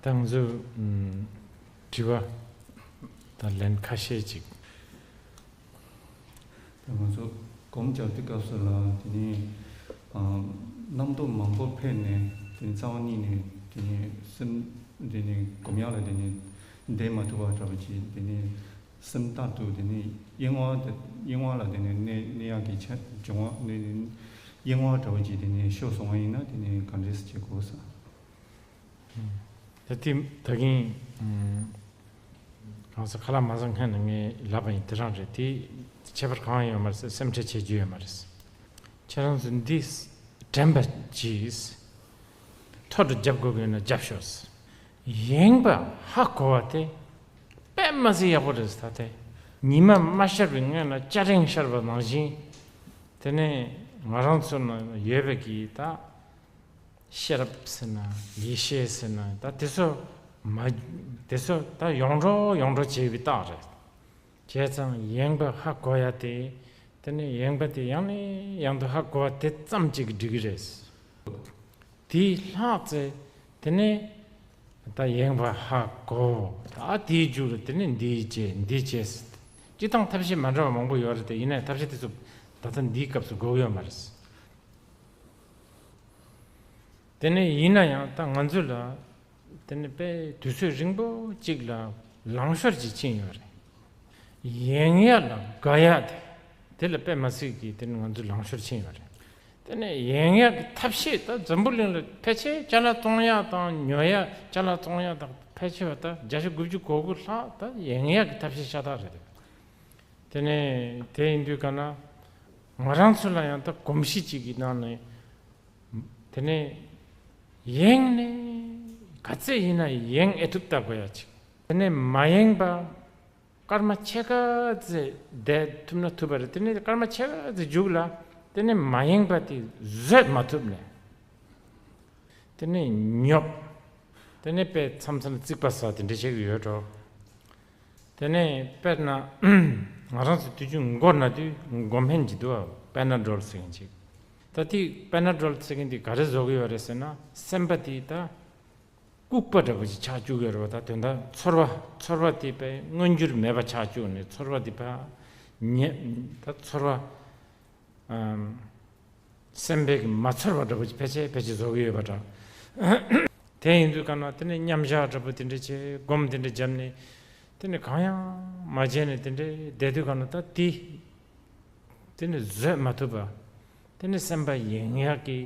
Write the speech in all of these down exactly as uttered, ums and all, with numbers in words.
ད་ང་ཚོས་ཨམ་དྲི་བ་དང་ལན་ཁ་ཤས་ཅིག་ད་ང་ཚོ་སྒོམ་རྒྱག་དུས་སྐབས་སུ་ལ་དེ་ནས་ཨ་རྣམ་རྟོག་མང་པོ་འཕེལ་ནས་དེ་ནས་རྩ་བ་ཉིད་ནས་དེ་ནས་སེམས་དེ་ནས་སྒོམ་ཡག་ལ་དེ་ནས་བསྡད་མ་ཐུབ་པ་འདྲ་བོ་ཅིག་དེ་ནས་སེམས་རྟག་ཏུ་དེ་ནས་གཡེང་བ་དེ་གཡེང་བ་ལ་དེ་ནས་གནས་གནས་ཡག་གི་ཆ་སྦྱོང་བ་ནས་གཡེང་བ་འདྲ་བོ་ཅིག་དེ་ནས་ཤོར་སོང་བ་ཡིན་ན་དེ་ནས་ག་འདྲས་བྱེད་དགོས་ས། ད་དེ་ད་གིན་གང་ཟེར་ཁ་ལག་མ་ཟ་སྔོན་ནས་ངས་ལབ་པ་ཡིན། དེ་རང་རེད། དེ་ཁྱད་པར་གང་ཡང་ཡོད་མ་རེད། སེམས་ཁྲལ་བྱེད་རྒྱུ་ཡོད་མ་རེད། ཁྱེད་རང་ཚོ་འདི་དྲན་པ་གྱིས་ཐོ་འགྲོ་རྒྱབ་དགོས་ཀྱི་ཡོད་ན་རྒྱབ་ཤོག་ཡེངས་པ་ཧ་གོ་བ་དེ་དཔེ་མ་སྲིད་ཡག་པོ་རེད། ད་དེ་ཉི་མ་མ་ཤར་བའི་སྔོན་ལ་སྐྱ་རེངས་ཤར་བ་ནང་བཞིན། དེ་ནས་ང་རང་ཚོ་ན་ཡོད་པའི་གི་ད་ཤེས་རབ་ཟེར་ན་ཡེ་ཤེས་ཟེར་ན་ད་དེ་ཚོ་མ་དེ་ཚོ་ད་ཡོངས་གྲོགས་ཡོངས་གྲོགས་བྱས་པའི་རྟགས་རེད། བྱས་ཙང་ཡེངས་པ་ཧ་གོ་ཡ་དེ། དེ་ནས་ཡེངས་པ་དེ་ཡང་ནས་ཡང་དུ་ཧ་གོ་བ་དེ་ཙམ་གཅིག་གིས་འགྲིག་གི་རེད། དེས་ལྷག་ཚེ་དེ་ནས་ད་ཡེངས་པ་ཧ་གོ། ད་དེའི་མཇུག་ལ་དེ་ནས་འདི་བྱས་འདི་བྱས། སྤྱིར་བཏང་ཐབས་ཤེས་མ་འདྲ་བ་མང་པོ་ཡོད་རེད་དེ། ཡིན་ནའི་ཐབས་ཤེས་དེ་ཚོ་ད་ལྟ་འདིའི་སྐབས་སུ་དགོས་ཀྱི་ཡོད་མ་རེད། དེ་ནས་ཡིན་ན་ཡང་ད་ང་ཚོ་ལ་དེ་ནས་དཔེ་དུས་ཚོད་རིང་པོ་གཅིག་ལ་ལང་ཤོར་གྱིས་ཕྱིན་ཡོད་རེད། ཡེངས་ཡག་ལ་དགའ་ཡག་དེ་དེ་ལ་དཔེ་མ་སྲིད་ཀྱི་དེ་ནས་ང་ཚོ་ལང་ཤོར་ཕྱིན་ཡོད་རེད། དེ་ནས་ཡེངས་ཡག་གི་ཐབས་ཤེས་ད་འཛམ་བུ་གླིང་ལ་ཕལ་ཆེར་ཅ་ལག་བཙོང་ཡག་དང་ཉོ་ཡག་ཅ་ལག་བཙོང་ཡག་དང་ཕལ་ཆེར་བ་ད་བརྒྱ་ཆ་དགུ་བཅུ་གོ་དགུ་ལྷག་ད་ཡེངས་ཡག་གི་ཐབས་ཤེས་ཤ་སྟག་རེད། དེ་ནས་དེ་ཡིན་དུས་ག་ན་ང་རང་ཚོ་ལ་ཡང་ད་གོམས་གཤིས་གཅིག་གི་ནང་ནས། དེ་ནས་ཡེངས་ནས་ག་ཚད་ཡིན་ན་ཡེངས་ཨེ་ཐུབ་ལྟ་དགོས་ཡ་ཅིག་དེ་ནས་མ་ཡེངས་པ་སྐར་མ་ཕྱེད་ཀ་ཙམ་བསྡད་ཐུབ་ན་ཐུབ་པ་རེད། དེ་ནས་སྐར་མ་ཕྱེད་ཀ་ཙམ་མཇུག་ལ་དེ་ནས་མ་ཡེངས་པ་དེ་བཟོད་མ་ཐུབ་ནས། དེ་ནས་ཉོབ། དེ་ནས་དཔེ་མཚམས་མཚམས་རྩིག་པ་ཟ་དེ་འདྲ་བྱེད་ཀྱི་ཡོད་འགྲོ། དེ་ནས་དཔེར་ན་ང་རང་ཚོ་དུས་རྒྱུན་མགོ་ན་དུས་མགོ་སྨན་གྱི་འདུག་པ། པེ་ན་ཌོལ་ཟེར་མཁན་ཅིག་ད་དེ་པེ་ན་ཌོལ་ཟེར་མཁན་དེ་ག་རེ་བཟོ་གི་ཡོད་རེད་ཟེར་ན། སེམས་པ་དེ་ད་ལྐུགས་པ་འདྲ་པོ་ཞིག་ཆགས་བཅུག་ཡོད་རེད་པ། ད་དོན་དག་ཚོར་བ་ཚོར་བ་དེ་དཔེ་མངོན་གྱུར་མེད་པ་ཆགས་བཅུག་ནས་ཚོར་བ་དེ་ཕར་ཉེ་ད་ཚོར་བ། ཨམ། སེམས་པའི་གི་མ་ཚོར་བ་འདྲ་པོ་ཅིག་ཕལ་ཆེར་ཕལ་ཆེར་བཟོ་གི་ཡོད་པ་འདྲ། དེ་ཡིན་དུས་ག་ན་དེ་ནས་མཉམ་བཞག་འདྲ་པོ་དེ་འདྲ་བྱས། སྒོམ་དེ་འདྲ་བརྒྱབ་ནས་དེ་ནས་གང་ཡང་མ་བྱས་ནས་དེ་འདྲ་བསྡད་དུས་ག་ན་ད་དེ་དེ་ནས་བཟོད་མ་ཐུབ་པ། དེ་ནས་སེམས་པ་ཡེངས་ཡག་གི་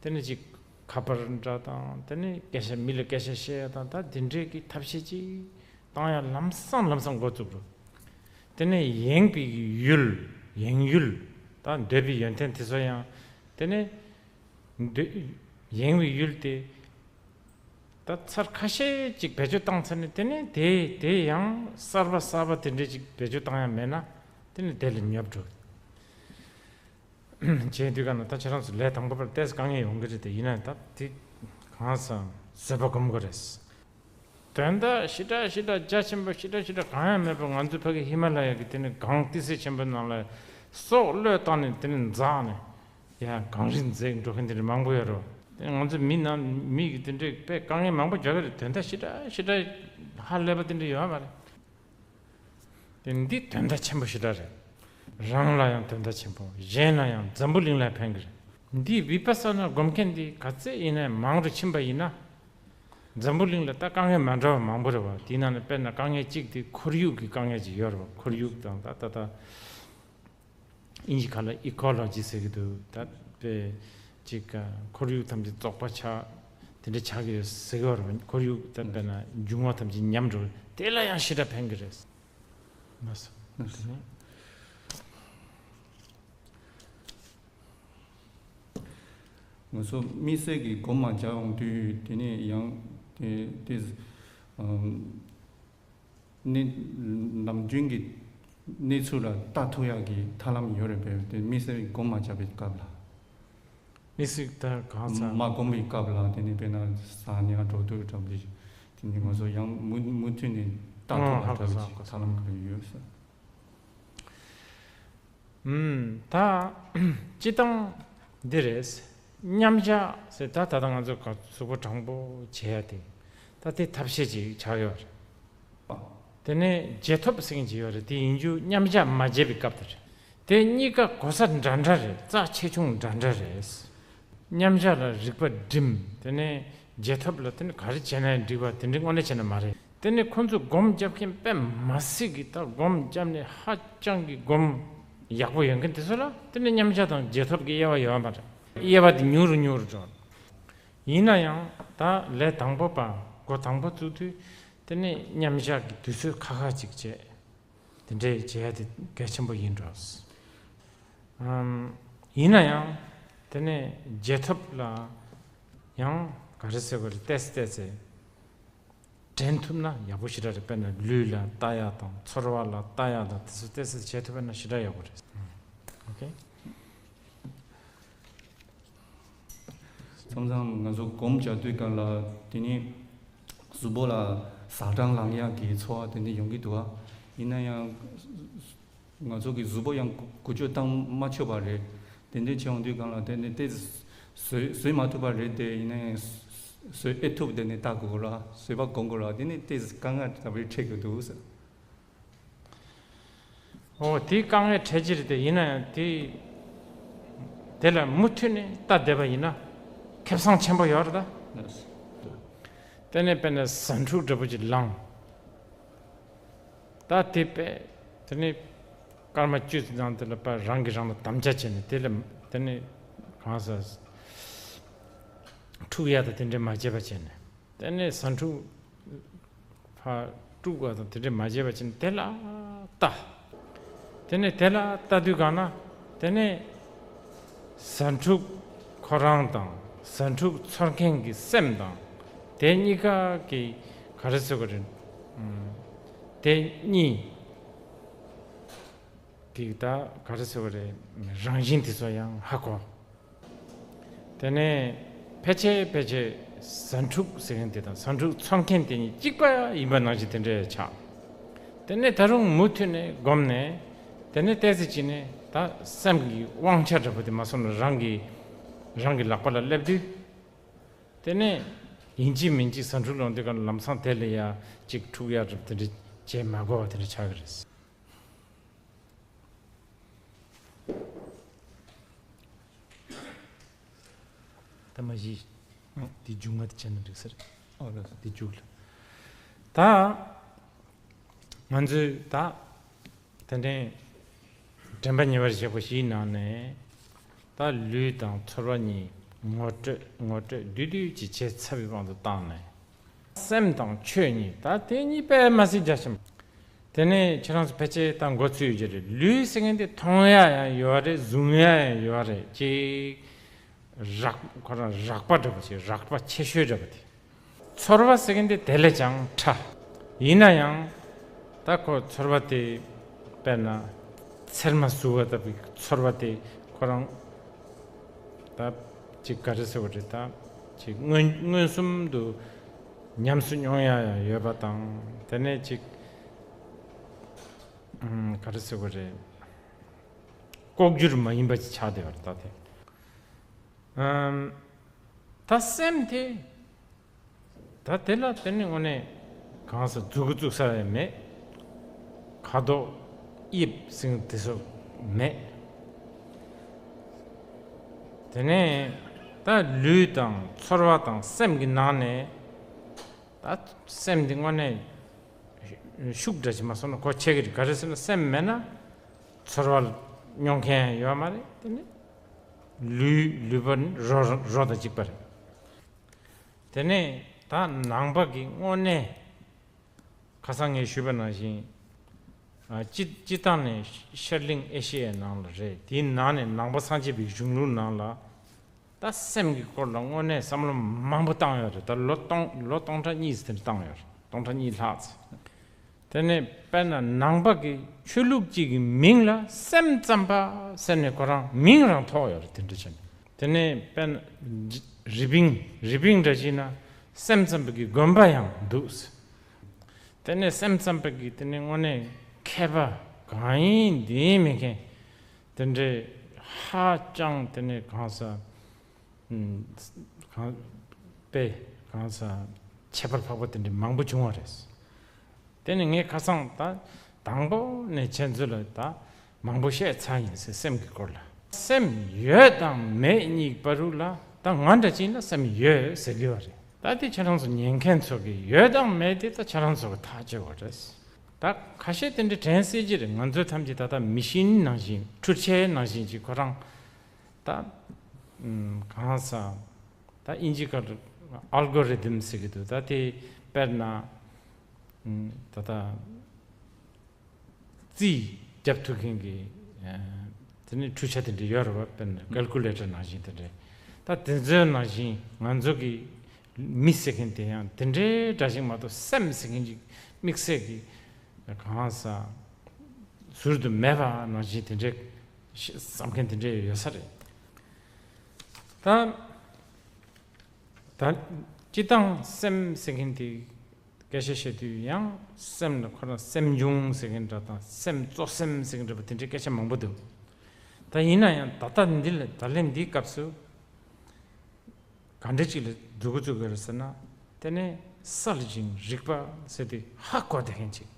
དེ་ནས་ཅིག་ཁ་པར་འདྲ་དང་། དེ་ནས་སྐད་ཆ་མི་ལ་སྐད་ཆ་བཤད་ཡག་དང་། ད་དེ་འདྲའི་གི་ཐབས་ཤེས་ཅིག་བཏང་ཡག་ལམ་སང་ལམ་སང་འགོ་བཙུགས་འགྲོ། དེ་ནས་ཡེངས་པའི་ཡུལ། ཡེངས་ཡུལ། ད་འདོད་པའི་ཡོན་ཏན་དེ་ཚོ་ཡང་དེ་ནས་འདོད་ཡེངས་པའི་ཡུལ་དེ་ད་ཚར་ཁ་ཤས་ཅིག་བེད་སྤྱོད་བཏང་ཚར་ནས། དེ་ནས་དེ་དེ་ཡང་གསར་པ་གསར་པ་དེ་འདྲས་ཅིག་བེད་སྤྱོད་བཏང་ཡག་མེད་ན་དེ་ནས་དེ་ལ་ཉོབ་འགྲོ། བྱས་དུས་ག་ན་ད་ཁྱེད་རང་ཚོ་ལས་དང་པོ་པར་ཏོག་ཙམ་དཀའ་ངལ་ཡོང་གི་རེད་དེ། ཡིན་ན་ད་དེ་གང་ཟག་བཟོད་པ་སྒོམ་དགོས་རེད། དོན་དག་ཞེ་དྲག་ཞེ་དྲག་རྒྱ་ཆེན་པོ་ཞེ་དྲག་ཞེ་དྲག་གང་ཡང་མེད་པར། ང་ཚོ་ཕ་གི་ཧི་མ་ལ་ཡ་གི་དེ་ནས་གངས་ཏི་སེ་ཆེན་པོའི་ནང་ལ་སྲོག་བློས་བཏང་ནས་དེ་ནས་འཛེགས་ནས་ཡ་གངས་རི་འཛེགས་འགྲོ་མཁན་དེ་འདྲ་མང་པོ་ཡོད་རེད། དེ་ང་ཚོ་མི་ནང་མི་གི་དེ་འདྲའི་དཔེ་དཀའ་ངལ་མང་པོ་རྒྱག་གི་རེད། དོན་དག་ཞེ་དྲག་ཞེ་དྲག་ཧ་ལས་པ་དེ་འདྲ་ཡོད་མ་རེད། དེ་འདི་དོན་དག་ཆེན་པོ་ཞེ་དྲག་རེད། རང་ལ་ཡང་དོན་དག་ཆེན་པོ། གཞན་ལ་ཡང་། འཛམ་བུ་གླིང་ལ་ཕན་གི་རེད། འདི་བི་པ་ས་ན་སྒོམ་མཁན་འདི་ག་ཚད་ཡིན་ན་མང་རུ་ཕྱིན་པ་ཡིན་ན། འཛམ་བུ་གླིང་ལ་ད་དཀའ་ངལ་མ་འདྲ་བ་མང་པོ་རེད་པ། དེའི་ནང་ནས་དཔེར་ན་དཀའ་ངལ་གཅིག་དེ་ཁོར་ཡུག་གི་དཀའ་ངལ་ཅིག་ཡོད་རེད་པ། ཁོར་ཡུག་དང་ད་ད་ད། དབྱིན་ཇི་ཁ་ལ་ཨི་ཀོ་ལོ་ཇི་ཟེར་གི་འདུག་ད་དཔེ་ཅིག་ཁོར་ཡུག་ཐམས་ཅད་བཙོག་པ་ཆགས། དེ་འདྲ་ཆགས་ཀྱི་ཡོད་ཟེར་གི་ཡོད་རེད་པ། ཁོར་ཡུག་ད་དཔེར་ན་འབྱུང་བ་ཐམས་ཅད་ཉམས་འགྲོ། དེ་ལ་ཡང་ཞེ་དྲག་ཕན་གི་རེད། ལགས་སོ། ལགས་སོ། ང་ཚོ་དམིགས་བསལ་གྱི་སྒོམ་མ་རྒྱག་ཡོང་དུས་དེ་ནས་ཡང་དེ་དེ་ཨམ། གནས་ནམ་རྒྱུན་གྱི་གནས་ཚུལ་ལ་ལྟ་ཐུབ་ཡག་གི་ཐབས་ལམ་ཡོད་རེད་པས། དེ་དམིགས་བསལ་སྒོམ་མ་རྒྱག་པའི་སྐབས་ལ། དམིགས་བསལ་ད་གང་ཟག་མ་སྒོམ་པའི་སྐབས་ལ་དེ་ནས་དཔེར་ན་ཟ་ཉལ་འགྲོ་དུས་འདྲ་པོ་དེ་ནས་ང་ཚོ་ཡང་མུ་མུ་མཐུད་ནས་ལྟ་ཨང་། ཐུབ་པ་ཧ་གོ་འདྲ་པོ་སོང་། ཧ་གོ་ཅིག་ཐབས་ལམ་ག་རེ་ཡོད་ཟེར། ཨུམ། ད་སྤྱིར་བཏང་འདི་རེད། མཉམ་བཞག་ཟེར་ད་ད་ལྟ་ང་ཚོ་ག་གཟུགས་པོ་དྲང་པོ་བྱེད་ཡ་དེ། ད་ ད་དེ་ཐབས་ཤེས་ཅིག་ཆགས་ཡོད་རེད། དེ་ནས་རྗེས་ཐོབ་ཟེར་མཁན་ཅིག་ཡོད་རེད། དེ་ཡིན་རྒྱུ་མཉམ་བཞག་མ་བྱས་པའི་སྐབས་དེ་རེད། དེ་གཉིས་ཀ་གོ་ས་འདྲ་འདྲ་རེད། རྩ་ཆེ་ཆུང་འདྲ་འདྲ་རེད། མཉམ་བཞག་ལ་རིག་པ་སྒྲིམ། དེ་ནས་རྗེས་ཐོབ་ལ་དེ་ནི་ག་རེ་བྱས་ན་འགྲིག་པ་དེ་འདྲའི་དངོས་གནས་བྱས་ན་མ་རེད། དེ་ནི་ཁོང་ཚོས་སྒོམ་རྒྱབ་མཁན་དཔེ་མ་སྲིད་ཀྱི། ད་སྒོམ་བརྒྱབ་ནས་ཧ་ཅང་གི་སྒོམ་ཡག་པོ་ཡོད་མཁན་དེ་ཚོ་ལ་དེ་ནི་མཉམ་བཞག་དང་རྗེས་ཐོབ་ཀྱི་དབྱེ་བ་ཡོད་མ་རེད། དབྱེ་བ་དེ་ཉུང་རུ་ཉུང་རུ་འགྲོ། ཡིན་ན་ཡང་ད་ལས་དང་པོ་པ་འགོ་དང་པོ་བཙུགས་དུས་དེ་ནི་མཉམ་བཞག་གི་དུས་ཚོད་ཁ་ཁ་ཅིག་བྱས། དེ་འདྲའི་བྱེད་ཡ་དེ་གལ་ཆེན་པོ་ཡིན་འགྲོ། ཨམ། ཡིན་ན་ཡང་དེ་ནས་རྗེས་ཐོབ་ལ་ཡང་ག་རེ་ཟེར་དགོས་རེད། ཏོག་ཙམ་ཏོག་ཙམ་འདྲེན་ཐུབ་ན་ཡག་པོ་ཞེ་དྲག་རེད། དཔེར་ན་ལུས་ལ་ལྟ་ཡ་དང་ཚོར་བ་ལ་ལྟ་ཡ་དང་དེ་ཚོ་ཏོག་ཙམ་བྱེད་ཐུབ་པ་ན་ཞེ་དྲག་ཡག་པོ་རེད། ཨོ་ཁེ། མཚམས་མཚམས་ང་ཚོ་སྒོམ་རྒྱག་དུས་སྒང་ལ་དེ་ནི་གཟུགས་པོ་ལ་ཟ་གྲང་ལངས་ཡག་གི་ཚོར་བ་དེ་འདྲ་ཡོང་གི་འདུག་ཨ། ཡིན་ན་ཡང་ང་ཚོ་གི་གཟུགས་པོ་ཡང་འགུལ་སྐྱོད་བཏང་མ་ཆོག་པ་རེད། དེ་འདྲ་བྱས་ཡོང་དུས་སྒང་ལ་དེ་ནི་ཏོག་ཙམ་བཟོད་བཟོད་མ་ཐུབ་པ་རེད། དེ་ཡིན་ན་ཡང་བཟོད་ཨེ་ཐུབ། དེ་ནི་ལྟ་དགོས་ལ་བཟོད་པ་སྒོམ་དགོས་ལ་དེ་ནི་ཏོག་ཙམ་དཀའ་ངལ་འདྲ་པོ་འཕྲད་ཀྱི་འདུག་ཟེར། ཨོ་དེའི་དཀའ་ངལ་འཕྲད་ཀྱི་རེད་དེ། ཡིན་ན་ཡང་དེ་དེ་ལ་མུ་མཐུད་ནས་ལྟ་བསྡད་པ་ཡིན་ན་ཁེ་བཟང་ཆེན་པོ་ཡོད་རེད་ད། དེ་ནས་དཔེར་ན་ཟ་འཕྲུག་འདྲ་པོ་ཅིག་ལངས། ད་དེ་པས་དེ་ནས་སྐར་མ་བཅུ་ཙམ་དེ་ལ་པ་རང་གིས་རང་ལ་དམ་བཅའ་བྱས་ནས་དེ་ལ་དེ་ནས་གང་ཟག་འཁྲུག་ཡ་ད་དེ་འདྲས་མ་བྱས་པ་བྱས་ནས། དེ་ནས་ཟ་འཕྲུག་ཕར་དཀྲུག་པ་དང་དེ་འདྲས་མ་བྱས་པ་བྱས་ནས་དེ་ལ་ལྟ། དེ་ནས་དེ་ལ་ལྟ་དུས་གང་ན་དེ་ནས་ཟ་འཕྲུག་ཁོ་རང་དང་ཟ་འཕྲུག་ཚོར་མཁན་གྱི་སེམས་དང་དེ་གཉིས་ཀ་གི་ག་རེ་ཟེར་དགོས་རེད། ཨམ། དེ་གཉིས་ཀྱི་ད་ག་རེ་ཟེར་དགོས་རེད། རང་བཞིན་དེ་ཚོ་ཡང་ཧ་གོ། དེ་ནས་ཕལ་ཆེར་ཕལ་ཆེར་ཟ་འཕྲུག་ཟེར་མཁན་དེ་དང་ཟ་འཕྲུག་ཚོར་མཁན་དེ་གཉིས་གཅིག་པ་ཡིན་པ་ནང་བཞིན་དེ་འདྲ་ཆགས། དེ་ནས་ད་རུང་མུ་མཐུད་ནས་བསྒོམས་ནས་དེ་ནས་ཏོག་ཙམ་ཅིག་ནས་ད་སེམས་ཀྱི་དབང་ཆ་འདྲ་པོ་དེ་མ་སོང་ན་རང་གི་རང་གི་ལག་པ་ལ་སླེབས་དུས། དེ་ནས་ཡིན་གཅིག་མིན་གཅིག་ཟ་འཕྲུག་ལངས་དུས་ག་ལམ་སང་དེ་ལ་ཡ་གཅིག་འཁྲུག་ཡ་འདྲ་པོ་དེ་འདྲ་བྱེད་མ་དགོས་པ་དེ་འདྲ་ཆགས་ཀྱི་རེད། ད་མ་གཞི་འདི་མཇུག་མ་དེ་བྱས་ན་འགྲིག་ས་རེད། ཨོ་ལགས་སོ། འདི་མཇུག་ལ། ད་ང་ཚོས་ད་དེ་འདྲའི་དྲན་པ་ཉེ་བར་བཞག་པ་ཞིག་ནང་ནས་ད་ལུས་དང་ཚོར་བ་གཉིས་ངོ་སྤྲོད་ངོ་སྤྲོད་བསྡུས་བསྡུས་ཀྱི་བྱས་ཚར་བའི་དབང་དུ་བཏང་ནས། སེམས་དང་ཆོས་གཉིས། ད་དེ་གཉིས་དཔེ་མ་སྲིད་རྒྱ་ཆེན་པོ། དེ་ནས་ཁྱེད་རང་ཚོ་ཕལ་ཆེར་ད་མགོ་ཚོས་ཡོད་ཀྱི་རེད། ལུས་ཟེར་མཁན་དེ་མཐོང་ཡ་ཡང་ཡོད་རེད། གཟུང་ཡ་ཡང་ཡོད་རེད། ཅིག་རགས་ཁོ་རང་རགས་པ་འདྲ་པོ་ཅིག་རགས་པ་ཆེ་ཤོས་འདྲ་པོ་དེ། ཚོར་བ་ཟེར་མཁན་དེ་དེ་ལས་ཀྱང་ཕྲ། ཡིན་ན་ཡང་ད་ཁོ་ཚོར་བ་དེ་དཔེར་ན་ཚེར་མ་ཟུག་པ་ལྟ་བུའི་ཚོར་བ་དེ་ཁོ་རང་ད་ཅིག་ག་རེ་ཟེར་བ་རེད། ད་ཅིག་མངོན་མངོན་སུམ་དུ་ཉམས་སུ་མྱོང་ཡ་ཡང་ཡོད་པ་དང་། དེ་ནས་ཅིག་ཨམ། ག་རེ་ཟེར་བ་རེད། ལྐོག་གྱུར་མ་ཡིན་པ་ཅིག་ཆགས་བསྡད་པ་རེད་ད་དེ། ཨམ། ད་སེམས་དེ། ད་དེ་ལ་དེ་ནི་དངོས་གནས་གང་ཟག་མཛུབ་གུ་བཙུགས་ས་ཡང་མེད། ཁ་དོག་དབྱིབས་ཟེར་དེ་ཚོ་མེད། དེ་ནས་ད་ལུས་དང་ཚོར་བ་དང་སེམས་ཀྱི་ནང་ནས་ད་སེམས་འདི་དངོས་གནས་ཤུགས་འདྲ་ཅིག་མ་སོང་ན་གོ་ཆོད་ཀྱི་རེད། ག་རེ་ཟེར་ན་སེམས་མེད་ན་ཚོར་བ་མྱོང་མཁན་ཡང་ཡོད་མ་རེད། དེ་ནི་ལུས་ལུས་པོ་ནི་རོ་རོ་དང་གཅིག་པ་རེད། དེ་ནས་ད་ནང་པ་གི་དངོས་གནས་ཁ་སང་ངས་ཞུས་པ་ནང་བཞིན། ཨ། སྤྱི་སྤྱི་བཏང་ནས་ཤར་གླིང་ཨེ་ཤི་ཡའི་ནང་ལ་རེད། དེའི་ནང་ནས་ནང་པ་སངས་རྒྱས་པའི་གཞུང་ལུགས་ནང་ལ་ད་སེམས་ཀྱི་སྐོར་ལ་དངོས་གནས་བསམ་བློ་མང་པོ་བཏང་ཡོད་རེད། ད་ལོ་སྟོང་ལོ་སྟོང་ཕྲག་གཉིས་ཙམ་བཏང་ཡོད་རེད། སྟོང་ཕྲག་གཉིས་ལྷག་ཙམ། དེ་ནས་དཔེར་ན་ནང་པ་གི་ཆོས་ལུགས་གཅིག་གི་མིང་ལ་སེམས་ཙམ་པ་ཟེར་ནས་ཁོ་རང་མིང་རང་ཐོགས་ཡོད་རེད། དེ་འདྲ་བྱས་ནས། དེ་ནས་དཔེར་ན་རི་པིན་རི་པིན་འདྲ་བྱས་ན་སེམས་ཙམ་པ་གི་དགོན་པ་ཡང་འདུག། དེ་ནས་སེམས་ཙམ་པ་གི་དེ་ནས་དངོས་གནས་མཁས་པ་གང་ཡིན་འདི་ཡིན་མེད་མཁན་དེ་འདྲའི་ཧ་ཅང་དེ་ནས་གང་ཟག་གང་དཔེ་གང་ཟག་ ཁྱད་པར་འཕགས་པ་དེ་འདྲ་མང་པོ་བྱུང་བ་རེད། དེ་ནི་ངས་ཁ་སང་ད་དང་པོ་ནས་ཁྱེད་ཚོ་ལ་ད་མང་པོ་བཤད་ཚར་ཡིན་ཟེར། སེམས་ཀྱི་སྐོར་ལ། སེམས་ཡོད་དང་མེད་གཉིས་བར་རུ་ལ་ད་ང་འདྲ་ཅིག་ལ་སེམས་ཡོད་ཟེར་གི་བ་རེད། ད་དེ་ཁྱེད་རང་ཚོ་ཉན་མཁན་ཚོ་གི་ཡོད་དང་མེད་དེ་ད་ཁྱེད་རང་ཚོ་གི་ཐག་གཅོད་པ་རེད། ད་ཁ་ཤས་དེ་འདྲ་དྲན་སྲིད་ཀྱི་རེད། ང་ཚོ་ཐམས་ཅད་ད་ལྟ་མི་ཤིན་ནང་བཞིན། འཕྲུལ་ཆས་ནང་བཞིན་གྱི་ཁོ་རང་ད་ཨམ་གང་ཟག་ད་དབྱིན་ཇི་སྐད་ཨལ་གོ་རི་དམ་ཟེར་གི་འདུག་ད་དེ་དཔེར་ན་ཨམ་ད་ལྟ་རྩིས་རྒྱབ་ཐུབ་མཁན་གྱི་ཨ་དེ་ནི་འཕྲུལ་ཆས་དེ་འདྲ་ཡོད་རེད་བ། དཔེར་ན་ཀལ་ཀུ་ལེ་ཊར་ནང་བཞིན་དེ་འདྲ། ད་དེ་ཚོའི་ནང་བཞིན་ང་ཚོ་གི་མི་ཟེར་མཁན་དེ་ཡང་དེ་འདྲའི་འདྲ་ཞིག་མ་གཏོགས། སེམས་ཟེར་མཁན་ཅིག་དམིགས་བསལ་གྱི་གང་ཟག་ཟུར་དུ་མེད་པ་ནང་བཞིན་དེ་འདྲའི་བསམ་མཁན་དེ་འདྲའི་ཡོད་ས་རེད། ད་ད་སྤྱིར་བཏང་སེམས་ཟེར་མཁན་དེ་སྐད་ཆ་བཤད་དུས་ཡང་སེམས་ལ་ཁོ་རང་སེམས་བྱུང་ཟེར་མཁན་འདྲ་དང་། སེམས་གཙོ་སེམས་ཟེར་མཁན་འདྲ་པོ་དེ་འདྲའི་སྐད་ཆ་མང་པོ་འདུག་ད་ཡིན་ན་ཡང་ད་ལྟ་འདི་ལ་ད་ལན་འདིའི་སྐབས་སུ་ག་འདྲ་ཅིག་ལ་འཛུགས་འགོ་བཙུགས་དགོས་རེད་ཟེར་ན། དེ་ནས་གསལ་ཞིང་རིག་པ་ཟེར་དུས་ཧ་གོ་བསྡད་མཁན་ཅིག་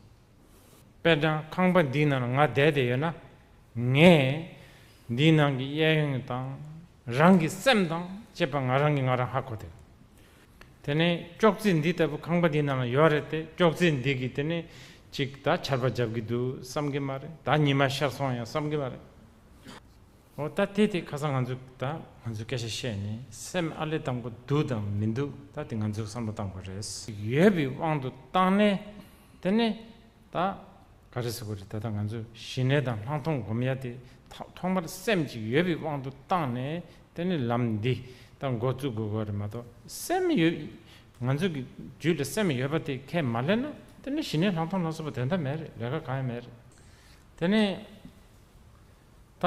དཔེར་ན་ཁང་པ་འདིའི་ནང་ལ་ང་བསྡད་བསྡད་ཡོད་ན། ངས་འདིའི་ནང་གི་གཡས་གཡོན་དང་རང་གི་སེམས་དང་བཅས་པ་ང་རང་གིས་ང་རང་ཧ་གོ་བསྡད། དེ་ནས་ཅོག་ཙེ་འདི་ལྟ་བུ་ཁང་པ་འདིའི་ནང་ལ་ཡོད་རེད་དེ། ཅོག་ཙེ་འདི་གིས་དེ་ནས་ཅིག་ད་ཆར་པ་རྒྱབ་ཀྱི་འདུག་བསམ་གྱི་མ་རེད། ད་ཉི་མ་ཤར་སོང་ཡང་བསམ་གྱི་མ་རེད། འོ་ད་དེ་དེ་ཁ་སང་ང་ཚོས་ད་ང་ཚོས་སྐད་ཆ་བཤད་ནས་སེམས་ཨ་ལས་དང་པོ་འདུག་དང་མི་འདུག་ད་དེ་ང་ཚོས་བསམ་བློ་བཏང་དགོས་རེད། ཡོད་པའི་དབང་དུ་བཏང་ནས་དེ་ནས་ད་ག་རེ་ཟེར་དགོས་རེད། ད་ལྟ་ང་ཚོས་ཞི་གནས་དང་ལྷག་མཐོང་སྒོམ་ཡ་དེ་ཐ་ཐོག་མར་སེམས་ཅིག་ཡོད་པའི་དབང་དུ་བཏང་ནས་དེ་ནས་ལམ་འདི་ད་འགོ་བཙུགས་དགོས་དགོས་རེད་མ་གཏོགས། སེམས་ཡོད། ང་ཚོ་གི་རྒྱུད་ལ་སེམས་ཡོད་པ་དེ་ཁས་མ་ལེན་ན་དེ་ནས་ཞི་གནས་ལྷག་མཐོང་ལ་སོགས་པ་དོན་དག་མེད་རེད། ལས་ཀ་གང་ཡང་མེད་རེད། དེ་ནས་ད་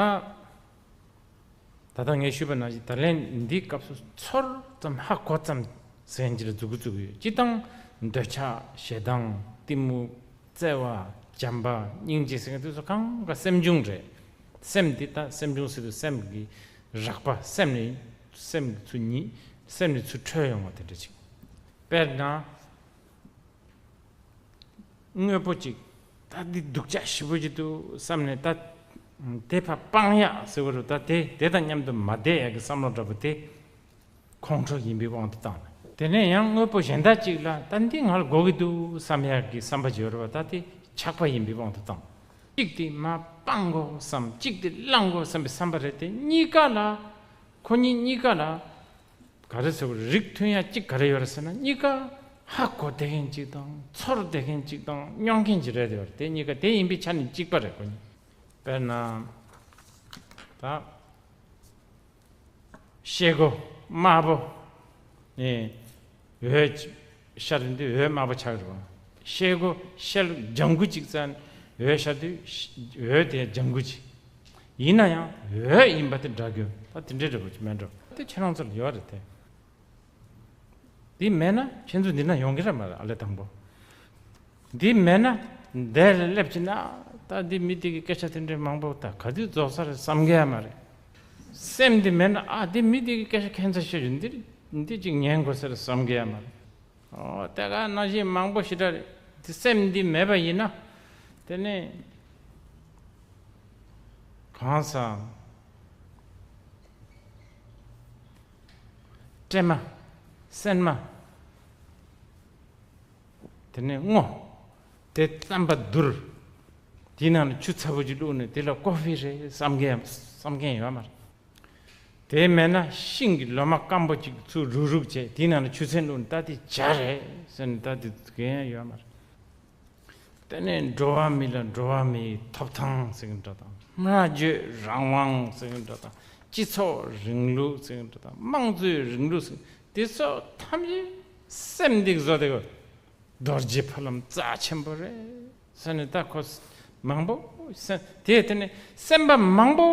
ད་ལྟ་ངས་ཞུས་པ་ནང་བཞིན་ད་ལན་འདིའི་སྐབས་སུ་ཚོར་ཙམ་ཧ་གོ་ཙམ་ཟེར་མཁན་ཅིག་ལ་འཛུགས་འགོ་བཙུགས་ཡོད། སྤྱིར་བཏང་འདོད་ཆགས། ཞེ་སྡང་། གཏི་མུག། བརྩེ་བ། བྱམས་པ། སྙིང་རྗེ་ཟེར་མཁན་དེ་ཚོ་གང་ག་སེམས་བྱུང་རེད། སེམས་འདི་ད་སེམས་བྱུང་ཟེར་དུས་སེམས་ཀྱི་རགས་པ། སེམས་ནས་སེམས་ཚུར་ཉིད་སེམས་ནས་ཚུར་འཕྲོས་ཡོང་བ་དེ་འདྲ་ཅིག་དཔེར་ན། དངོས་པོ་ཅིག་ད་འདི་སྡུག་ཅག་ཞེ་པོ་ཅིག་འདུག་བསམ་ནས་ད་དེ་ཕར་སྤང་ཡག་ཟེར་བ་རུ། ད་དེ་དེ་དང་མཉམ་དུ་མ་བསྡད་ཡག་གི་བསམ་བློ་འདྲ་པོ་དེ་ཁོང་ཁྲོ་ཡིན་པའི་དབང་དུ་བཏང་ནས། དེ་ནས་ཡང་དངོས་པོ་གཞན་དག་ཅིག་ལ་ད་འདི་ང་ལ་དགོས་ཀྱི་འདུག་བསམ་ཡག་གི་བསམ་པ་ཅིག་ཡོད་རེད་བ། ད་དེ་ཆགས་པ་ཡིན་པའི་དབང་དུ་བཏང་། གཅིག་དེ་མར་སྤང་དགོས་བསམ། གཅིག་དེ་བླང་དགོས་བསམ་པའི་བསམ་པ་རེད་དེ། གཉིས་ཀ་ལ་ཁོ་གཉིས་གཉིས་ཀ་ལ་ག་རེ་ཟེར་བ་རེད། རིགས་མཐུན་ཡ་གཅིག་ག་རེ་ཡོད་རེད་ཟེར་ན། གཉིས་ཀ་ཧ་གོ་བསྡད་མཁན་གཅིག་དང་ཚོར་བསྡད་མཁན་གཅིག་དང་མྱོང་མཁན་གཅིག་རེད་དེ། དེ་གཉིས་ཀ་དེ་ཡིན་པའི་ཆ་ནས་གཅིག་པ་རེད། ཁོ་གཉིས། དཔེར་ན་ད་ཤེལ་སྒོ་དམར་པོ་ནས་འོད་ཤར་དུས་འོད་དམར་པོ་ཆགས་རེད་བ། ཤེལ་སྒོ་ཤེལ་ལྗང་གུ་གཅིག་བཙལ་ནས་འོད་ཤར་དུས་འོད་དེ་ལྗང་གུ་གཅིག་ཡིན་ན་ཡང་འོད་ཡིན་པ་དེ་འདྲ་རྒྱུ་ད་དེ་འདྲའི་འདྲ་པོ་ཅིག་མེད་འགྲོ། དེ་ཁྱེད་རང་ཚོ་ལ་ཡོད་རེད་དེ། འདི་མེད་ན་ཁྱེད་ཚོ་འདི་ན་ཡོང་གི་རེད་མ་རེད། ཨ་ལས་དང་པོ། འདི་མེད་ན་འདི་ལ་སླེབས་ཀྱི་ན་ད་འདི་མི་དེ་གི་སྐད་ཆ་དེ་འདྲའི་མང་པོ་ད་ག་དུས་རྫོགས་ས་རེད་བསམ་གི་ཡ་མ་རེད། སེམས་འདི་མེད་ན་ཨ་འདི་མི་དེ་གི་སྐད་ཆ་ཁྱད་མཚར་ཤོས་ཡོད། འདི་འདི་ཅིག་ཉན་དགོས་ས་རེད་བསམ་གི་ཡ་མ་རེད། ཨོ་དེ་ག་ནང་བཞིན་མང་པོ་ཞེ་དྲག་རེད། འདི་སེམས་འདི་མེད་པ་ཡིན་ན་དེ་ནས་གང་ཟག་སྲན་མ། སྲན་མ། དེ་ནས་སྔོ། དེ་རྩམ་པ་བསྡུར། དེའི་ནང་ལ་ཆུ་ཚ་པོ་ཅིག་བླུགས་ནས་དེ་ལ་ཀོ་ཧྥི་རེད་བསམ་མཁན་བསམ་མཁན་ཡོད་མ་རེད། དེ་མེད་ན་ཤིང་གི་ལོ་མ་སྐམ་པོ་ཅིག་ཚུར་རུག་རུག་བྱས་དེའི་ནང་ལ་ཆུ་ཚན་བླུགས་ནས་ད་དེ་ཇ་རེད་ཟེར་ནས་ད་དེ་གན་ཡོད་མ་རེད། དེ་ནས་འགྲོ་བ་མི་ལ་འགྲོ་བ་མིའི་ཐོབ་ཐང་ཟེར་གྱི་འདྲ་དང་། སྨྲ་བརྗོད་རང་དབང་ཟེར་གྱི་འདྲ་དང་། སྤྱི་ཚོགས་རིང་ལུགས་ཟེར་གྱི་འདྲ་དང་། དམངས་གཙོའི་རིང་ལུགས་ཟེར། དེ་ཚོ་ཐམས་ཅད་སེམས་འདི་བཟོ་དེ་གོ། རྡོ་རྗེ་ཕ་ལམ་རྩ་ཆེན་པོ་རེད་ཟེར་ནས་ད་ཁོ་མང་པོ་སེམས་དེ་དེ་ནས་སེམས་པ་མང་པོ་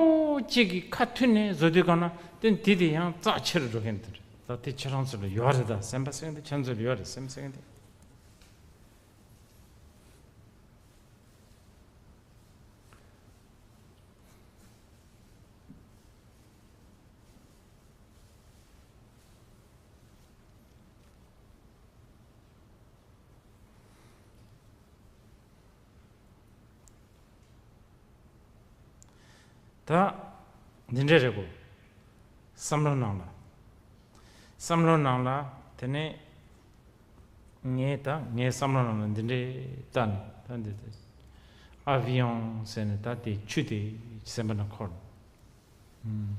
ཅིག་གི་ཁ་མཐུན་ནས་བཟོ་དུས་གང་ན་དེ་དེ་དེ་ཡང་རྩ་ཆེ་རུ་འགྲོ་མཁན་དེ་རེད། ད་དེ་ཁྱེད་རང་ཚོ་ལ་ཡོད་རེད། ད་སེམས་པ་ཟེར་མཁན་དེ་ཁྱེད་ཚོ་ལ་ཡོད་རེད། སེམས་ཟེར་མཁན་དེ། ད་འདི་འདྲས་རེད་གོ། བསམ་བློ་ནང་ལ། བསམ་བློ་ནང་ལ། དེ་ནས་ངས་ད་ངའི་བསམ་བློ་ནང་ལ་འདི་འདྲས་ལྟ་ནས། ད་འདི་ཨ་བི་ཡོང་ཟེར་ནས། ད་དེ་ཆུ་དེ་སེམས་པ་ནང་འཁོར། ཨུམ།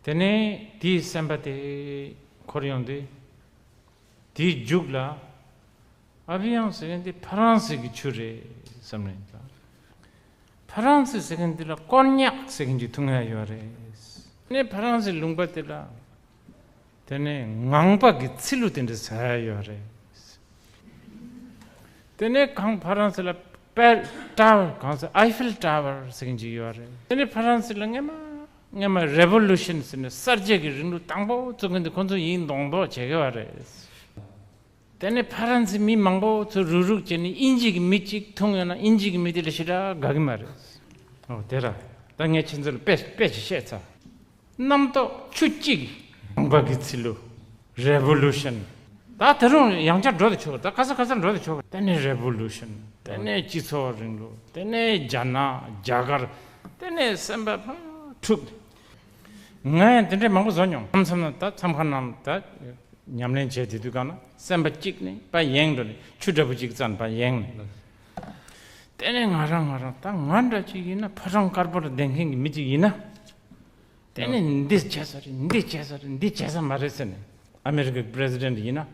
དེ་ནས་དེའི་སེམས་པ་དེ་འཁོར་ཡོང་དུས། དེའི་མཇུག་ལ། ཨ་བི་ཡང་ཟེར་མཁན་དེ་ཕ་རན་སི་གི་ཆུ་རེད་བསམ་ནས་ད། ཕ་རན་སི་ཟེར་མཁན་དེ་ལ་ཀོན་ཉག་ཟེར་མཁན་ཅིག་འཐུང་ཡ་ཡོད་རེད། དེ་ནས་ཕ་རན་སི་ལུང་པ་དེ་ལ། དེ་ནས་ངང་པ་གི་ཚི་ལུ་དེ་འདྲ་ཟ་ཡ་ཡོད་རེད། དེ་ནས་གང་ཕ་རན་སི་ལ་པེལ་ཊ་ཝར། གང་ཟེར། ཨའི་ཧྥེལ་ཊ་ཝར་ཟེར་མཁན་ཅིག་ཡོད་རེད། དེ་ནས་ཕ་རན་སི་ལ་སྔན་མ་སྔན་མ་རེ་བོ་ལུ་ཤན་ཟེར་ནས་གསར་བརྗེ་གི་རིང་ལུགས་དང་པོ་བཙུགས་མཁན་དེ་ཁོང་ཚོ་ཡིན་མདོག་མདོག་བྱེད་ཀྱི་ཡོད་རེད། དེ་ནས་ཕ་རན་སི་མི་མང་པོ་ཚོ་རུག་རུག་བྱས་ནས་དབྱིན་ཇི་གི་མི་གཅིག་འཐུང་ཡོང་ན་དབྱིན་ཇི་གི་མི་དེ་ལ་ཞེ་དྲག་དགའ་གི་མ་རེད། ཨོ་དེ་ར། ད་ངས་ཁྱེད་ཚོ་ལ་དཔེ་དཔེ་ཅིག་བཤད་ཚར། རྣམ་རྟོག་ཆུ་གཅིག། ངང་པ་གི་ཚི་ལུ། རེ་བོ་ལུ་ཤན། ད་ད་རུང་ཡང་བསྐྱར་འགྲོ་དུ་ཆོག་ད་ག་ས་ག་སར་འགྲོ་དུ་ཆོག་དེ་ནས་རེ་བོ་ལུ་ཤན། དེ་ནས་སྤྱི་ཚོགས་རིང་ལུགས། དེ་ནས་རྒྱ་ནག་རྒྱ་གར། དེ་ནས་སེམས་པ་ཕར་འཁྲུག་ང་ཡང་དེ་འདྲའི་མང་པོ་བཟོ་མྱོང་། མཚམས་མཚམས་ན་ད་མཚམས་ཁང་ནང་ད་ཉམས་ལེན་བྱས་བསྡད་དུས་གང་ན་སེམས་པ་གཅིག་ནས་ཕར་ཡེངས་འགྲོ་ནས་ཆུ་འདྲ་པོ་གཅིག་བཙལ་ནས་ཕར་ཡེངས་ནས། དེ་ནས་ང་རང་ང་རང་ད་ང་འདྲ་ཅིག་ཡིན་ན། ཕོ་བྲང་དཀར་པོ་ལ་བསྡད་མཁན་གྱི་མི་གཅིག་ཡིན་ན། དེ་ནས་འདི་བྱས་ས་རེད། འདི་བྱས་ས་རེད། འདི་བྱས་ས་མ་རེད་ཟེར་ནས། ཨ་མེ་རི་ཀའི་པི་རེ་སི་ཌེན་ཊི་ཡིན་ན།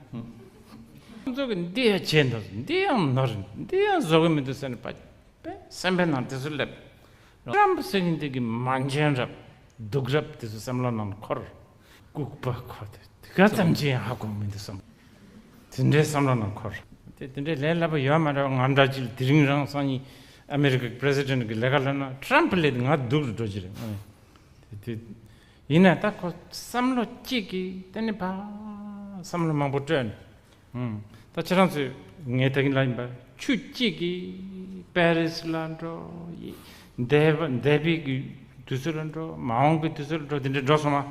ཁོང་ཚོ་གིས་འདི་ཡང་བྱས་འདུག་འདི་ཡང་ནོར། འདི་ཡང་བཟོ་གི་མི་འདུག་ཟེར་ནས་པ། པས་སེམས་པའི་ནང་དེ་ཚོ་སླེབས། ཊྲམ་ཕ་ཟེར་མཁན་དེ་གི་མ་འཇོན་རབས་སྡུག་རབས་དེ་ཚོ་སེམས་ལ་ནང་འཁོར། ལྐུགས་པ་ཁོ་དེ་དེ་ག་ཙམ་གྱིས་ཡང་ཧ་གོ་མི་འདུག་བསམ། དེ་འདྲའི་བསམ་བློ་ནང་འཁོར། དེ་དེ་འདྲའི་ལས་སླ་པོ་ཡོད་མ་རེད། ང་འདྲ་ཅིག་དེ་རིང་རང་སང་ཉིན་ཨ་མེ་རི་ཀའི་པི་རེ་སི་ཌེན་ཊི་གི་ལས་ཀ་ལབ་ན་ཊྲམ་ཕ་ལས་ང་སྡུག་རུ་འགྲོ་གི་རེད། དེ་དེ་ཡིན་ན་ད་ཁོ་བསམ་བློ་གཅིག་གིས་དེ་ནས་ཕར་བསམ་བློ་མང་པོ་སྤྲོས་ནས། ཨུམ། ད་ཁྱེད་རང་ཚོས་ངས་ད་གིན་ལབ་ཡིན་པ། ཆུ་གཅིག་གིས་པེ་རི་སི་ལ་འགྲོ། འདས་པ་འདས་པའི་གི་དུས་ཚོད་ལ་འགྲོ། མ་འོངས་ཀྱི་དུས་ཚོད་ལ་འགྲོ། དེ་འདྲ་འགྲོ་སོང་བ།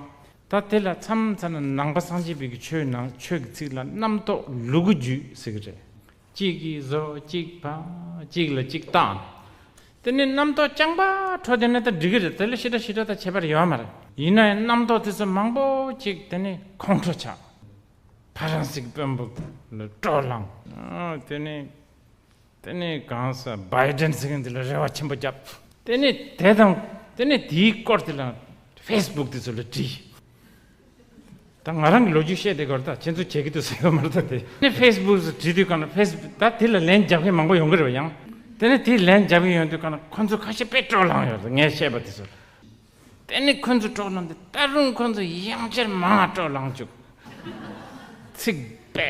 ད་དེ་ལ་མཚམས་མཚམས་ན་ནང་པ་སངས་རྒྱས་པའི་གི་ཆོས་ནང་ཆོས་ཀྱི་ཚིག་ལ་རྣམ་རྟོག་ལུ་གུ་རྒྱུད་ཟེར་གི་རེད། གཅིག་གིས་བཟོ། གཅིག་ཕ། གཅིག་ལ་གཅིག་བཏང་། དེ་ནས་རྣམ་རྟོག་རྐྱང་པ་འཕྲོ་བསྡད་ན་ད་འགྲིག་གི་རེད། དེ་ལ་ཞེ་དྲག་ཞེ་དྲག་ད་ཁྱད་པར་ཡོད་མ་རེད། ཡིན་ན་ཡང་རྣམ་རྟོག་དེ་ཚོ་མང་པོ་ཅིག་དེ་ནས་ཁོང་ཁྲོ་ཆགས། ཕ་རན་སི་གི་དཔོན་པོ་ལ་སྤྲོ་ལངས། ཨ། དེ་ནས་དེ་ནས་གང་ཟག་བྷའི་ཌེན་ཟེར་མཁན་དེ་ལ་རེ་བ་ཆེན་པོ་བརྒྱབ། དེ་ནས་དེ་དང་དེ་ནས་དེའི་སྐོར་དེ་ལ་ཕེ་སི་བུག་དེ་ཚོ་ལ་བྲིས། ད་ང་རང་གི་ལོ་རྒྱུས་བཤད་དེ་གོ་རེད། ད་ཁྱེད་ཚོ་བྱེད་ཀྱི་འདུག་ཟེར་ཡོད་མ་རེད། ད་དེ་ནས་ཕེ་སི་བུག་སུ་བྲིས་དུས་གང་ན་ཕེ་སི་བུག་ད་དེ་ལ་ལན་རྒྱབ་མཁན་མང་པོ་ཡོང་གི་རེད་པ། ཡང་དེ་ནས་དེ་ལན་རྒྱབ་མཁན་ཡོང་དུས་གང་ན་ཁོ་ཚོ་ཁ་ཤས་དཔེ་སྤྲོ་ལངས་ཡོད་རེད། ངས་བཤད་པ་དེ་ཚོ། དེ་ནས་ཁོ་ཚོ་སྤྲོ་ལངས་ཏེ་ད་རུང་ཁོ་ཚོ་ཡང་བསྐྱར་མང་སྤྲོ་ལངས་བཅུག་ཚིག་དཔེ་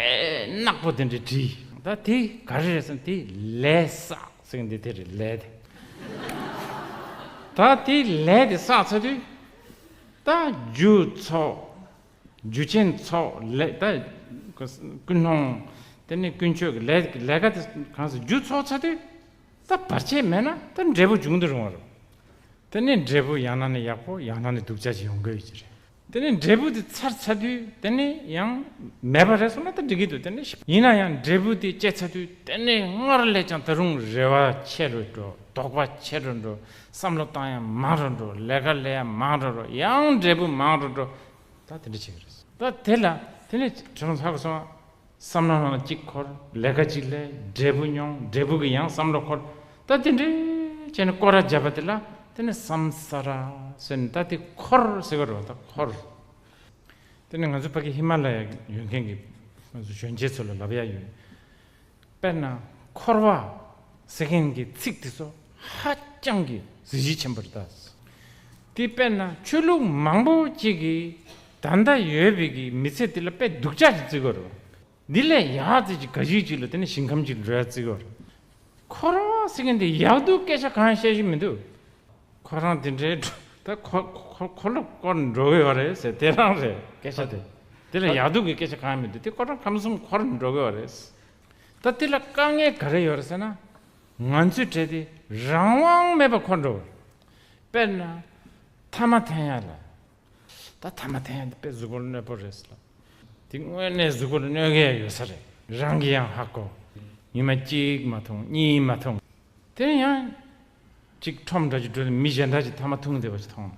ནག་པོ་དེ་འདྲ་བྲིས། ད་དེ་ག་རེ་རེད་ཟེར་ན་དེ་ལས་བསགས་ཟེར་གི་འདི་དེ་རེད། ལས་དེ། ད་དེ་ལས་དེ་བསགས་ཚར་དུས། ད་རྒྱུ་ཚོགས། རྒྱུ་ཅན་ཚོགས་ལས་ད། ཀུན་སློང་། དེ་ནས་ཀུན་སྤྱོད་ཀྱི་ལས་ལས་ཀ་དེ་གང་ཟེར་རྒྱུ་ཚོགས་ཚར་དུས། ད་བར་ཆད་མེད་ན་ད་འབྲས་བུ་འབྱུང་དུ་རུང་བ་རེད། དེ་ནས་འབྲས་བུ་ཡང་ན་ནི་ཡག་པོ་ཡང་ན་ནི་སྡུག་ཅག་ཅིག་ཡོང་གི་ཡོད་ཀྱི་རེད། དེ་ནས་འབྲས་བུ་དེ་ཚར་ཚར་དུས་དེ་ནས་ཡང་མེད་པ་རེད་སོང་ན་ད་འགྲིག་གི་འདུག་དེ་ནས་ཡིན་ན་ཡང་འབྲས་བུ་དེ་སྐྱེས་ཚར་དུས་དེ་ནས་སྔར་ལས་ཀྱང་ད་རུང་རེ་བ་ཆེ་རུ་འགྲོ། དོགས་པ་ཆེ་རུ་འགྲོ། བསམ་བློ་བཏང་ཡང་མང་རུ་འགྲོ། ལས་ཀ་ལས་ཡང་མང་རུ་འགྲོ། ཡང་འབྲས་བུ་མང་རུ་འགྲོ། ད་དེ་འདྲ་བྱེད་ཀྱི་རེད། ད་དེ་ལ་དེ་ནས་དྲི་བ་ཧ་གོ་སོང་ང་། བསམ་བློ་ནང་གཅིག་འཁོར། ལས་ཀ་གཅིག་ལས། འབྲས་བུ་མྱོང་། འབྲས་བུ་གི་ཡང་བསམ་བློ་འཁོར། ད་དེ་འདྲའི་བྱས་ནས་སྐོར་ར་བརྒྱབ་པ་དེ་ལ་དེ་ནས་བསམ་ས་ར་ཟེར་ནས་ད་དེ་འཁོར་ཟེར་གི་རེད་པ། ད་འཁོར། དེ་ནས་ང་ཚོ་ཕ་གི་ཧི་མ་ལ་ཡ་ཡོད་མཁན་གྱི་ང་ཚོ་གཞོན་སྐྱེས་ཚོ་ལ་ལབ་ཡ་ཡོད། དཔེར་ན་འཁོར་བ་ཟེར་མཁན་གྱི་ཚིག་དེ་ཚོ་ཧ་ཅང་གི་གཟི་བརྗིད་ཆེན་པོ་རེད་ད། དེ་དཔེར་ན་ཆོས་ལུགས་མང་པོ་ཅིག་གིས་ད་ལྟ་ཡོད་པའི་གི་མི་ཚེ་དེ་ལ་དཔེ་སྡུག་ཅག་ཅིག་བརྩི་གི་རེད། འདི་ལས་ཡག་ཙི་ཅིག་ག་ཅིག་ཅིག་ལ་དེ་ནས་ཞིང་ཁམས་ཅིག་འགྲོ་ཡ་བརྩི་གི་རེད། འཁོར་བ་ཟེར་མཁན་དེ་ཡག་སྡུག་སྐད་ཆ་གང་ཡང་བཤད་རྒྱུ་མི་འདུག་ཁོ་རང་དེ་འདྲའི་འགྲོ་ད་ཁོ་ཁོ་ཁོ་ལོ་སྐོར་འགྲོ་གི་ཡོད་རེད་ཟེར་དེ་རང་རེད། སྐད་ཆ་དེ་དེ་ལ་ཡག་སྡུག་གི་སྐད་ཆ་གང་ཡང་མི་འདུག་དེ་ཁོ་རང་ཁམས་གསུམ་འཁོར་འགྲོ་གི་ཡོད་རེད། ད་དེ་ལ་དཀའ་ངལ་ག་རེ་ཡོད་རེད་ཟེར་ན། ང་ཚོའི་གྲས་དེ་རང་དབང་མེད་པར་འཁོར་འགྲོ་གི་རེད། དཔེར་ན། ཐ་མག་འཐེན་ཡ་ལ། ད་ཐ་མག་འཐེན་ཡ་དེ་དཔེ་གཟུགས་པོ་ལ་གནོད་པོ་རེད་ཟེར་ལ། དེ་དངོས་གནས་གཟུགས་པོ་ལ་གནོད་གི་ཡ་ཡོད་ས་རེད། རང་གིས་ཡང་ཧ་གོ། ཉི་མ་གཅིག་མ་འཐུང་གཉིས་མ་འཐུང་། དེ་ཡང་། ཅིག་ཁྲོམ་འདྲ་ཅིག་འགྲོ་ནས་མི་གཞན་འདྲ་ཅིག་ཐ་མག་འཐུང་བསྡད་པ་ཅིག་མཐོང་།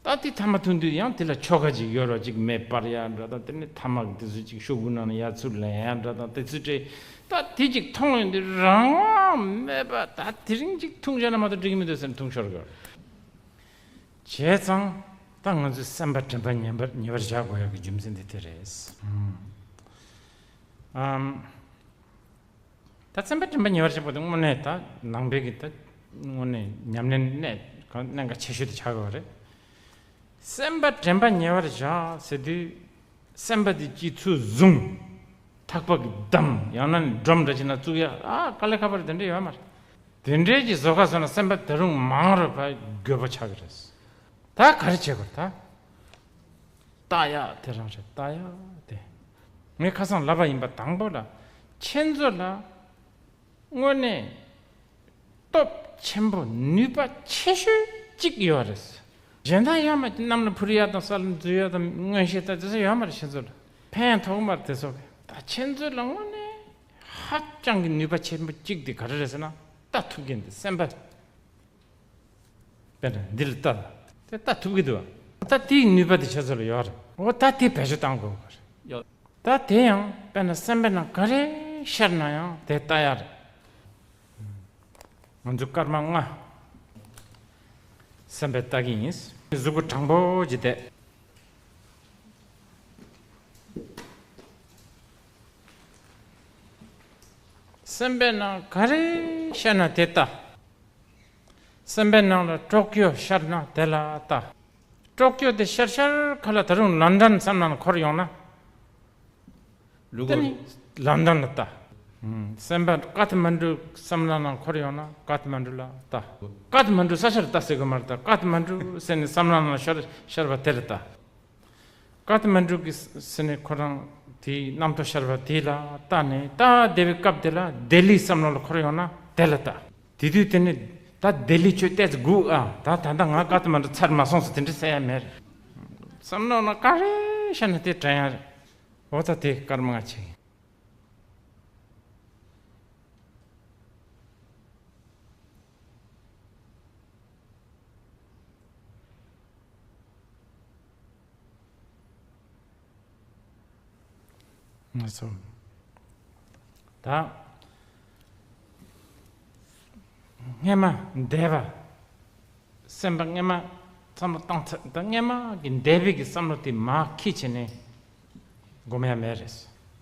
ད་དེ་ཐ་མག་འཐུང་དུས་ཡང་དེ་ལ་ཆོ་ག་ཅིག་ཡོད་རོགས། ཅིག་མེ་སྤར་ཡ་འདྲ་དང་། དེ་ནས་ཐ་མག་དེ་ཚོ་ཅིག་ཤོག་བུ་ནང་ནས་ཡར་ཚུར་ལེན་ཡ་འདྲ་དང་། དེ་ཚོ་སྤྲད། ད་དེ་ཅིག་མཐོང་ཡོང་དུས་རང་དབང་མེད་པ། ད་དེ་རིང་ཅིག་འཐུང་བྱས་ན་མ་གཏོགས་འགྲིག་གི་མི་འདུག་ཟེར་ནས་འཐུང་ཤོར་གི། བྱས་ཙང་ད་ང་ཚོའི་སེམས་པ་དྲན་པ་ཉེ་བར་ཉེ་བར་བཞག་དགོས་ཡ་གི་རྒྱུ་མཚན་དེ་དེ་རེད། ཨམ། ད་སེམས་པ་དྲན་པ་ཉེ་བར་བཞག་པ་དེ་དངོས་གནས་ད་ནང་པའི་གི་ད་དངོས་གནས་ཉམས་ལེན་གནད་གནད་འགག་ཆེ་ཤོས་དེ་ཆགས་ཡོད་རེད། སེམས་པ་དྲན་པ་ཉེ་བར་བཞག་ཟེར་དུས། སེམས་པ་དེ་གཅིག་ཚུར་བཟུང་། ཐག་པ་གིས་བསྡམས། ཡང་ན་ནི་སྒྲོམ་འདྲ་ཅིག་ནང་བཙུགས་ཡ། ཨ་དཀའ་ལས་ཁག་པོ་རེད། དེ་འདྲ་ཡོད་མ་རེད། དེ་འདྲའི་གི་བཟོ་ཁ་བཟོ་ན་སེམས་པ་ད་རུང་མང་རུ་བ་རྒོད་པོ་ཆགས་ཀྱི་རེད། ད་ག་རེ་བྱེད་དགོས་རེད་ད། ལྟ་ཡག་དེ་རང་རེད། ལྟ་ཡག་དེ། ངས་ཁ་སང་ལབ་པ་ཡིན་པ། དང་པོ་ལ་ཁྱེད་ཚོ་ལ་དངོས་གནས་སྟོབས་ཆེན་པོ་ནུས་པ་ཆེ་ཤོས་གཅིག་ཡོད་རེད། གཞན་དག་ཡོད་མ་རེད། གནམ་ལ་འཕུར་ཡག་དང་ས་ལ་འཛུལ་ཡག་དང་མངོན་ཤེས་དང་དེ་ཚོ་ཡོད་མ་རེད། ཁྱེད་ཚོ་ལ་ཕན་ཐོགས་མ་རེད་དེ་ཚོ་གི། ད་ཁྱེད་ཚོ་ལ་དངོས་གནས་ཧ་ཅང་གི་ནུས་པ་ཆེན་པོ་གཅིག་དེ་ག་རེ་རེད་ཟེར་ན། ལྟ་ཐུབ་མཁན་དེ་སེམས་པ། དཔེར་ན་འདི་ལ་ལྟ། དེ་ལྟ་ཐུབ་ཀྱི་འདུག་བ། ད་དེའི་ནུས་པ་དེ་ཁྱེད་ཚོ་ལ་ཡོད་རེད། འོ་ད་དེ་བེད་སྤྱོད་གཏང་དགོས་པ་རེད། ཡོད། ད་དེ་ཡང་དཔེར་ན་སེམས་པའི་ནང་ག་རེ་ཤར་ན་ཡང་དེ་ལྟ་ཡག་རེད། ང་ཚོ་སྐར་མ་ལྔ། སེམས་པའི་ལྟ་གི་ཡིན། གཟུགས་པོ་དྲང་པོ་ཅིག་བསྡད། སེམས་པའི་ནང་ག་རེ་ཤར་ན་དེ་ལྟ། སེམས་པའི་ནང་ལ་ཀྲོ་ཀྱོ་ཤར་ན་དེ་ལ་ལྟ། ཀྲོ་ཀྱོ་དེ་ཤར་ཤར་ཁ་ལ་ད་རུང་ལན་ཌན་བསམ་བློ་ནང་འཁོར་ཡོང་ན། ལུག་དེ་ནི་ལན་ཌན་ལ་ལྟ། ཨུམ། སེམས་པ་ཀ་ཐ་མན་གྲུ་བསམ་བློ་ནང་འཁོར་ཡོང་ན་ཀ་ཐ་མན་གྲུ་ལ་ལྟ། ཀ་ཐ་མན་གྲུ་ས་ཆར་ལྟ་ཟེར་གི་མ་རེད། ད་ཀ་ཐ་མན་གྲུ་ཟེར་ནས་བསམ་བློ་ནང་ཤར་ཤར་བ་དེ་ལ་ལྟ། ཀ་ཐ་མན་གྲུ་གི་ཟེར་ནས་ཁོ་རང་དེའི་རྣམ་རྟོག་ཤར་བ་དེ་ལ་ལྟ་ནས། ལྟ་བསྡད་པའི་སྐབས་དེ་ལ་ལྡི་ལི་བསམ་བློ་ལ་འཁོར་ཡོང་ན་དེ་ལ་ལྟ། དེ་དུས་དེ་ནི་ད་ལྡི་ལི་ཁྱོད་ཏོག་ཙམ་སྒུག་ཨ། ད་ད་ལྟ་ང་ཀ་ཐ་མན་གྲུ་ཚར་མ་སོང་ཟེར་དེ་འདྲ་ཟེར་ཡ་མེད། བསམ་བློ་ནང་ག་རེ་ཤར་ན་དེ་དྲན་ཡ་རེད། འོ་ད་དེ་སྐར་མ་ལྔ་བྱེད་ཀྱི་ཡིན། ང་ཚོ་ད་སྔས་མ་འདས་པ། སེམས་པ་སྔས་མ་བསམ་བློ་བཏང་ཚར། ད་སྔས་མ་གི་འདས་པའི་གི་བསམ་བློ་དེ་མར་འཁྱེར་བྱས་ནས་སྒོམ་ཡ་མེད་རེད།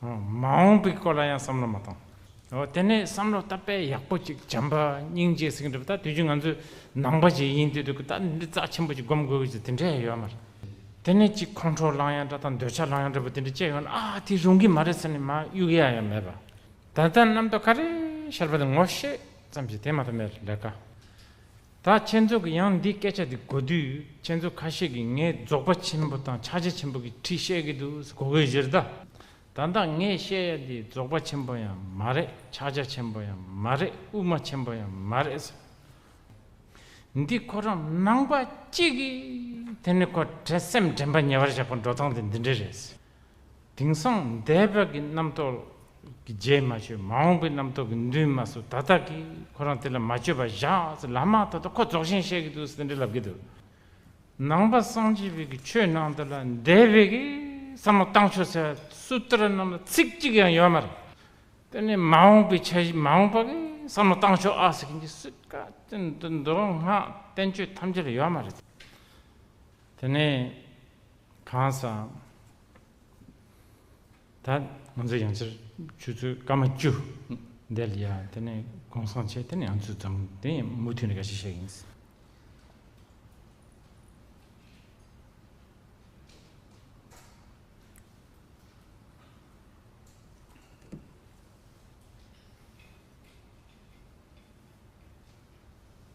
ཨོ། མ་འོངས་པའི་སྐོར་ལ་ཡང་བསམ་བློ་མ་བཏང་། ཨོ། དེ་ནས་བསམ་བློ་ད་དཔེ་ཡག་པོ་ཅིག་བྱམས་པ་སྙིང་རྗེ་ཟེར་གྱི་འདུག་ད་དུས་རྒྱུན་ང་ཚོས་ནང་པ་ཅིག་ཡིན་དུས་དུས་ད་འདི་རྩ་ཆེན་པོ་ཅིག་སྒོམ་དགོས་ཀྱི་དེ་འདྲ་ཡོད་མ་རེད། དེ་ནས་ཅིག་ཁོང་ཁྲོ་ལངས་ཡ་འདྲ་དང་འདོད་ཆགས་ལངས་ཡ་འདྲ་པོ་དེ་འདྲ་སྐྱེ་ཡོང་ན། ཨ་དེ་རུང་གི་མ་རེད་ཟེར་ནས་མར་གཡུག་ཡ་ཡང་མེད་པ། ད་ལྟ་རྣམ་རྟོག་ག་རེ་ཤར་བ་དེ་ངོ་ཤེས་ཙམ་ཞིག་དེ་མ་གཏོགས་མེད། ལས་ཀ། ད་ཁྱེད་ཚོ་གི་ཡང་འདི་སྐད་ཆ་འདི་གོ་དུས། ཁྱེད་ཚོ་ཁ་ཤས་ཀྱིས་ངས་རྫོགས་པ་ཆེན་པོ་དང་ཕྱག་རྒྱ་ཆེན་པོ་གི་ཁྲིད་བཤད་ཀྱི་འདུག་གོ་གི་ཡོད་ད། ད་ལྟ་ངས་བཤད་ཡ་འདི་རྫོགས་པ་ཆེན་པོ་ཡང་མ་རེད། ཕྱག་རྒྱ་ཆེན་པོ་ཡང་མ་རེད། དབུ་མ་ཆེན་པོ་ཡང་མ་རེད། འདི་ཁོ་རང་ནང་པ་གཅིག་གིས་དེ་ནི་ཁོ་དྲན། སེམས་དྲན་པ་ཉེ་བར་བཞག་པ་འགྲོ་སྟངས་དེ་འདི་འདྲ་རེད། དེང་སང་འདས་པ་གི་རྣམ་རྟོག་གི་རྗེས་མ་ཆོད། མ་འོངས་པའི་རྣམ་རྟོག་གི་མདུན་མ་སུ། ད་ལྟ་གི་ཁོ་རང་དེ་ལ་མ་བཅོས་པ་བཞག་ཟེར། ལམ་མ་ཐོག་ཏུ་ཁོ་རྫོགས་ཆེན་བཤད་ཀྱི་འདུག་ཟེར་འདི་ལབ་ཀྱི་འདུག་ནང་པ་སངས་རྒྱས་པའི་གི་ཆོས་ནང་དུ་ལ་འདས་པའི་གི་བསམ་བློ་བཏང་ཆོག་ཟེར་སུ་ཏྲ་ནང་ལ་ཚིག་གཅིག་ཡང་ཡོད་མ་རེད། དེ་ནས་མ་འོངས་པའི་ཆ་གཞི། མ་འོངས་པ་གི་བསམ་བློ་བཏང་ཆོག་ཨ་ཟེར་གྱི་འདི་སུ་ག་དེ་འདི་མདོ་སྔགས་བསྟན་བཅོས་ཐམས་ཅད་ལ་ཡོད་མ་རེད། དེ་ནས་གང་ཟག་ད་ང་ཚོ་ཡང་ཕྱིར་ཆུ་ཚོད་སྐར་མ་བཅུ་འདི་ལ་ཡ། དེ་ནས་གུང་སེང་བྱས། དེ་ནས་ང་ཚོ་འཛོམས། དེ་མུ་མཐུད་ནས་འགའ་ཤས་བཤད་ཡིན།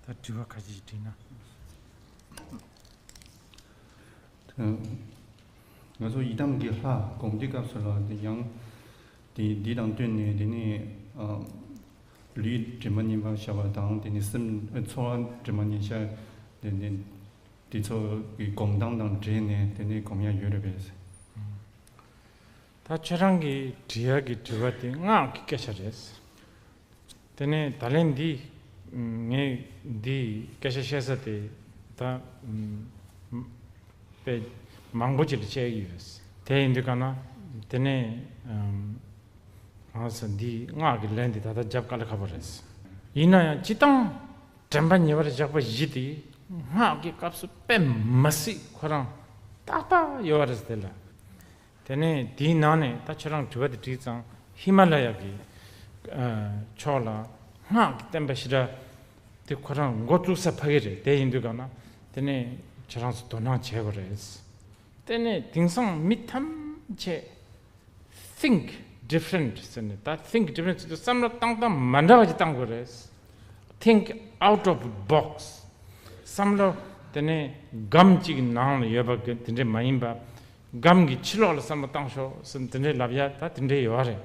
ད་དྲི་བ་ཁ་ཅིག་དྲིས་ན། ང་ཚོ་ཡི་དམ་གྱི་ལྷ་སྒོམ་དུས་སྐབས་སུ་ལ་དེ་ཡང་དེ་འདི་དང་བསྟུན་ནས། དེ་ནས་ཨ་ལུས་དྲི་མ་མཉེས་པ་བྱ་བ་དང་། དེ་ནས་སེམས་ཚོར་བ་དྲི་མ་མཉེས་བྱ། དེ་ནས་དེ་ཚོ་གི་སྒོམ་སྟངས་དང་འབྲེལ་ནས་དེ་ནས་སྒོམ་ཡ་ཡོད་རེད་པས། ད་ཁྱེད་རང་གིས་དྲི་ཡ་གི་དྲི་བ་དེ་སྔགས་ཀྱི་སྐད་ཆ་རེད། དེ་ནས་ད་ལན་འདི་ ངས་འདི་སྐད་ཆ་བཤད་ས་དེ་ད་དཔེ་མང་པོ་ཅིག་ལ་བཤད་ཀྱི་ཡོད། དེ་ཡིན་དུས་ག་ན་དེ་ནས་ཨམ། ང་ཚོ་འདི་སྔགས་ཀྱི་ལན་འདི་ད་ལྟ་རྒྱབ་དཀའ་ལས་ཁག་པོ་རེད། ཡིན་ན་ཡང་སྤྱིར་བཏང་དྲན་པ་ཉེ་བར་བཞག་པ་བཞི་དེ་སྔགས་ཀྱི་སྐབས་སུ་དཔེ་མ་སྲིད་ཁོ་རང་ཏག་ཏག་ཡོད་རེད་དེ་ལ། དེ་ནས་དེའི་ནང་ནས་ད་ཁྱོད་རང་དྲི་བ་དེ་དྲིས་ཙང་ཧི་མ་ལ་ཡ་གི་ཕྱོགས་ལ་སྔགས་ཀྱི་བསྟན་པ་ཞེ་དྲག་དེ་ཁོ་རང་འགོ་བཙུགས་ས་ཕ་གི་རེད། དེ་ཡིན་དུས་ག་ན་དེ་ནས་ཁྱོད་རང་ཚོ་དོ་སྣང་བྱེད་དགོས་རེད། དེ་ནས་དེང་སང་མི་ཐམས་ཅད་think different ཟེར་ནས། ད་think different ཟེར་དུས་བསམ་བློ་བཏང་སྟངས་མ་འདྲ་བ་ཅིག་བཏང་དགོས་རེད། Think out of box. བསམ་བློ་དེ་ནས་སྒམ་གཅིག་གི་ནང་ལ་ཡོད་པ་གི་དེ་འདྲས་མ་ཡིན་པ། སྒམ་གྱི་ཕྱི་ལོགས་ལ་བསམ་བློ་བཏང་ཤོག་ཟེར་དེ་འདྲས་ལབ་ཡ་ད་དེ་འདྲས་ཡོད་རེད།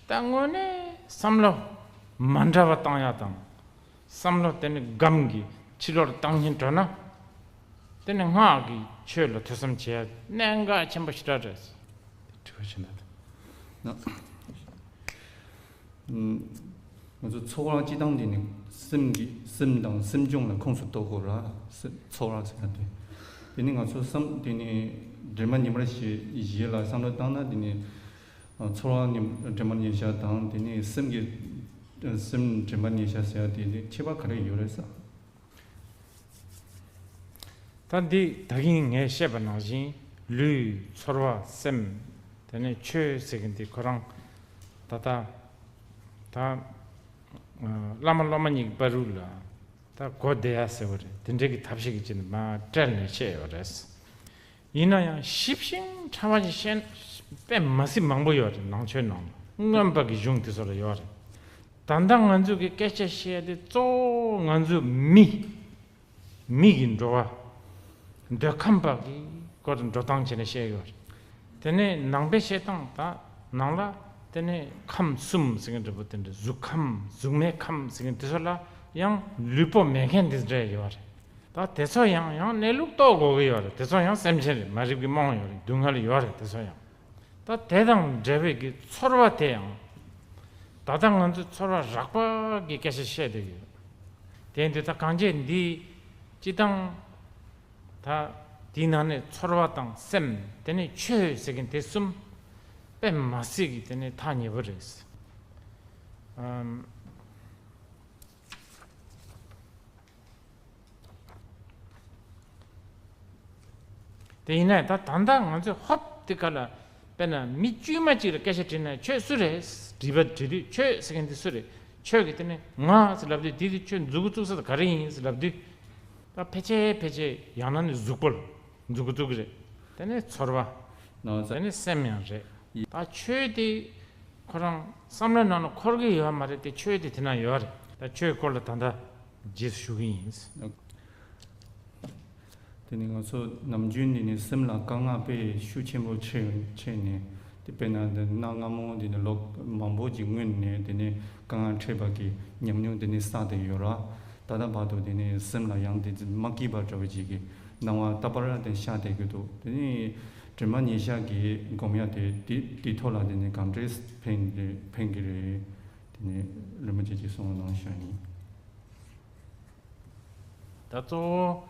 ད་དངོས་གནས་བསམ་བློ་མ་འདྲ་བ་བཏང་ཡ་དང་། བསམ་བློ་དེ་ནི་སྒམ་གྱི་ཕྱི་ལོགས་བཏང་སྙིང་འདོད་ན། དེ་ནི་སྔགས་ཀྱི་ཆོས་ལ་ཐོས་བསམ་བྱེད་ཡ་གནད་འགག་ཆེན་པོ་ཞེ་དྲག་རེད། དྲི་བ་ཞིག་ན། ང་ཚོ་ཚོར་བ་སྤྱི་བཏང་འདི་ནི་སེམས་ཀྱི་སེམས་དང་སེམས་བྱུང་ལ་ཁོངས་སུ་གཏོགས་དགོས་ར། སེམས་ཚོར་བ་ཟེར་ན་དེ། དེ་ནི་ང་ཚོ་བསམ་དེ་ནི་དྲན་པ་ཉེ་བར་བཞི་བཞི་ལ་བསམ་བློ་བཏང་ན། དེ་ནི་ཚོར་བ་ཉེ་དྲན་པ་ཉེ་ཤ་དང་། དེ་ནི་སེམས་ཀྱི་སེམས་དྲན་པ་ཉེ་ཤ་ཟེར་ཡ་དེ་ནི་ཁྱད་པར་ག་རེ་ཡོད་རེད་ས། ད་འདི་ད་གིན་ངས་བཤད་པ་ནང་བཞིན་ལུས་ཚོར་བ་སེམས། དེ་ནས་ཆོས་ཟེར་གྱི་འདི་ཁོ་རང་ད་ལྟ་ད་བླ་མ་སློབ་མ་གཉིས་ཀྱི་བར་རུ་ལ་ད་གོ་བདེ་ཡ་ཟེར་བ་རེད། དེ་འདྲའི་གི་ཐབས་ཤེས་ཀྱི་ཅི་ནས་མ་སྤྲད་ནས་བཤད་ཡོད་རེད། ཡིན་ན་ཡང་ཞིབ་ཞིང་ཕྲ་བ་ཞིག་བཤད་དཔེ་མ་སྲིད་མང་པོ་ཡོད་རེད། ནང་ཆོས་ནང་ལ་མངོན་པ་གི་གཞུང་དེ་ཚོ་ལ་ཡོད་རེད། ད་ལྟ་ང་ཚོ་གི་སྐད་ཆ་བཤད་དེ་གཙོ་བོ་ང་ཚོ་མི་མི་གི་འགྲོ་བ་འདོད་ཁམས་པ་གི་སྐོར་འགྲོ་སྟངས་བྱས་ནས་བཤད་ཡོད་རེད། དེ་ནས་ནང་པའི་བཤད་སྟངས་ད་ནང་ལ་དེ་ནས་ཁམས་གསུམ་ཟེར་མཁན་འདྲ་པོ་དེ་འདྲ། གཟུགས་ཁམས་གཟུགས་མེད་ཁམས་ཟེར་མཁན་དེ་ཚོ་ལ་ཡང་ལུས་པོ་མེད་མཁན་དེ་འདྲ་ཡོད་རེད། ད་དེ་ཚོ་ཡང་ཡང་གནས་ལུགས་རྟོགས་དགོས་ཀྱི་ཡོད་རེད། དེ་ཚོ་ཡང་སེམས་ཅན་རེད། མ་རིག་པའི་རྨོངས་ཡོད་རེད། སྡུག་བསྔལ་ཡོད་རེད། དེ་ཚོ་ཡང་། ད་དེ་དང་འབྲེལ་བའི་གི་ཚོར་བ་དེ་ཡང་། ད་ལྟ་ང་ཚོས་ཚོར་བ་རགས་པ་གི་སྐད་ཆ་བཤད་བསྡད་ཀྱི་ཡོད། དེ་འདི་ད་གང་བྱས་འདི་སྤྱི་བཏང་ད་དེའི་ནང་ནས་ཚོར་བ་དང་སེམས། དེ་ནས་ཆོས་ཟེར་མཁན་དེ་གསུམ་དཔེ་མ་སྲིད་ཀྱི་དེ་ནས་ཐག་ཉེ་པོ་རེད། ཨམ། དེ་ཡིན་ན་ད་ད་ལྟ་ང་ཚོས་ཧོབ་དེ་ག་ལ། དཔེར་ན་མི་དཀྱུས་མ་གཅིག་ལ་སྐད་ཆ་དྲིས་ན་ཁྱོད་སུ་རེད། དྲི་བ་དྲི་དུས་ཁྱོད་ཟེར་མཁན་དེ་སུ་རེད། ཁྱོད་ཀྱིས་དེ་ནས་ང་ཟེར་ལབ་དུས། དེ་དུས་ཁྱོད་མཛུབ་གུ་བཙུགས་ས་དེ་ག་རེ་ཡིན་ཟེར་ལབ་དུས། ད་ཕལ་ཆེར་ཕལ་ཆེར་ཡང་ན་ནི་གཟུགས་པོ་ལ་མཛུབ་གུ་བཙུགས་ཀྱི་རེད། དེ་ནས་ཚོར་བ། ནང་ཚ། དེ་ནས་སེམས་ཡང་རེད། ད་ཆོས་དེ་ཁོ་རང་བསམ་བློའི་ནང་ལ་འཁོར་གྱི་ཡོད་མ་རེད་དེ། ཆོས་དེ་དེ་ན་ཡོད་རེད། ད་ཆོས་སྐོར་ལ་ད་ལྟ་རྗེས་སུ་ཞུ་གི་ཡིན། དེ་ནི་ང་ཚོ་ནམ་རྒྱུན་འདི་ནི་སེམས་ལ་དཀའ་ངལ་དཔེ་ཤུགས་ཆེན་པོ་ཆེ་ཆེ་ནས། དེ་དཔེར་ན་འདི་གནའ་སྔ་མོ་འདི་ནི་ལོ་མང་པོ་ཅིག་སྔོན་ནས་དེ་ནི་དཀའ་ངལ་འཕྲད་པ་གི་ཉམས་མྱོང་དེ་ནི་བསགས་ཏེ་ཡོད་ར། ད་ལྟ་བར་དུ་དེ་ནི་སེམས་ལ་ཡང་དེ་མ་སྐྱིད་པ་འདྲ་བོ་ཅིག་གི་སྣང་བ་རྟག་པར་དེ་ཤར་བསྡད་ཀྱི་འདུག་དེ་ནི་དྲི་མ་ཉེ་ཤ་གི་སྒོམ་ཡ་དེ་དེ་དེ་ཐོག་ལ་དེ་ནི་གང་འདྲས་ཕན་གི་རེད། ཕན་གི་རེད། དེ་ནི་རིན་པོ་ཆེ་གཅིག་གསུང་གནང་ཤོག་ཡིན། ད་གཙོ་བོ་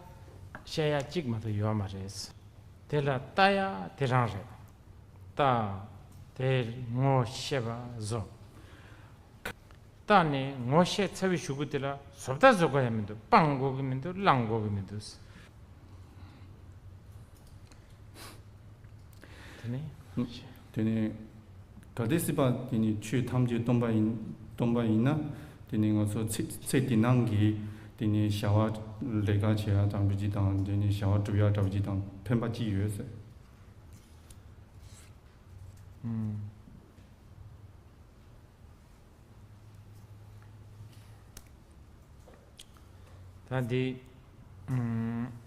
བཤད་ཡ་གཅིག་མ་གཏོགས་ཡོད་མ་རེད། དེ་ལ་ལྟ་ཡ་དེ་རང་རེད། ལྟ། དེར་ངོ་ཤེས་པ་བཟོ། ལྟ་ནས་ངོ་ཤེས་ཚར་བའི་གཞུག་གུ་དེ་ལ་བཟོ་ལྟ་བཟོ་དགོས་ཡ་མི་འདུག་སྤང་དགོས་ཀྱི་མི་འདུག་བླང་དགོས་ཀྱི་མི་འདུག་དེ་ནས། དེ་ནས་གལ་ཏེ་སྲིད་པ་དེ་ནི་ཆོས་ཐམས་ཅད་སྟོང་པ་ཡིན། སྟོང་པ་ཡིན་ན། དེ་ནི་ང་ཚོ་ཚེ་ཚེ་འདི་ནང་གི་དེ་ནི་བྱ་བ་ལས་ཀ་བྱེད་ཡ་འདྲ་བོ་ཅིག་དང་། དེ་ནི་བྱ་བ་སྒྲུབ་ཡ་འདྲ་བོ་ཅིག་དང་ཕན་པ་ཅི་ཡོད་ཟེར། ཨུམ། ད་འདི། ཨུམ།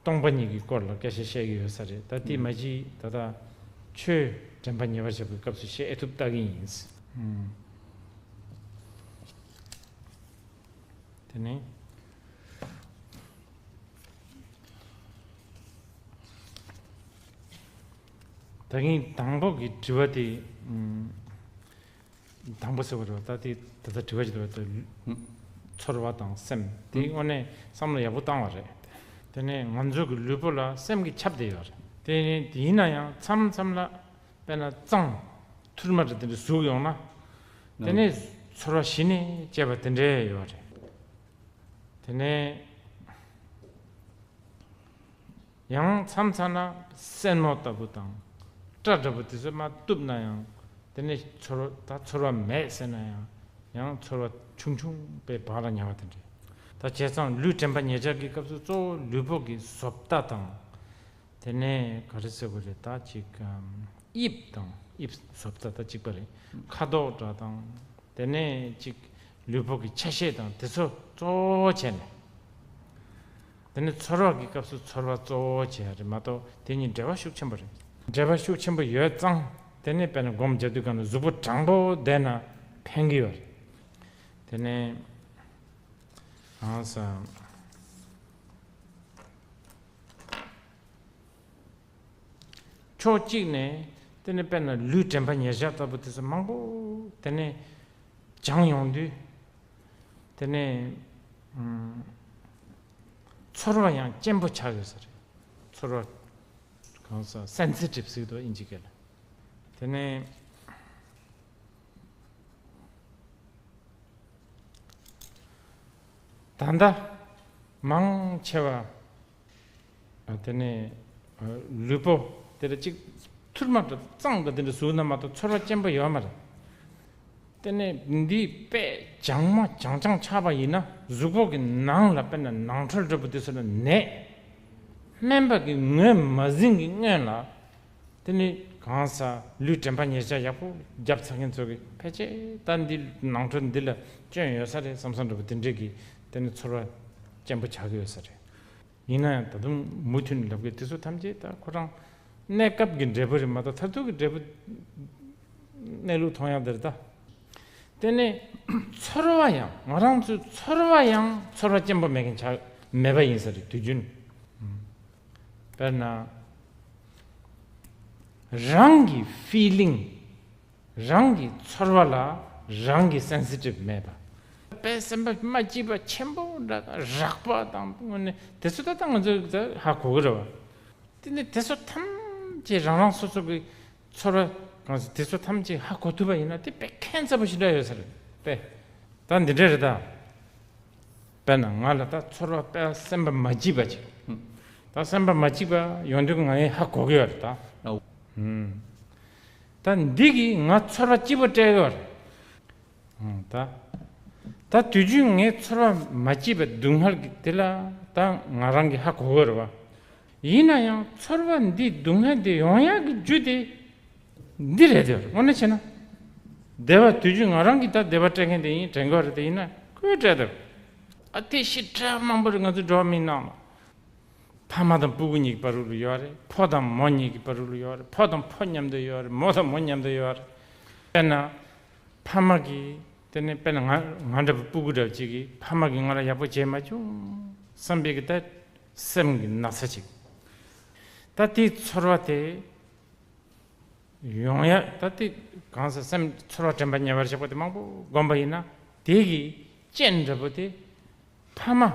སྟོང་པ་ཉིད་ཀྱི་སྐོར་ལ་སྐད་ཆ་བཤད་ཀྱི་ཡོད་ས་རེད། ད་དེ་མ་གཞི་ད་ལྟ་ཆོས་དྲན་པ་ཉེ་བར་བཞག་པའི་སྐབས་སུ་བཤད་ཨེ་ཐུབ་ལྟ་གི་ཡིན། ཨུམ། དེ་ནས། ད་གིན་དང་པོ་གི་དྲི་བ་དེ། ཨམ། དང་པོ་ཟེར་བ་རེད་བ། ད་དེ་ད་ལྟ་དྲི་བ་ཞིག་འདུག་བ། ད་ཚོར་བ་དང་སེམས་དེ་དངོས་གནས་བསམ་བློ་ཡག་པོ་བཏང་བ་རེད། དེ་ནས་ང་ཚོ་གི་ལུས་པོ་ལ་སེམས་ཀྱིས་ཁྱབ་བསྡད་ཡོད་རེད། དེ་ནས་ཡིན་ན་ཡང་མཚམས་མཚམས་ལ་དཔེར་ན་གཙང་ཐུར་མ་རེ་དེ་འདྲ་ཟུག་ཡོང་ན། དེ་ནས་ཚོར་བ་གཞི་ནས་སྐྱེ་བ་དེ་འདྲ་ཡོད་རེད། དེ་ནས་ཡང་མཚམས་མཚམས་ན་སེན་མོ་ལྟ་བུ་དང་སྐྲ་འདྲ་བོ་དེ་ཚོ་མར་གཏུབ་ན་ཡང་། དེ་ནས་ཚོར་བ་ད་ཚོར་བ་མེད་ཟེར་ན་ཡང་། ཡང་ཚོར་བ་ཆུང་ཆུང་པའི་བག་ལ་ཉལ་བ་དེ་འདྲ། ད་བྱས་ཙང་ལུས་དྲན་པ་ཉེར་བཞག་གི་སྐབས་སུ་གཙོ་བོ་ལུས་པོ་གི་བཟོ་ལྟ་དང་། དེ་ནས་ག་རེ་ཟེར་དགོས་རེད། ད་ཅིག་ཨམ། དབྱིབས་དང་དབྱིབས་བཟོ་ལྟ་ད་གཅིག་པ་རེད། ཁ་དོག་འདྲ་དང་། དེ་ནས་ཅིག་ལུས་པོ་གི་ཆ་ཤས་དང་དེ་ཚོ་གཙོ་བོ་བྱས་ནས། དེ་ནས་ཚོར་བ་གི་སྐབས་སུ་ཚོར་བ་གཙོ་བོ་བྱས་རེད་མ་གཏོགས། དེ་གཉིས་འབྲེལ་བ་ཤུགས་ཆེན་པོ་རེད། འབྲེལ་བ་ཤུགས་ཆེན་པོ་ཡོད་ཙང་། དེ་ནས་དཔེར་ན་སྒོམ་རྒྱག་དུས་སྒང་ལ་གཟུགས་པོ་དྲང་པོ་བསྡད་ན་ཕན་གི་ཡོད་རེད། དེ་ནས་གང་ཟག་ཕྱོགས་གཅིག་ནས་དེ་ནས་དཔེར་ན་ལུས་དྲན་པ་ཉེར་བཞག་ལྟ་བུ་དེ་ཚོ་མང་པོ་དེ་ནས་སྦྱངས་ཡོང་དུས། དེ་ནས་ཨམ། ཚོར་བ་ཡང་སྐྱེན་པོ་ཆགས་ཡོད་ས་རེད། ཚོར་བ་གང་ཟག་སེན་སི་ཊིབ་ཟེར་གི་འདུག་ཨིན་ཇི་སྐད་ལ། དེ་ནས། ད་ལྟ་མང་ཆེ་བ། དེ་ནས་ལུས་པོ་དེ་ལ་གཅིག་ཐུར་མ་འདྲ་གཙང་འདྲ་དེ་འདྲ་ཟུག་ན་མ་གཏོགས་ཚོར་བ་སྐྱེན་པོ་ཡོད་མ་རེད། དེ་ནས་འདི་དཔེ་སྦྱངས་མ་སྦྱངས་སྦྱངས་ཆགས་པ་ཡིན་ན་གཟུགས་པོ་གི་ནང་ལ་དཔེར་ན་ནང་ཁྲོལ་འདྲ་པོ་དེ་ཚོ་ལ་ནད། སྨན་པ་གི་ངོས་མ་ཟིན་གི་སྔོན་ལ། དེ་ནི་གང་ཟག་ལུས་དྲན་པ་ཉེར་བཞག་ཡག་པོ་རྒྱབ་ཚར་མཁན་ཚོ་གིས་ཕལ་ཆེར་ད་འདི་ནང་ཁྲོལ་འདི་ལ་སྐྱོན་ཡོད་ས་རེད་བསམ་བསམ་འདྲ་པོ་དེ་འདྲས་ཀྱི་དེ་ནི་ཚོར་བ་སྐྱེན་པོ་ཆགས་ཀྱི་ཡོད་ས་རེད། ཡིན་ན་ཡང་ད་དུང་མུ་མཐུད་ནས་ལབ་གི། དེ་ཚོ་ཐམས་ཅད་ད་ཁོ་རང་གནས་སྐབས་ཀྱི་འབྲས་བུ་རེད་མ་གཏོགས་མཐར་ཐུག་གི་འབྲས་བུ་གནས་ལུགས་མཐོང་ཡག་འདི་རེད་ད། དེ་ནས་ཚོར་བ་ཡང་ང་རང་ཚོའི་ཚོར་བ་ཡང་ཚོར་བ་སྐྱེན་པོ་མེད་མཁན་ཆགས་མེད་པ་ཡིན་ས་རེད་དུས་རྒྱུན། དཔེར་ན། རང་གི་ཕི་ལིང་། རང་གི་ཚོར་བ་ལ་རང་གི་སེན་སི་ཊིབ་མེད་པ། དཔེ་སེམས་པ་མ་སྐྱིད་པ་ཆེན་པོ་འདྲ་དང་རགས་པ་དང་དངོས་གནས་དེ་ཚོ་ད་ལྟ་ང་ཚོས་ད་ཧ་གོ་གི་རེད་བ། དེ་ནས་དེ་ཚོ་ཐམས་ཅད་རང་རང་སོ་སོ་གི་ཚོར་བ་གང་ཟེར་དེ་ཚོ་ཐམས་ཅད་ཧ་གོ་ཐུབ་པ་ཡིན་ན་དེ་དཔེ་ཁྱད་མཚར་པོ་ཞིག་འདྲ་ཡོད་ས་རེད་དཔེ། ད་འདི་འདྲ་རེད་ད། དཔེར་ན་ང་ལ་ད་ཚོར་བ་དཔེ་སེམས་པ་མ་སྐྱིད་པ་ཅིག་ད་སེམས་པ་མ་སྐྱིད་པ་ཡོང་དུས་ང་ཡང་ཧ་གོ་གི་ཡོད་རེད་ད། ཨོ། ཨུམ། ད་འདི་གིས་ང་ཚོར་བ་སྐྱིད་པོ་སྤྲད་ཡོད་རེད། ཨུམ། ད། ད་དུས་རྒྱུན་ངའི་ཚོར་བ་མ་སྐྱིད་པ་སྡུག་བསྔལ་གྱི་དེ་ལ་ད་ང་རང་གིས་ཧ་གོ་གི་རེད་བ། ཡིན་ན་ཡང་ཚོར་བ་འདི་སྡུག་བསྔལ་འདི་ཡོང་ཡག་གི་རྒྱུ་དེ་འདི་རེད་དེ། དངོས་གནས་བྱས་ན། བདེ་བ་དུས་རྒྱུན་ང་རང་གིས་ད་བདེ་བ་སྤྲད་མཁན་དེ་ཡིན་དྲན་གྱི་ཡོད་རེད་དེ། ཡིན་ན་ཁོས་སྤྲད་དེ། ཨ་དེ་ཞེ་དྲག་མང་པོ་རེད་ང་ཚོ་འགྲོ་བ་མིའི་ནང་ལ། ཕ་མ་དང་སྤུ་གུ་གཉིས་ཀྱི་བར་དུ་ལ་ཡོད་རེད། ཕོ་དང་མོ་གཉིས་ཀྱི་བར་དུ་ལ་ཡོད་རེད། ཕོ་དང་ཕོ་མཉམ་དུ་ཡོད་རེད། མོ་དང་མོ་མཉམ་དུ་ཡོད་རེད། དཔེར་ན། ཕ་མ་གིས་དེ་ནས་དཔེར་ན་ང་ང་འདྲ་བའི་སྤུ་གུ་འདྲ་བ་ཅིག་གིས་ཕ་མ་གིས་ང་ལ་ཡག་པོ་བྱས་མ་བྱུང་བསམ་པའི་གི་ད་སེམས་ཀྱི་ན་ཚ་ཅིག་ད་དེའི་ཚོར་བ་དེ་ཡོང་ཡ་ད་དེ་གང་ཟག་སེམས་ཚོར་བ་དྲན་པ་ཉེ་བར་བཞག་པ་དེ་མང་པོ་བསྒོམས་པ་ཡིན་ན་དེ་གི་རྐྱེན་འདྲ་པོ་དེ་ཕ་མ།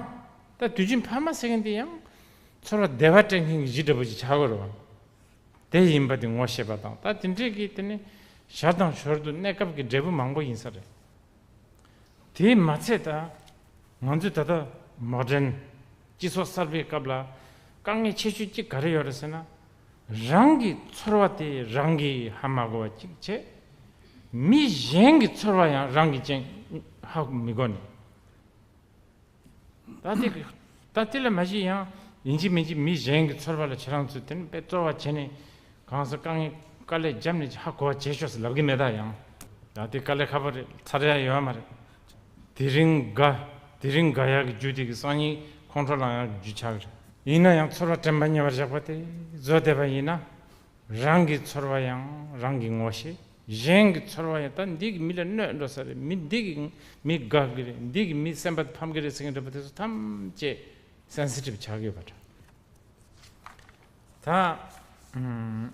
ད་དུས་རྒྱུན་ཕ་མ་ཟེར་མཁན་དེ་ཡང་ཚོར་བ་བདེ་བ་སྤྲད་མཁན་གྱི་གཞི་འདྲ་པོ་ཅིག་ཆགས་ཀྱི་རེད་བ། དེ་ཡིན་པ་དེ་ངོ་ཤེས་པ་དང་ད་དེ་འདྲས་ཀྱི་དེ་ནི་ཞར་དང་ཞོར་དུ་གནས་སྐབས་ཀྱི་འབྲས་བུ་མང་པོ་ཡིན་ས་རེད། དེས་མ་ཚད་ད་ང་ཚོས་ད་ལྟ་མོ་ཌན་སྤྱི་ཚོགས་གསར་པའི་སྐབས་ལ་དཀའ་ངལ་ཆེ་ཤོས་གཅིག་ག་རེ་ཡོད་རེད་ཟེར་ན། རང་གི་ཚོར་བ་དེ་རང་གིས་ཧ་མ་གོ་བ་གཅིག་བྱས། མི་གཞན་གྱི་ཚོར་བ་ཡང་རང་གིས་ཅང་ཧ་མི་གོ་ནས། ད་དེ་ད་དེ་ལ་མ་གཞི་ཡང་ཡིན་གཅིག་མིན་གཅིག་མི་གཞན་གྱི་ཚོར་བ་ལ་ཁྱེད་རང་ཚོས་དེ་ནི་དཔེ་གཙོ་བ་བྱས་ནས་གང་ཟག་དཀའ་ངལ་དཀའ་ལས་བརྒྱབ་ནས་ཧ་གོ་བ་བྱེད་ཤོག་ཟེར་ལབ་ཀྱི་མེད་ད། ཡང་ད་དེ་དཀའ་ལས་ཁག་པོ་རེད། ཚར་ཡ་ཡོད་མ་རེད། དེ་རིང་དགའ་དེ་རིང་དགའ་ཡག་གི་རྒྱུ་དེ་གི་སང་ཉིན་ཁོང་ཁྲོ་ལངས་ཡག་གི་རྒྱུ་ཆགས་རེད། ཡིན་ན་ཡང་ཚོར་བ་དྲན་པ་ཉེ་བར་བཞག་པ་དེ་བཟོ་བསྡད་པ་ཡིན་ན། རང་གི་ཚོར་བ་ཡང་རང་གིས་ངོ་ཤེས། གཞན་གྱི་ཚོར་བ་ཡང་ད་འདི་གི་མི་ལ་གནོད་འགྲོ་ས་རེད། མི་འདི་གི་མི་དགའ་གི་རེད། འདི་གི་མི་སེམས་པ་ཕམ་གི་རེད་ཟེར་མཁན་འདྲ་པོ་དེ་ཚོ་ཐམས་ཅད་སེན་སི་ཊིབ་ཆགས་ཡོད་པ་འདྲ། ད་ཨུམ།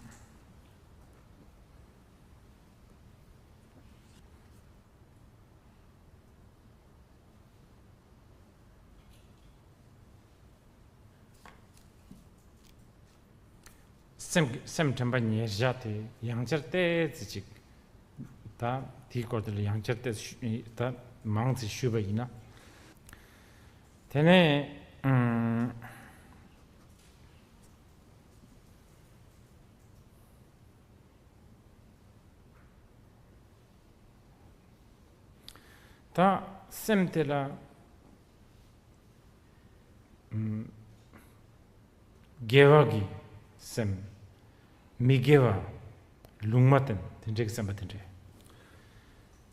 སེམས་སེམས་དྲན་པ་ཉེར་བཞག་དེ་ཡང་བསྐྱར་ཏོག་ཙམ་ཅིག་ད་དེའི་སྐོར་དེ་ལ་ཡང་བསྐྱར་ཏོག་ཙམ་ཞུ་ད་མང་ཙམ་ཞུས་པ་ཡིན་ན། དེ་ནས་ཨམ། ད་སེམས་དེ་ལ་ཨམ། དགེ་བ་གི་སེམས། མི་དགེ་བ། ལུང་མ་བསྟན་དེ་འདྲའི་སེམས་པ་དེ་འདྲས།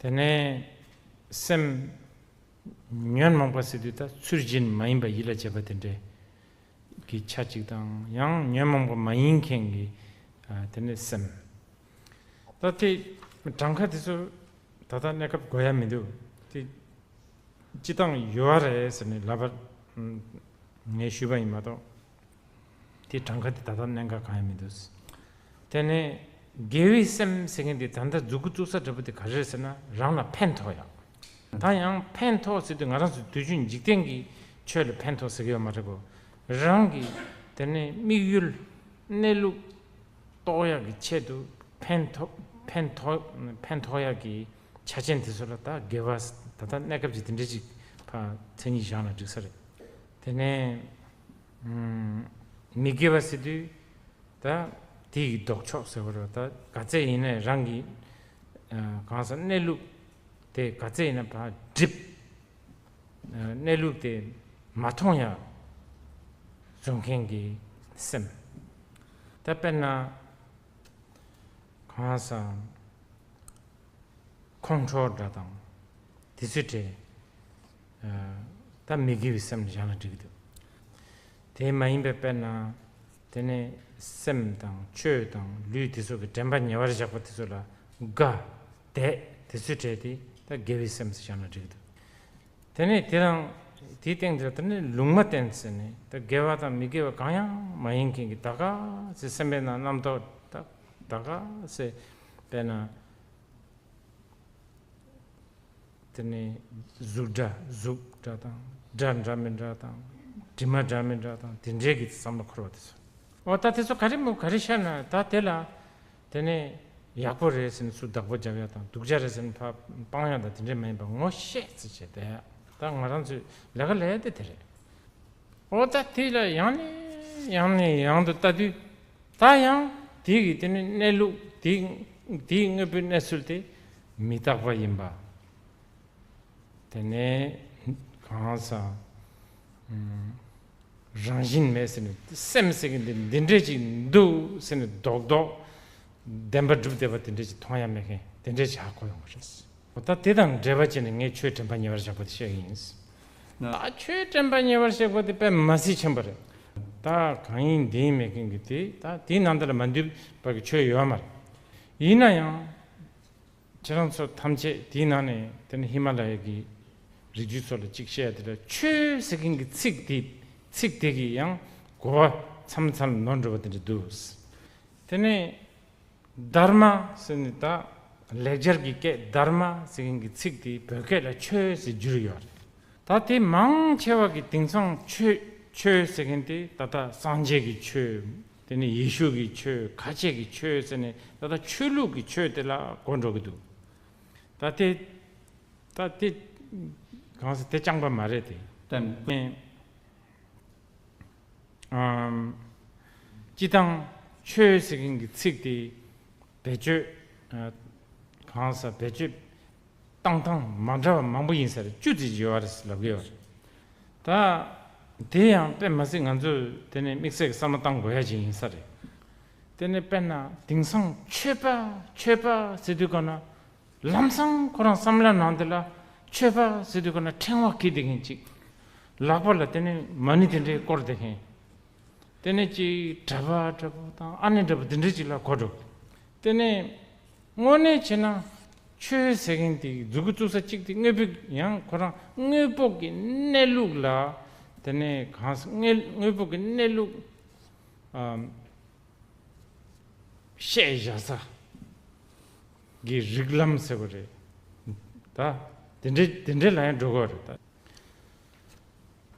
དེ་ནས་སེམས་ཉོན་མོངས་པ་ཟེར་དུས་ད་ཚུལ་བཞིན་མ་ཡིན་པ་ཡིད་ལ་བྱེད་པ་དེ་འདྲས་ཀྱི་ཆ་གཅིག་དང་། ཡང་ཉོན་མོངས་པ་མ་ཡིན་མཁན་གྱི་ཨ་དེ་ནས་སེམས། ད་དེ་གྲངས་ཀ་དེ་ཚོ་ད་ལྟ་གནས་སྐབས་དགོས་ཡ་མི་འདུག་དེ་སྤྱི་བཏང་ཡོད་རེད་ཟེར་ནས་ལབ་པ་ངས་ཞུས་པ་ཡིན་མ་གཏོགས། དེ་གྲངས་ཀ་དེ་ད་ལྟ་གནད་འགག་གང་ཡང་མི་འདུག་དེ་ནས་དགེ་བའི་སེམས་ཟེར་མཁན་དེ་ད་ལྟ་མཛུབ་གུ་བཙུགས་ས་འདྲ་པོ་དེ་ག་རེ་རེད་ཟེར་ན། རང་ལ་ཕན་ཐོགས་ཡག་ད་ཡང་ཕན་ཐོགས་ཟེར་དུས་ང་རང་ཚོ་དུས་རྒྱུན་འཇིག་རྟེན་གྱི་ཆོས་ལ་ཕན་ཐོགས་ཟེར་གྱི་ཡོད་མ་རེད་གོ། རང་གི་དེ་ནས་དམིགས་ཡུལ་གནས་ལུགས་རྟོགས་ཡག་གི་ཆེད་དུ་ཕན་ཐོགས་ཕན་ཐོགས་ཕན་ཐོགས་ཡག་གི་ཆ་རྐྱེན་དེ་ཚོ་ལ་ད་དགེ་བ་ད་ལྟ་གནས་སྐབས་ཀྱི་དེ་འདྲ་ཅིག་ཕར་མཚན་ཉིད་བཞག་ན་འགྲིག་ས་རེད། དེ་ནས་ཨམ། མི་དགེ་བ་ཟེར་དུས་ད་དེ་ཡི་ལྡོག་ཕྱོགས་ཟེར་བ་རེད། ད་ག་ཚད་ཡིན་ནའི་རང་གི་ཨ་གང་ཟག་གནས་ལུགས་དེ་ག་ཚད་ཡིན་ན་ཕར་སྒྲིབ། ཨ་གནས་ལུགས་དེ་མ་མཐོང་ཡ་བཟོ་མཁན་གྱི་སེམས། ད་དཔེར་ན་གང་ཟག་ཁོང་ཁྲོ་འདྲ་དང་དེ་ཚོའི་གྲས། ཨ་ད་མི་དགེ་བའི་སེམས་ལ་བཞག་ན་འགྲིག་གི་འདུག་དེ་མ་ཡིན་པའི་དཔེར་ན། དེ་ནས་སེམས་དང་ཆོས་དང་ལུས་དེ་ཚོ་གི་དྲན་པ་ཉེ་བར་བཞག་པ་དེ་ཚོ་ལ་དགའ་དད་དེ་ཚོའི་གྲས་དེ་ད་དགེ་བའི་སེམས་སུ་བཞག་ན་འགྲིག་གི་འདུག་དེ་ནས་དེ་དང་དེའི་སྟེང་དུ་དེ་ནས་ལུང་མ་བསྟན་ཟེར་ནས། ད་དགེ་བ་དང་མི་དགེ་བ་གང་ཡང་མ་ཡིན་མཁན་གྱི་ད་ག་ཚེ་སེམས་པའི་ནང་རྣམ་རྟོག་ད་ད་ག་ཚེ་དཔེར་ན། དེ་ནས་གཟུགས་སྒྲ་གཟུགས་སྒྲ་དང་སྒྲ་འདྲ་མི་འདྲ་དང་དྲི་མ་འདྲ་མི་འདྲ་དང་དེ་འདྲའི་གི་བསམ་བློ་འཁོར་བ་དེ་ཚོ། འོ་ད་དེ་ཚོ་ག་རེ་མོ་ག་རེ་ཤར་ན་ད་དེ་ལ་དེ་ནས་ཡག་པོ་རེད་ཟེར་ནས་སུ་བདག་པོ་རྒྱབ་ཡ་དང་སྡུག་ཅག་རེད་ཟེར་ནས་ཕར་སྤང་ཡ་དང་དེ་འདྲ་མ་ཡིན་པ་ངོ་ཤེས་ཚེ་བྱས་ཏེ་ད་ང་རང་ཚོའི་ལས་ཀ་ལས་དེ་དེ་རེད། འོ་ད་དེ་ལ་ཡང་ནས་ཡང་ནས་ཡང་དུ་ལྟ་དུས། ད་ཡང་དེ་གི་དེ་ནི་གནས་ལུགས་དེ་དེའི་དངོས་པོའི་གནས་ཚུལ་དེ་མི་རྟག་པ་ཡིན་པ། དེ་ནས་གང་ཟག་ཨམ་རང་བཞིན་མེད་ཟེར་ནས་སེམས་ཟེར་གི་འདི་འདི་འདྲས་ཅིག་འདུག་ཟེར་ནས་རྡོག་རྡོག་བདེན་པ་གྲུབ་བསྡད་པ་དེ་འདྲས་ཅིག་མཐོང་ཡ་མེད་མཁན་དེ་འདྲས་ཅིག་ཧ་གོ་ཡོང་གི་རེད། འོ་ད་དེ་དང་འབྲེལ་བ་བྱས་ནས་ངས་ཆོས་དྲན་པ་ཉེ་བར་བཞག་པ་དེ་བཤད་གི་ཡིན། ད་ཆོས་དྲན་པ་ཉེ་བར་བཞག་པ་དེ་དཔེ་མ་སྲིད་ཆེན་པོ་རེད། ད་གང་ཡིན་འདི་ཡིན་མེད་མཁན་གྱི་དེ་ད་དེའི་ནང་དེ་ལ་མ་འདུས་པ་གི་ཆོས་ཡོད་མ་རེད། ཡིན་ན་ཡང་། ཁྱེད་རང་ཚོ་ཐམས་ཅད་དེའི་ནང་ནས་དེ་ནི་ཧི་མ་ལ་ཡ་གི་རི་རྒྱུད་ཚོ་ལ་གཅིག་བཤད་ཡ་དེ་ལ་ཆོས་ཟེར་མཁན་གྱི་ཚིག་དེ་ཚིག་དེ་གི་ཡང་གོ་བ་མཚམས་མཚམས་ནོར་འགྲོ་བ་དེ་འདྲ་འདུག་དེ་ནས་དྷརྨ་ཟེར་ནས་ད་ལེགས་སྦྱར་གྱི་སྐད་དྷརྨ་ཟེར་མཁན་གྱི་ཚིག་དེ་བོད་སྐད་ལ་ཆོས་ཟེར་བསྒྱུར་ཡོད་རེད། ད་དེ་མང་ཆེ་བ་གི་དེང་སང་ཆོས་ཆོས་ཟེར་མཁན་དེ་ད་ལྟ་སངས་རྒྱས་ཀྱི་ཆོས། དེ་ནས་ཡེ་ཤུ་གི་ཆོས། ཁ་ཆེ་གི་ཆོས་ཟེར་ནས་ད་ལྟ་ཆོས་ལུགས་ཀྱི་ཆོས་དེ་ལ་གོ་འགྲོ་གི་འདུག་ད་དེ་ད་དེ་གང་ཟེར་དེ་རྐྱང་པ་མ་རེད་དེ། ད་ཨམ་སྤྱི་བཏང་ཆོས་ཟེར་མཁན་གྱི་ཚིག་དེ་བེད་སྤྱོད་ཨ་གང་ཟེར་བེད་སྤྱོད་བཏང་སྟངས་མ་འདྲ་བ་མང་པོ་ཡིན་ས་རེད། བཅུ་ཙམ་ཡོད་རེད་ལབ་གི་ཡོད་རེད། ད་དེ་ཡང་དཔེ་མ་སྲིད་ང་ཚོས་དེ་ནས་དམིགས་བསལ་གྱི་བསམ་བློ་བཏང་དགོས་ཡ་ཅིག་ཡིན་ས་རེད། དེ་ནས་དཔེར་ན་དེང་སང་ཆོས་པ་ཆོས་པ་ཟེར་དུས་ག་ན་ལམ་སང་ཁོ་རང་བསམ་བློ་ནང་དེ་ལ་ཆོས་པ་ཟེར་དུས་ག་ན་ཕྲེང་བ་འཁྱེར་བསྡད་མཁན་ཅིག་ལག་པ་ལ་དེ་ནས་མ་ཎི་དེ་འདྲའི་བསྐོར་བསྡད་མཁན། དེ་ནས་ཅིག་གྲྭ་པ་འདྲ་པོ་དང་ཨ་ནེ་འདྲ་པོ་དེ་འདྲ་ཅིག་ལ་གོ་འགྲོ། དེ་ནས་དངོས་གནས་བྱས་ན་ཆོས་ཟེར་མཁན་དེ་མཛུབ་གུ་བཙུགས་ས་གཅིག་དེ་དངོས་པོའི་ཡང་ཁོ་རང་དངོས་པོ་གི་གནས་ལུགས་ལ་དེ་ནས་གང་ཟག་དངོས་དངོས་པོ་གི་གནས་ལུགས་ཨམ་བཤད་བཞག་ས་གི་རིགས་ལམ་ཟེར་བ་རེད། ད་དེ་འདྲའི་དེ་འདྲའི་ལ་ཡང་འགྲོ་གི་རེད་ད།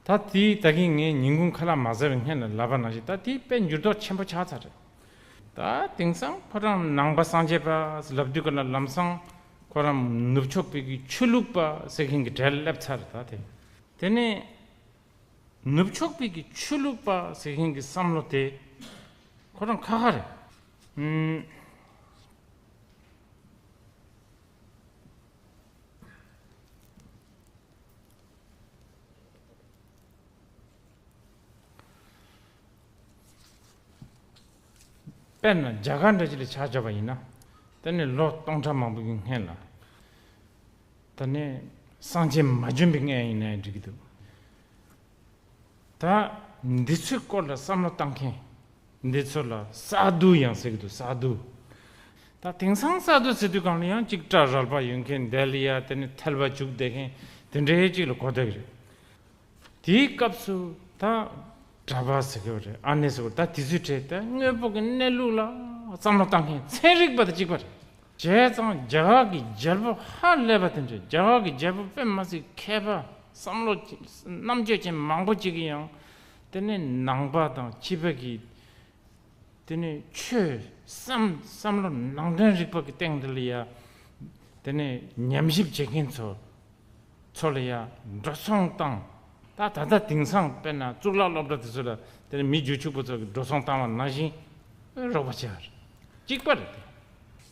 ད་དེའི་ད་གིན་ངས་ཉིན་གུང་ཁ་ལག་མ་ཟ་བའི་སྔོན་ལ་ལབ་པ་ནང་བཞིན་ད་དེའི་དཔེ་འགྱུར་ལྡོག་ཆེན་པོ་ཆགས་ཚར་རེད། ད་དེང་སང་ཁོ་རང་ནང་པ་སངས་རྒྱས་པ་ལབ་དུས་ག་ལ་ལམ་སང་ཁོ་རང་ནུབ་ཕྱོགས་པའི་གི་ཆོས་ལུགས་པ་ཟེར་མཁན་གྱི་གྲལ་སླེབས་ཚར། ད་དེ་དེ་ནས་ནུབ་ཕྱོགས་པའི་གི་ཆོས་ལུགས་པ་ཟེར་མཁན་གྱི་བསམ་བློ་དེ་ཁོ་རང་ཁ་ཁ་རེད། ཨུམ། དཔེར་ན་རྒྱ་གར་འདྲ་ཅིག་ལ་ཆ་བཞག་པ་ཡིན་ན། དེ་ནི་ལོ་སྟོང་ཕྲག་མང་པོ་གི་སྔན་ལ། དེ་ནི་སངས་རྒྱས་མ་བྱོན་པའི་སྔན་ཡིན་ན་ཡང་འགྲིག་གི་འདུག་ད་འདི་ཚོའི་སྐོར་ལ་བསམ་བློ་བཏང་མཁན་འདི་ཚོ་ལ་ས་རྡུ་ཡང་ཟེར་གི་འདུག་ས་རྡུ། ད་དེང་སང་ས་རྡུ་ཟེར་དུས་གང་ལ་ཡང་ཅིག་སྐྲ་རལ་པ་ཡོད་མཁན། དེ་ལ་ཡ་དེ་ནི་ཐལ་བ་བྱུག་བསྡད་མཁན་དེ་འདྲའི་ཅིག་ལ་གོ་བསྡད་ཀྱི་རེད། དེའི་སྐབས་སུ་ད་གྲྭ་པ་ཟེར་གི་རེད། ཨ་ནེ་ཟེར་གི་རེད། ད་དེ་ཚོའི་གྲས་ད་དངོས་པོ་གི་གནས་ལུགས་ལ་བསམ་བློ་བཏང་མཁན་ཚན་རིག་པ་དང་གཅིག་པ་རེད། བྱས་ཙང་རྒྱ་གར་གྱི་རྒྱལ་པོ་ཧ་ལས་པ་དེ་འདྲ། རྒྱ་གར་གྱི་རྒྱལ་པོ་དཔེ་མ་སྲིད་མཁས་པ། བསམ་བློ་རྣམ་དཔྱོད་ཅན་མང་པོ་ཅིག་གིས་ཡང་དེ་ནས་ནང་པ་དང་ཕྱི་པ་གི་དེ་ནས་ཆོས་བསམ་བསམ་བློ་ནང་དོན་རིག་པ་གི་སྟེང་དེ་ལ་ཡ་དེ་ནས་ཉམས་ཞིབ་བྱེད་མཁན་ཚོ་ཚོ་ལ་ཡ་འགྲོ་སོང་བཏང་། ད་ད་ལྟ་དེང་སང་དཔེར་ན་གཙུག་ལག་སློབ་གྲྭ་དེ་ཚོ་ལ་དེ་ནས་མི་རྒྱུ་ཕྱུག་པོ་ཚོ་གི་འགྲོ་སོང་བཏང་བ་ནང་བཞིན་རོགས་པ་བྱས་པ་རེད། གཅིག་པ་རེད་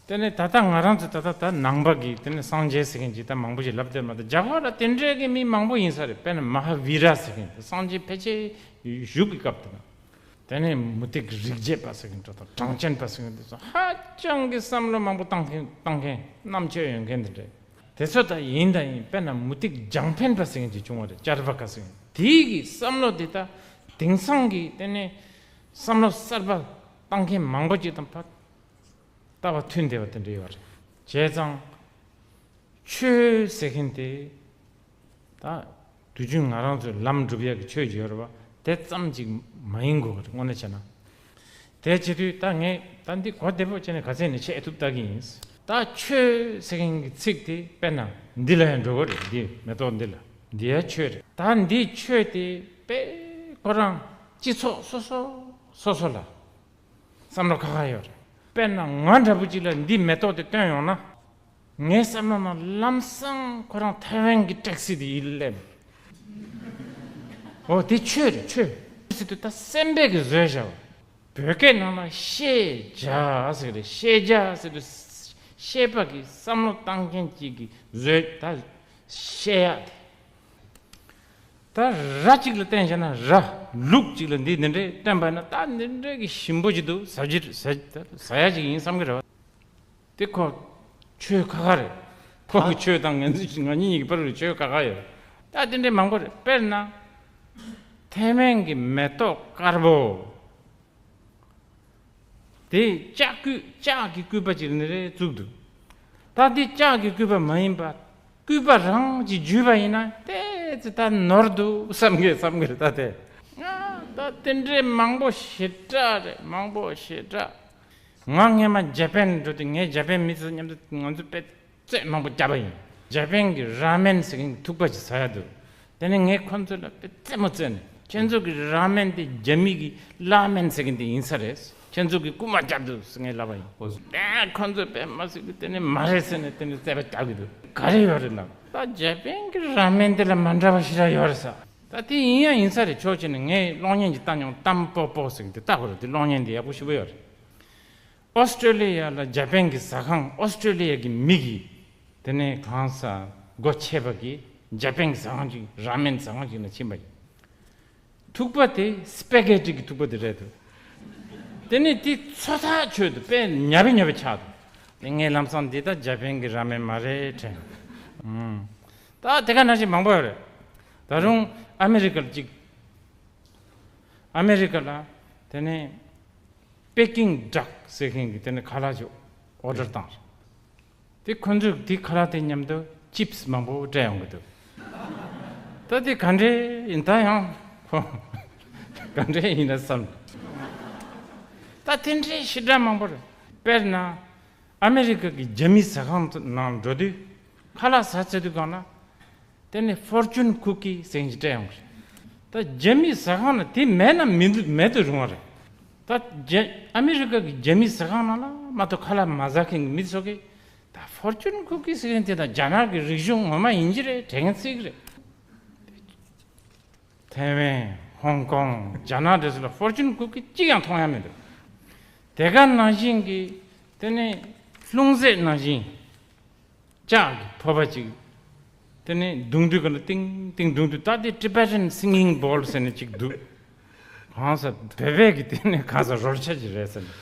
དེ། དེ་ནས་ད་ལྟ་ང་རང་ཚོ་ད་ལྟ་ད་ནང་པ་གི་དེ་ནས་སངས་རྒྱས་ཟེར་མཁན་ཅིག་ད་མང་པོ་ཞིག་ལབ་བསྡད་མ་གཏོགས། རྒྱ་གར་ལ་དེ་འདྲའི་གི་མི་མང་པོ་ཡིན་ས་རེད། དཔེར་ན་མ་ཧཱ་བི་ར་ཟེར་མཁན་དེ་སངས་རྒྱས་ཕལ་ཆེར་བཞུགས་ཀྱི་སྐབས་དེ་ན། དེ་ནས་མུ་སྟེགས་རིག་བྱེད་པ་ཟེར་མཁན་འདྲ་དང་། གྲངས་ཅན་པ་ཟེར་མཁན་དེ་ཚོ་ཧ་ཅང་གི་བསམ་བློ་མང་པོ་བཏང་མཁན་བཏང་མཁན་རྣམ་དཔྱོད་ཡོད་མཁན་དེ་འདྲ། དེ་ཚོ་ད་ཡིན་ད་ཡིན། དཔེར་ན་མུ་སྟེགས་རྒྱང་འཕེན་པ་ཟེར་མཁན་ཅིག་བྱུང་བ་རེད། ཅར་བ་ཀ་ཟེར་མཁན། དེའི་གི་བསམ་བློ་དེ་ད་དེང་སང་གི་དེ་ནས་བསམ་བློ་གསར་པ་བཏང་མཁན་མང་པོ་ཅིག་དང་ཕར་ལྟ་བ་མཐུན་བསྡད་པ་དེ་འདྲ་ཡོད་རེད། བྱས་ཙང་ཆོས་ཟེར་མཁན་དེ་ད་དུས་རྒྱུན་ང་རང་ཚོའི་ལམ་སྒྲུབ་ཡག་གི་ཆོས་ཅིག་ཡོད་རེད་བ། དེ་ཙམ་ཅིག་མ་ཡིན་དགོས་པ་རེད། དངོས་གནས་བྱས་ན། དེ་བྱེད་དུས་ད་ངས་ད་འདི་གོ་བདེ་པོ་བྱས་ནས་ག་ཚད་ནས་བཤད་ཐུབ་ལྟ་གི་ཡིན། ད་ཆོས་ཟེར་མཁན་གྱི་ཚིག་དེ་དཔེར་ན་འདི་ལ་ཡང་འགྲོ་གི་རེད། འདི་མེ་ཏོག་འདི་ལ། འདི་ཡང་ཆོས་རེད། ད་འདི་ཆོས་དེ་དཔེ་ཁོ་རང་སྤྱི་ཚོགས་སོ་སོ་སོ་སོ་ལ་བསམ་བློ་ཁ་ཁ་ཡོད་རེད། དཔེར་ན་ང་འདྲ་པོ་ཅིག་ལ་འདི་མེ་ཏོག་དེ་སྟོན་ཡོང་ན། ངའི་བསམ་བློ་ནང་ལམ་སང་ཁོ་རང་ཐའེ་ཝན་གྱི་ཊེག་སི་དེ་ཡིད་སླེབས། འོ་དེ་ཆོས་རེད། ཆོས་ཟེར་དུས་ད་སེམས་པས་ཀྱིས་བཟོས་བཞག་པ། བོད་སྐད་ནང་ལ་ཤེས་བྱ་ཟེར་གི་རེད། ཤེས་བྱ་ཟེར་དུས་ཤེས་པ་གིས་བསམ་བློ་བཏང་མཁན་གཅིག་གིས་བཟོས། ད་ཤེས་ཡག་དེ། ད་ར་གཅིག་ལ་བསྟན་བྱས་ན། ར་ལུག་གཅིག་ལ་འདི་འདི་འདྲས་བསྟན་པ་ན། ད་འདི་འདྲས་ཀྱི་ཞིམ་པོ་ཅིག་འདུག་ཟ་རྒྱུ་ཟ་ཟ་ཡ་ཅིག་ཡིན་བསམ་གི་རེད་བ། དེ་ཁོ་ཆོས་ཁ་ཁ་རེད། ཁོ་གི་ཆོས་དང་ང་ཚོ་ང་གཉིས་ཀྱི་བར་ལ་ཆོས་ཁ་ཁ་ཡོད། ད་དེ་འདྲས་མང་པོ་རེད། དཔེར་ན་ཐའེ་ཝན་གྱི་མེ་ཏོག་དཀར་པོ་དེ་ལྕགས་སྐུད་ལྕགས་ཀྱི་སྐུད་པ་ཅིག་ནི་རེ་བཙུགས་འདུག་ད་འདི་ལྕགས་ཀྱི་སྐུད་པ་མ་ཡིན་པ། སྐུད་པ་རང་གིས་འཇུས་པ་ཡིན་ན་ཏོག་ཙམ་ད་ནོར་འདུག་བསམ་གི་བསམ་གི་རེད། ད་དེ་ང་ད་དེ་འདྲས་མང་པོ་ཞེ་དྲག་རེད། མང་པོ་ཞེ་དྲག་ང་སྔས་མ་ཇ་པན་འགྲོ་དུས་ངས་ཇ་པན་མི་ཚོ་མཉམ་དུ་ང་ཚོ་དཔེ་རྩེད་མང་པོ་བརྒྱབ་པ་ཡིན། ཇ་པན་གྱི་ར་མེན་ཟེར་མཁན་གྱི་ཐུག་པ་ཅིག་ཟ་ཡ་འདུག་དེ་ནས་ངས་ཁོ་ཚོ་ལ་དཔེ་རྩེད་མོ་རྩེས་ནས། ཁྱེད་ཚོ་གི་ར་མེན་དེ་རྒྱ་མི་གི་ལ་མེན་ཟེར་མཁན་དེ་ཡིན་ས་རེད། ཁྱེད་ཚོ་གི་རྐུ་མ་བརྒྱབ་འདུག་ཟེར་ངས་ལབ་པ་ཡིན། དེ་ཁོ་ཚོས་དཔེ་མ་སྲིད་གི་དེ་ནས་མ་རེད་ཟེར་ནས་དེ་ནས་རྩོད་པ་རྒྱག་གི་འདུག་ག་རེ་ཡོད་རེད་ལབ། ད་ཇ་པན་གི་ར་མེན་དེ་ལ་མ་འདྲ་བ་ཞེ་དྲག་ཡོད་རེད་ཟེར། ད་དེ་ཡིན་ཡང་ཡིན་ས་རེད། ཆོག་བྱས་ནས་ངས་གློག་བརྙན་ཅིག་བལྟ་མྱོང་། ཏམ་པོ་པོ་ཟེར་གི་དེ་ལྟ་དགོས་རེད། དེ་གློག་བརྙན་དེ་ཡག་པོ་ཞེ་པོ་ཡོད་རེད། ཨོ་སི་ཀྲོ་ལི་ཡ་ལ་ཇ་པན་གྱི་ཟ་ཁང་། ཨོ་སི་ཀྲོ་ལི་ཡ་གི་མི་གིས་དེ་ནས་གང་ཟག་སྒོ་ཕྱེ་བ་གིས་ཇ་པན་གྱི་ཟ་ཁང་ཅིག་ར་མེན་ཟ་ཁང་ཅིག་ལ་ཕྱིན་པ་ཡིན། ཐུག་པ་དེ་སི་པེ་གེ་ཊི་གི་ཐུག་པ་དེ་རེད་འདུག་དེ་ནས་དེ་ཚོ་ཐག་ཆོད་འདུག་དཔེ་ཉབ་པའི་ཉབ་པའི་ཆགས་འདུག་དེ་ངས་ལམ་སང་འདི་ད་ཇ་པན་གྱི་ར་མེན་མ་རེད་དྲན། ཨུམ། ད་དེ་ག་ནང་བཞིན་མང་པོ་ཡོད་རེད། ད་རུང་ཨ་མེ་རི་ཀ་ལ་གཅིག་ཨ་མེ་རི་ཀ་ལ་དེ་ནས་པེ་ཀིང་ཌག་ཟེར་མཁན་གྱི་དེ་ནས་ཁ་ལག་ཅིག་ཨོ་ཌར་བཏང་རེད། དེ་ཁོ་ཚོས་དེ་ཁ་ལག་དེ་མཉམ་དུ་ཅིབ་སི་མང་པོ་སྤྲད་ཡོང་གི་འདུག་ད་དེ་ག་འདྲས་ཡིན། ད་ཡང་ཁོ་ག་འདྲས་ཡིན་ན་བསམ། ད་དེ་འདྲས་ཞེ་དྲག་མང་པོ་རེད། དཔེར་ན་ཨ་མེ་རི་ཀ་གི་རྒྱ་མི་ཟ་ཁང་ནང་འགྲོ་དུས་ཁ་ལག་ཟ་ཚར་དུས་སྒང་ལ། དེ་ནས་ཕོར་ཅུན་ཀུ་ཀི་ཟེར་མཁན་ཅིག་སྤྲད་ཡོང་གི་རེད། ད་རྒྱ་མི་ཟ་ཁང་ལ་དེ་མེད་ན་མི་འདུག་མེད་དུ་རུང་བ་རེད། ད་རྒྱ་ཨ་མི་རི་ཀ་གི་རྒྱ་མི་ཟ་ཁང་ནང་ལ་མ་གཏོགས་ཁ་ལག་མ་ཟ་མཁན་གྱི་མི་ཚོ་གིས་ད་ཕོར་ཅུན་ཀུ་ཀི་ཟེར་མཁན་དེ་དང་རྒྱ་ནག་གི་རིག་གཞུང་ངོ་མ་ཡིན་གྱི་རེད། དྲན་མཁན་ཚིག་རེད། ཐའེ་ཝན། ཧོང་ཀོང་། རྒྱ་ནག་དེ་ཚོ་ལ་ཕོར་ཅུན་ཀུ་ཀི་གཅིག་ཀྱང་མཐོང་ཡ་མི་འདུག་དེ་ག་ནང་བཞིན་གྱི་དེ་ནས་ལྷུང་བཟེད་ནང་བཞིན་ལྕགས་ཀྱི་ཕོར་པ་ཅིག་དེ་ནས་བརྡུང་དུས་ག་ལ་ཏིང་ཏིང་བརྡུང་དུས། ད་དེ་Tibetan Singing Bowl ཟེར་ནས་ཅིག་འདུག་གང་ཟག་བོད་པའི་གི་དེ་ནས་གང་ཟག་རོལ་ཆ་ཅིག་རེད་ཟེར་ནས།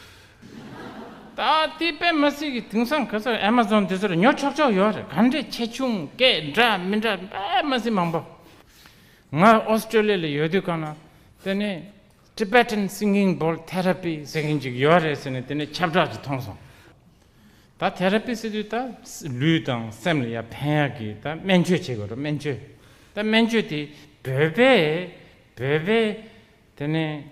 ད་དེ་དཔེ་མ་སྲིད་ཀྱི་དེང་སང་ག་ཚོད་ཨེ་མ་ཛོན་དེ་ཚོར་ཉོ་ཆོག་ཆོག་ཡོད་རེད། ག་འདྲས་ཆེ་ཆུང་སྐད་འདྲ་མི་འདྲ་དཔེ་མ་སྲིད་མང་པོ། ང་ཨོ་སི་ཀྲོ་ལི་ཡ་ལ་ཡོད་དུས་གང་ན་དེ་ནས་Tibetan Singing Bowl Therapy ཟེར་མཁན་ཅིག་ཡོད་རེད་ཟེར་ནས་དེ་ནས་ཁྱབ་བསྒྲགས་ཅིག་མཐོང་སོང་། ད་ཐེ་ར་པི་ཟེར་དུས་ད་ལུས་དང་སེམས་ལ་ཡ་ཕན་ཡག་གི་ད་སྨན་བཅོས་བྱེད་དགོས་རེད། སྨན་བཅོས། ད་སྨན་བཅོས་དེ་བོད་པས་བོད་པས་དེ་ནས་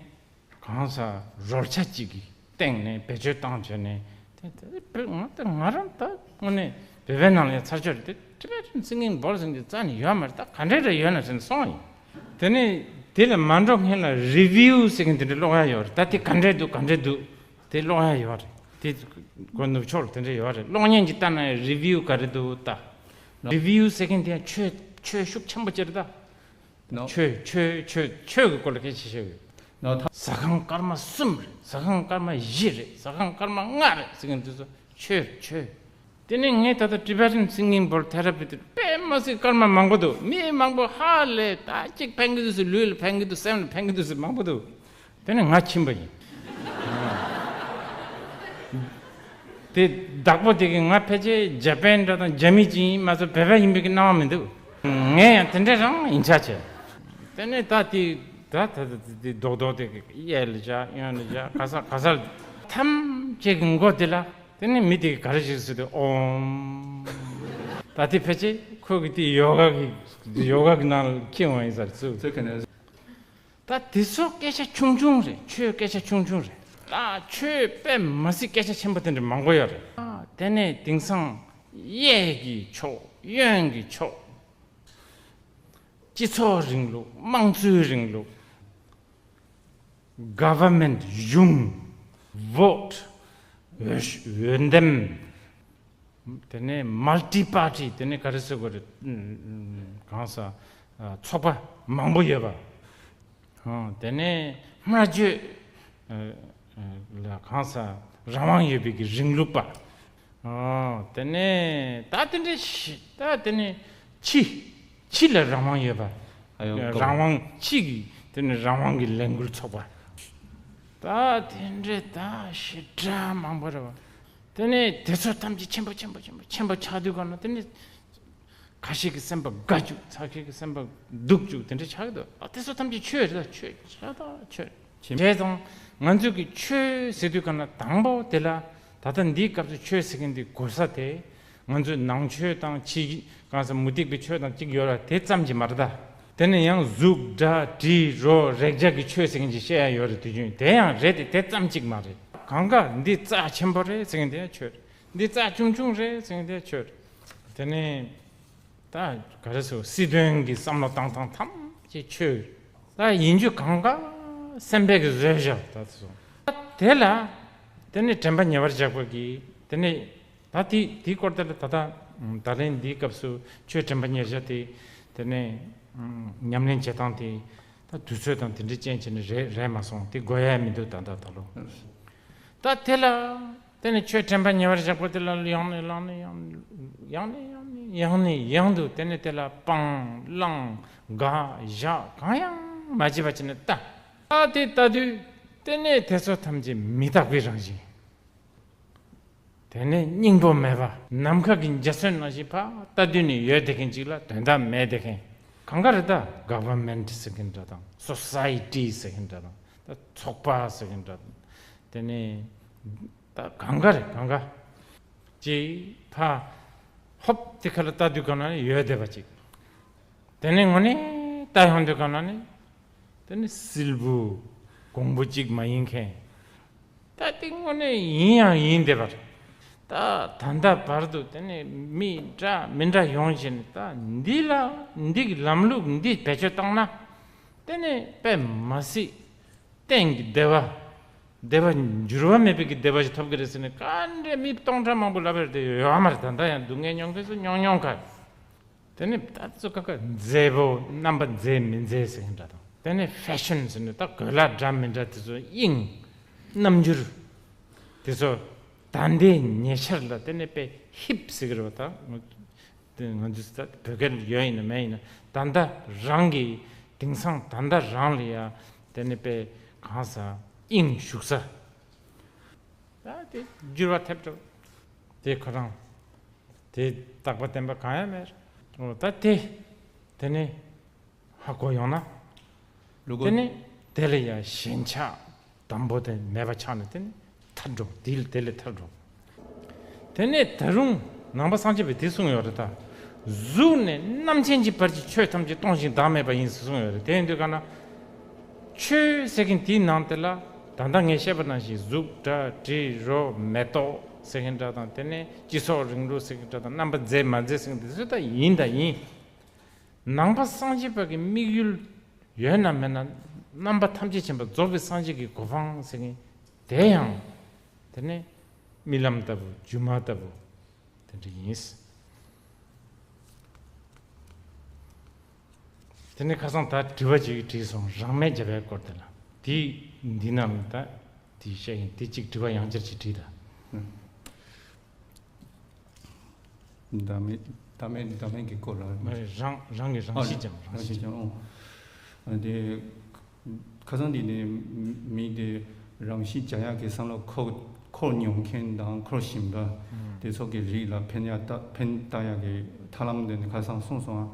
གང་ཟག་རོལ་ཆ་གཅིག་གི་སྟེང་ནས་བེད་སྤྱོད་བཏང་བྱས་ནས། དེ་དེ་བོད་ང་ད་ང་རང་ད་དངོས་གནས་བོད་པའི་ནང་ལ་ཡ་ཚར་ཆོད་རེད། དེ་Tibetan Singing Bowl ཟེར་གྱི་རྩ་ནས་ཡོད་མ་རེད། ད་ག་འདྲས་རེད་ཡོད་ན་ཟེར་ནས་སོང་ཡིན། དེ་ནས་དེ་ལ་མ་འགྲོ་སྔོན་ལ་review ཟེར་མཁན་དེ་འདྲ་ཀློག་ཡ་ཡོད་རེད། ད་དེ་ག་འདྲས་འདུག་ག་འདྲས་འདུག་དེ་ཀློག་ཡ་ཡོད་རེད། དེ་ཁོ་ནུབ་ཕྱོགས་ལ་དེ་འདྲས་ཡོད་རེད། གློག་བརྙན་གྱི་ལྟ་ན་review ག་རེ་འདུག་ལྟ། review ཟེར་མཁན་དེ་ཡང་ཆོས་ཆོས་ཤུགས་ཆེན་པོ་ཅིག་རེད་ད། ཆོས་ཆོས་ཆོས་ཆོས་ཀྱི་སྐོར་ལ་སྐད་ཆ་བཤད་ཡོད། ཟ་ཁང་སྐར་མ་གསུམ་རེད། ཟ་ཁང་སྐར་མ་བཞི་རེད། ཟ་ཁང་སྐར་མ་ལྔ་རེད་ཟེར་མཁན་དེ་ཚོ་ཆོས་རེད། ཆོས། དེ་ནས་ངས་ད་ལྟ་Tibetan Singing Bowl Therapy དེ་དཔེ་མ་སྲིད་སྐར་མ་མང་པོ་འདུག་མི་མང་པོ་ཧ་ལས་ད་གཅིག་ཕན་གྱི་འདུག་ཟེར། ལུས་ལ་ཕན་གྱི་འདུག་སེམས་ལ་ཕན་གྱི་འདུག་ཟེར་མང་པོ་འདུག་དེ་ནས་ང་ཕྱིན་པ་ཡིན། དེ་བདག་པོ་དེ་གིས་ང་ཕལ་ཆེར་ཇ་པན་འདྲ་དང་རྒྱ་མི་ཅིག་ཡིན་མ་གཏོགས་བོད་པ་ཡིན་པའི་གི་སྣང་བ་མི་འདུག་ངས་ཡང་དེ་འདྲ་རང་ཡིན་ཆ་བྱས། དེ་ནས་ད་དེ་ད་ད་ད་དེ་རྡོག་རྡོག་དེ་གི་གཡས་ལ་བཞག་གཡོན་ལ་བཞག་ག་ས་ག་ས་ལ་ཐམས་ཅད་ཀྱི་མགོ་དེ་ལ། དེ་ནས་མི་དེ་གིས་ག་རེ་ཞིག་ཟེར་དུས་ཨོམ། ད་དེ་ཕལ་ཆེར་ཁོ་གི་དེ་ཡོ་ག་གི་ཡོ་ག་གི་ནང་ལ་འཁྱེར་འོང་ཡིན་ས་རེད་ཚུལ། ད་དེ་ཚོ་སྐད་ཆ་ཆུང་ཆུང་རེད། ཆོས་སྐད་ཆ་ཆུང་ཆུང་རེད། ད་ཆོས་དཔེ་མ་སྲིད་སྐད་ཆ་ཆེན་པོ་དེ་འདྲ་མང་པོ་ཡོད་རེད། ཨ། དེ་ནས་དེང་སང་གཡས་ཀྱི་ཕྱོགས། གཡོན་གྱི་ཕྱོགས། སྤྱི་ཚོགས་རིང་ལུགས། དམངས་གཙོའི་རིང་ལུགས། Government གཞུང་། Vote འོས་འོས་འདེམས། དེ་ནས་Multi Party། དེ་ནས་ག་རེ་ཟེར་དགོས་རེད། ཨ། གང་ཟག་ཨ། ཚོགས་པ་མང་པོ་ཡོད་པ། ཨ། དེ་ནས་སྨྲ་བརྗོད་ཨ། ཨ། ལ་གང་ཟག་རང་དབང་ཡོད་པའི་གི་རིང་ལུགས་པ། ཨ། དེ་ནས་ད་དེ་འདྲ་ཞིག་ད་དེ་ནས་ཕྱི་ཕྱི་ལ་རང་དབང་ཡོད་པ། ཨ། ཡོད། རང་དབང་། ཕྱི་གི་དེ་ནས་རང་དབང་གི་ལས་འགུལ་ཚོགས་པ། ད་དེ་འདྲ་ད་ཞེ་དྲག་མང་པོ་རེད་པ། དེ་ནས་དེ་ཚོ་ཐམས་ཅད་ཆེན་པོ་ཆེན་པོ་ཆེན་པོ་ཆེན་པོ་ཆགས་དུས་ག་ན། དེ་ནས་ཁ་ཤས་ཀྱི་སེམས་པ་དགའ་བཅུག་ཁ་ཤས་ཀྱི་སེམས་པ་སྡུག་བཅུག་དེ་འདྲ་ཆགས་ཀྱི་འདུག་ཨ། དེ་ཚོ་ཐམས་ཅད་ཆོས་རེད། ད་ཆོས་ཆགས་ད་ཆོས་བྱས་ཙང་ང་ཚོས་ཀྱི་ཆོས་ཟེར་དུས་ག་ན་དང་པོ་དེ་ལ། ད་ལྟ་འདིའི་སྐབས་སུ་ཆོས་ཟེར་མཁན་འདི་གོ་ས་དེ། ང་ཚོའི་ནང་ཆོས་དང་ཕྱི་གང་ཟག་མུ་སྟེགས་པའི་ཆོས་དང་གཅིག་ཡོད་ར། དེ་ཙམ་གྱིས་མ་རེད་ད། དེ་ནས་ཡང་གཟུགས་སྒྲ་དྲི་རོ་རེག་བྱ་གི་ཆོས་ཟེར་མཁན་ཅིག་བཤད་ཡ་ཡོད་རེད། དུས་རྒྱུན་དེ་ཡང་རེད་དེ། དེ་ཙམ་གཅིག་མ་རེད། གང་ག་འདི་རྩ་ཆེན་པོ་རེད་ཟེར་མཁན་དེ་ཡང་ཆོས་རེད། འདི་རྩ་ཆུང་ཆུང་རེད་ཟེར་མཁན་དེ་ཡང་ཆོས་རེད། དེ་ནས་ད་ག་རེ་ཟེར། སྲིད་དོན་གྱི་བསམ་བློ་བཏང་སྟངས་ཐམས་ཅད་ཆོས་རེད། ད་ཡིན་རྒྱུ་གང་ག་སེམས་པས་ཀྱི་བཟོས་བཞག་ད་སོང་། དེ་ལ་དེ་ནས་དྲན་པ་ཉེ་བར་བཞག་པ་གི་དེ་ནས། ད་དེ་དེའི་སྐོར་དེ་ལ་ད་ལྟ་ད་ལན་འདིའི་སྐབས་སུ་ཆོས་དྲན་པ་ཉེར་བཞག་དེ། དེ་ནས་ཉམས་ལེན་བྱེད་སྟངས་དེ་ད་དུས་ཚོད་དང་དེ་འདྲའི་རྐྱེན་བྱས་ནས་རེད་རེད་མ་སོང་། དེ་དགོས་ཡ་མི་འདུག་ད་ལྟ་ད་ལོ། ད་དེ་ལ་དེ་ནས་ཆོས་དྲན་པ་ཉེ་བར་བཞག་པ་དེ་ལ་ཡང་ནས་ཡང་ནས་ཡང་ནས་ཡང་ནས་ཡང་ནས་ཡང་དུ་དེ་ནས་དེ་ལ་སྤང་བླང་དགག་བཞག་གང་ཡང་མ་བྱས་པ་བྱས་ནས་ལྟ། ད་དེ་ལྟ་དུས་དེ་ནས་དེ་ཚོ་ཐམས་ཅད་མི་རྟག་པའི་རང་བཞིན། དེ་ནས་སྙིང་པོ་མེད་པ། ནམ་མཁའ་གི་འཇའ་ཚོན་ནང་བཞིན་ཕར་ལྟ་དུས་ནས་ཡོད་བསྡད་མཁན་ཅིག་ལ་དོན་དག་མེད་བསྡད་མཁན། གང་ག་རེད་ད། Government ཟེར་མཁན་འདྲ་དང་། Society ཟེར་མཁན་འདྲ་དང་། ད་ཚོགས་པ་ཟེར་མཁན་འདྲ་དང་། དེ་ནས་ད་གང་ག་རེད། གང་ག་ཅིག་ཕར་ཧོབ་དེ་ཁ་ལ་ལྟ་དུས་ག་ན་ཡོད་བསྡད་པ་ཅིག་དེ་ནས་དངོས་གནས་ལྟ་ཡོང་དུས་ག་ན་ནི། དེ་ནི་སིལ་བུ་གོང་བུ་གཅིག་མ་ཡིན་མཁན། ད་དེ་དངོས་གནས་ཡིན་ཡང་ཡིན་བསྡད་པ་རེད། ད་ད་ལྟ་བར་དུ་དེ་ནས་མི་འདྲ་མི་འདྲ་ཡོང་བཞིན། ད་འདི་ལ་འདི་གི་ལམ་ལུགས་འདི་བེད་སྤྱོད་བཏང་ན། དེ་ནས་དཔེ་མ་སྲིད་གཏན་གྱི་བདེ་བ། བདེ་བ་འགྱུར་བ་མེད་པའི་གི་བདེ་བ་ཞིག་ཐོབ་ཀྱི་རེད་ཟེར་ནས་ག་འདྲའི་མི་སྟོང་ཕྲག་མང་པོ་ལབ་པ་རེད་དེ་ཡོད་མ་རེད། ད་ལྟ་ཡང་སྡུག་བསྔལ་མྱོང་མཁན་ཚོ་མྱོང་མྱོང་ག་དེ་ནས་ད་ཚོ་ཀ་ཀ་མཛེས་པོ་རྣམ་པ་མཛེས་མི་མཛེས་ཟེར་མཁན་འདྲ་དང་། དེ་ནས་ཕེ་ཤོན་ཟེར་ནས་ད་གོས་ལྭ་འདྲ་མི་འདྲ་དེ་ཚོ་དབྱིངས་རྣམ་འགྱུར་དེ་ཚོ་ད་ལྟའི་ཉེ་ཆར་ལ་དེ་ནས་དཔེ་ཧིབ་ཟེར་གི་རེད་བ། ད་དེ་ང་ཚོས་ད་བོད་སྐད་ཡོད་ཡིན་ན་མེད་ཡིན་ན་ད་ལྟ་རང་གི་དེང་སང་ད་ལྟ་རང་ལ་ཡ་དེ་ནས་དཔེ་གང་ཟག་དབྱིངས་ཞུགས་ས་ད་དེ་འགྱུར་བ་ཐེབས་འགྲོ། དེ་ཁོ་རང་དེ་རྟག་པ་བརྟན་པ་གང་ཡང་མེད། འོ་ད་དེ་དེ་ནས་ཧ་གོ་ཡོང་ན། ལུ་གུ། དེ་ནས་དེ་ལ་ཡང་ཞེན་ཆགས་དང་པོ་དེ་མེད་པ་ཆགས་ནས་དེ་ནས་ཐར་འགྲོ། དེ་ལ་དེ་ལས་ཐར་འགྲོ། དེ་ནས་ད་རུང་ནང་པ་སངས་རྒྱས་པས་དེ་གསུངས་ཡོད་རེད་ད། གཟུགས་ནས་རྣམ་མཁྱེན་གྱི་བར་གྱི་ཆོས་ཐམས་ཅད་སྟོང་ཞིང་བདག་མེད་པ་ཡིན་ཟེར་གསུངས་ཡོད་རེད། དེ་ཡིན་དུས་ག་ན། ཆོས་ཟེར་མཁན་དེའི་ནང་དེ་ལ་ད་ལྟ་ངས་བཤད་པ་ནང་བཞིན་གཟུགས་སྒྲ་དྲི་རོ་མེ་ཏོག་ཟེར་མཁན་འདྲ་དང་། དེ་ནས་སྤྱི་སོགས་རིང་ལུགས་ཟེར་མཁན་འདྲ་དང་། རྣམ་པ་མཛེས་མ་མཛེས་ཟེར་མཁན་དེ་ཚོ་ད་ཡིན་ད་ཡིན། ནང་པ་སངས་རྒྱས་པ་གི་དམིགས་ཡུལ་ཡོད་ན་མེད་ན། རྣམ་པ་ཐམས་ཅད་མཁྱེན་པ་རྫོགས་པའི་སངས་རྒྱས་ཀྱི་གོ་འཕང་ཟེར་མཁན་དེ་ཡང་དེ་ནས་རྨི་ལམ་ལྟ་བུ་སྒྱུ་མ་ལྟ་བུ་དེ་འདྲ་ཡིན། དེ་ནས་ཁ་སང་ད་དྲི་བ་ཅིག་དྲིས་སོང་། རང་མེད་བརྒྱ་པའི་སྐོར་དེ་ལ། དེ་འདི་ནང་ལ་ད་དེ་བཤད་ཡིན། དེ་གཅིག་དྲི་བ་ཡང་བསྐྱར་ཅིག་དྲིས་ད། བདག་མེད་བདག་མེད་བདག་མེད་ཀྱི་སྐོར་ལ། མ་རེད། རང་རང་གི་རང་ཨ་གཤིས་ཀྱང་རང་རང་གཤིས་ཀྱང་། ཨོ། ཨ་དེ་ཁ་སང་འདི་ནས་མི་དེ་རང་གཤིས་བྱ་ཡག་གི་བསམ་བློ་འཁོར་འཁོར་མྱོང་མཁན་དང་འཁོར་བཞིན་པ་དེ་ཚོ་གི་རིགས་ལ་ཕན་ཡག་ད་ཕན་བཏགས་ཡག་གི་ཐབས་ལམ་དེ་ནི་ཁ་སང་གསུངས་སོང་ཨ།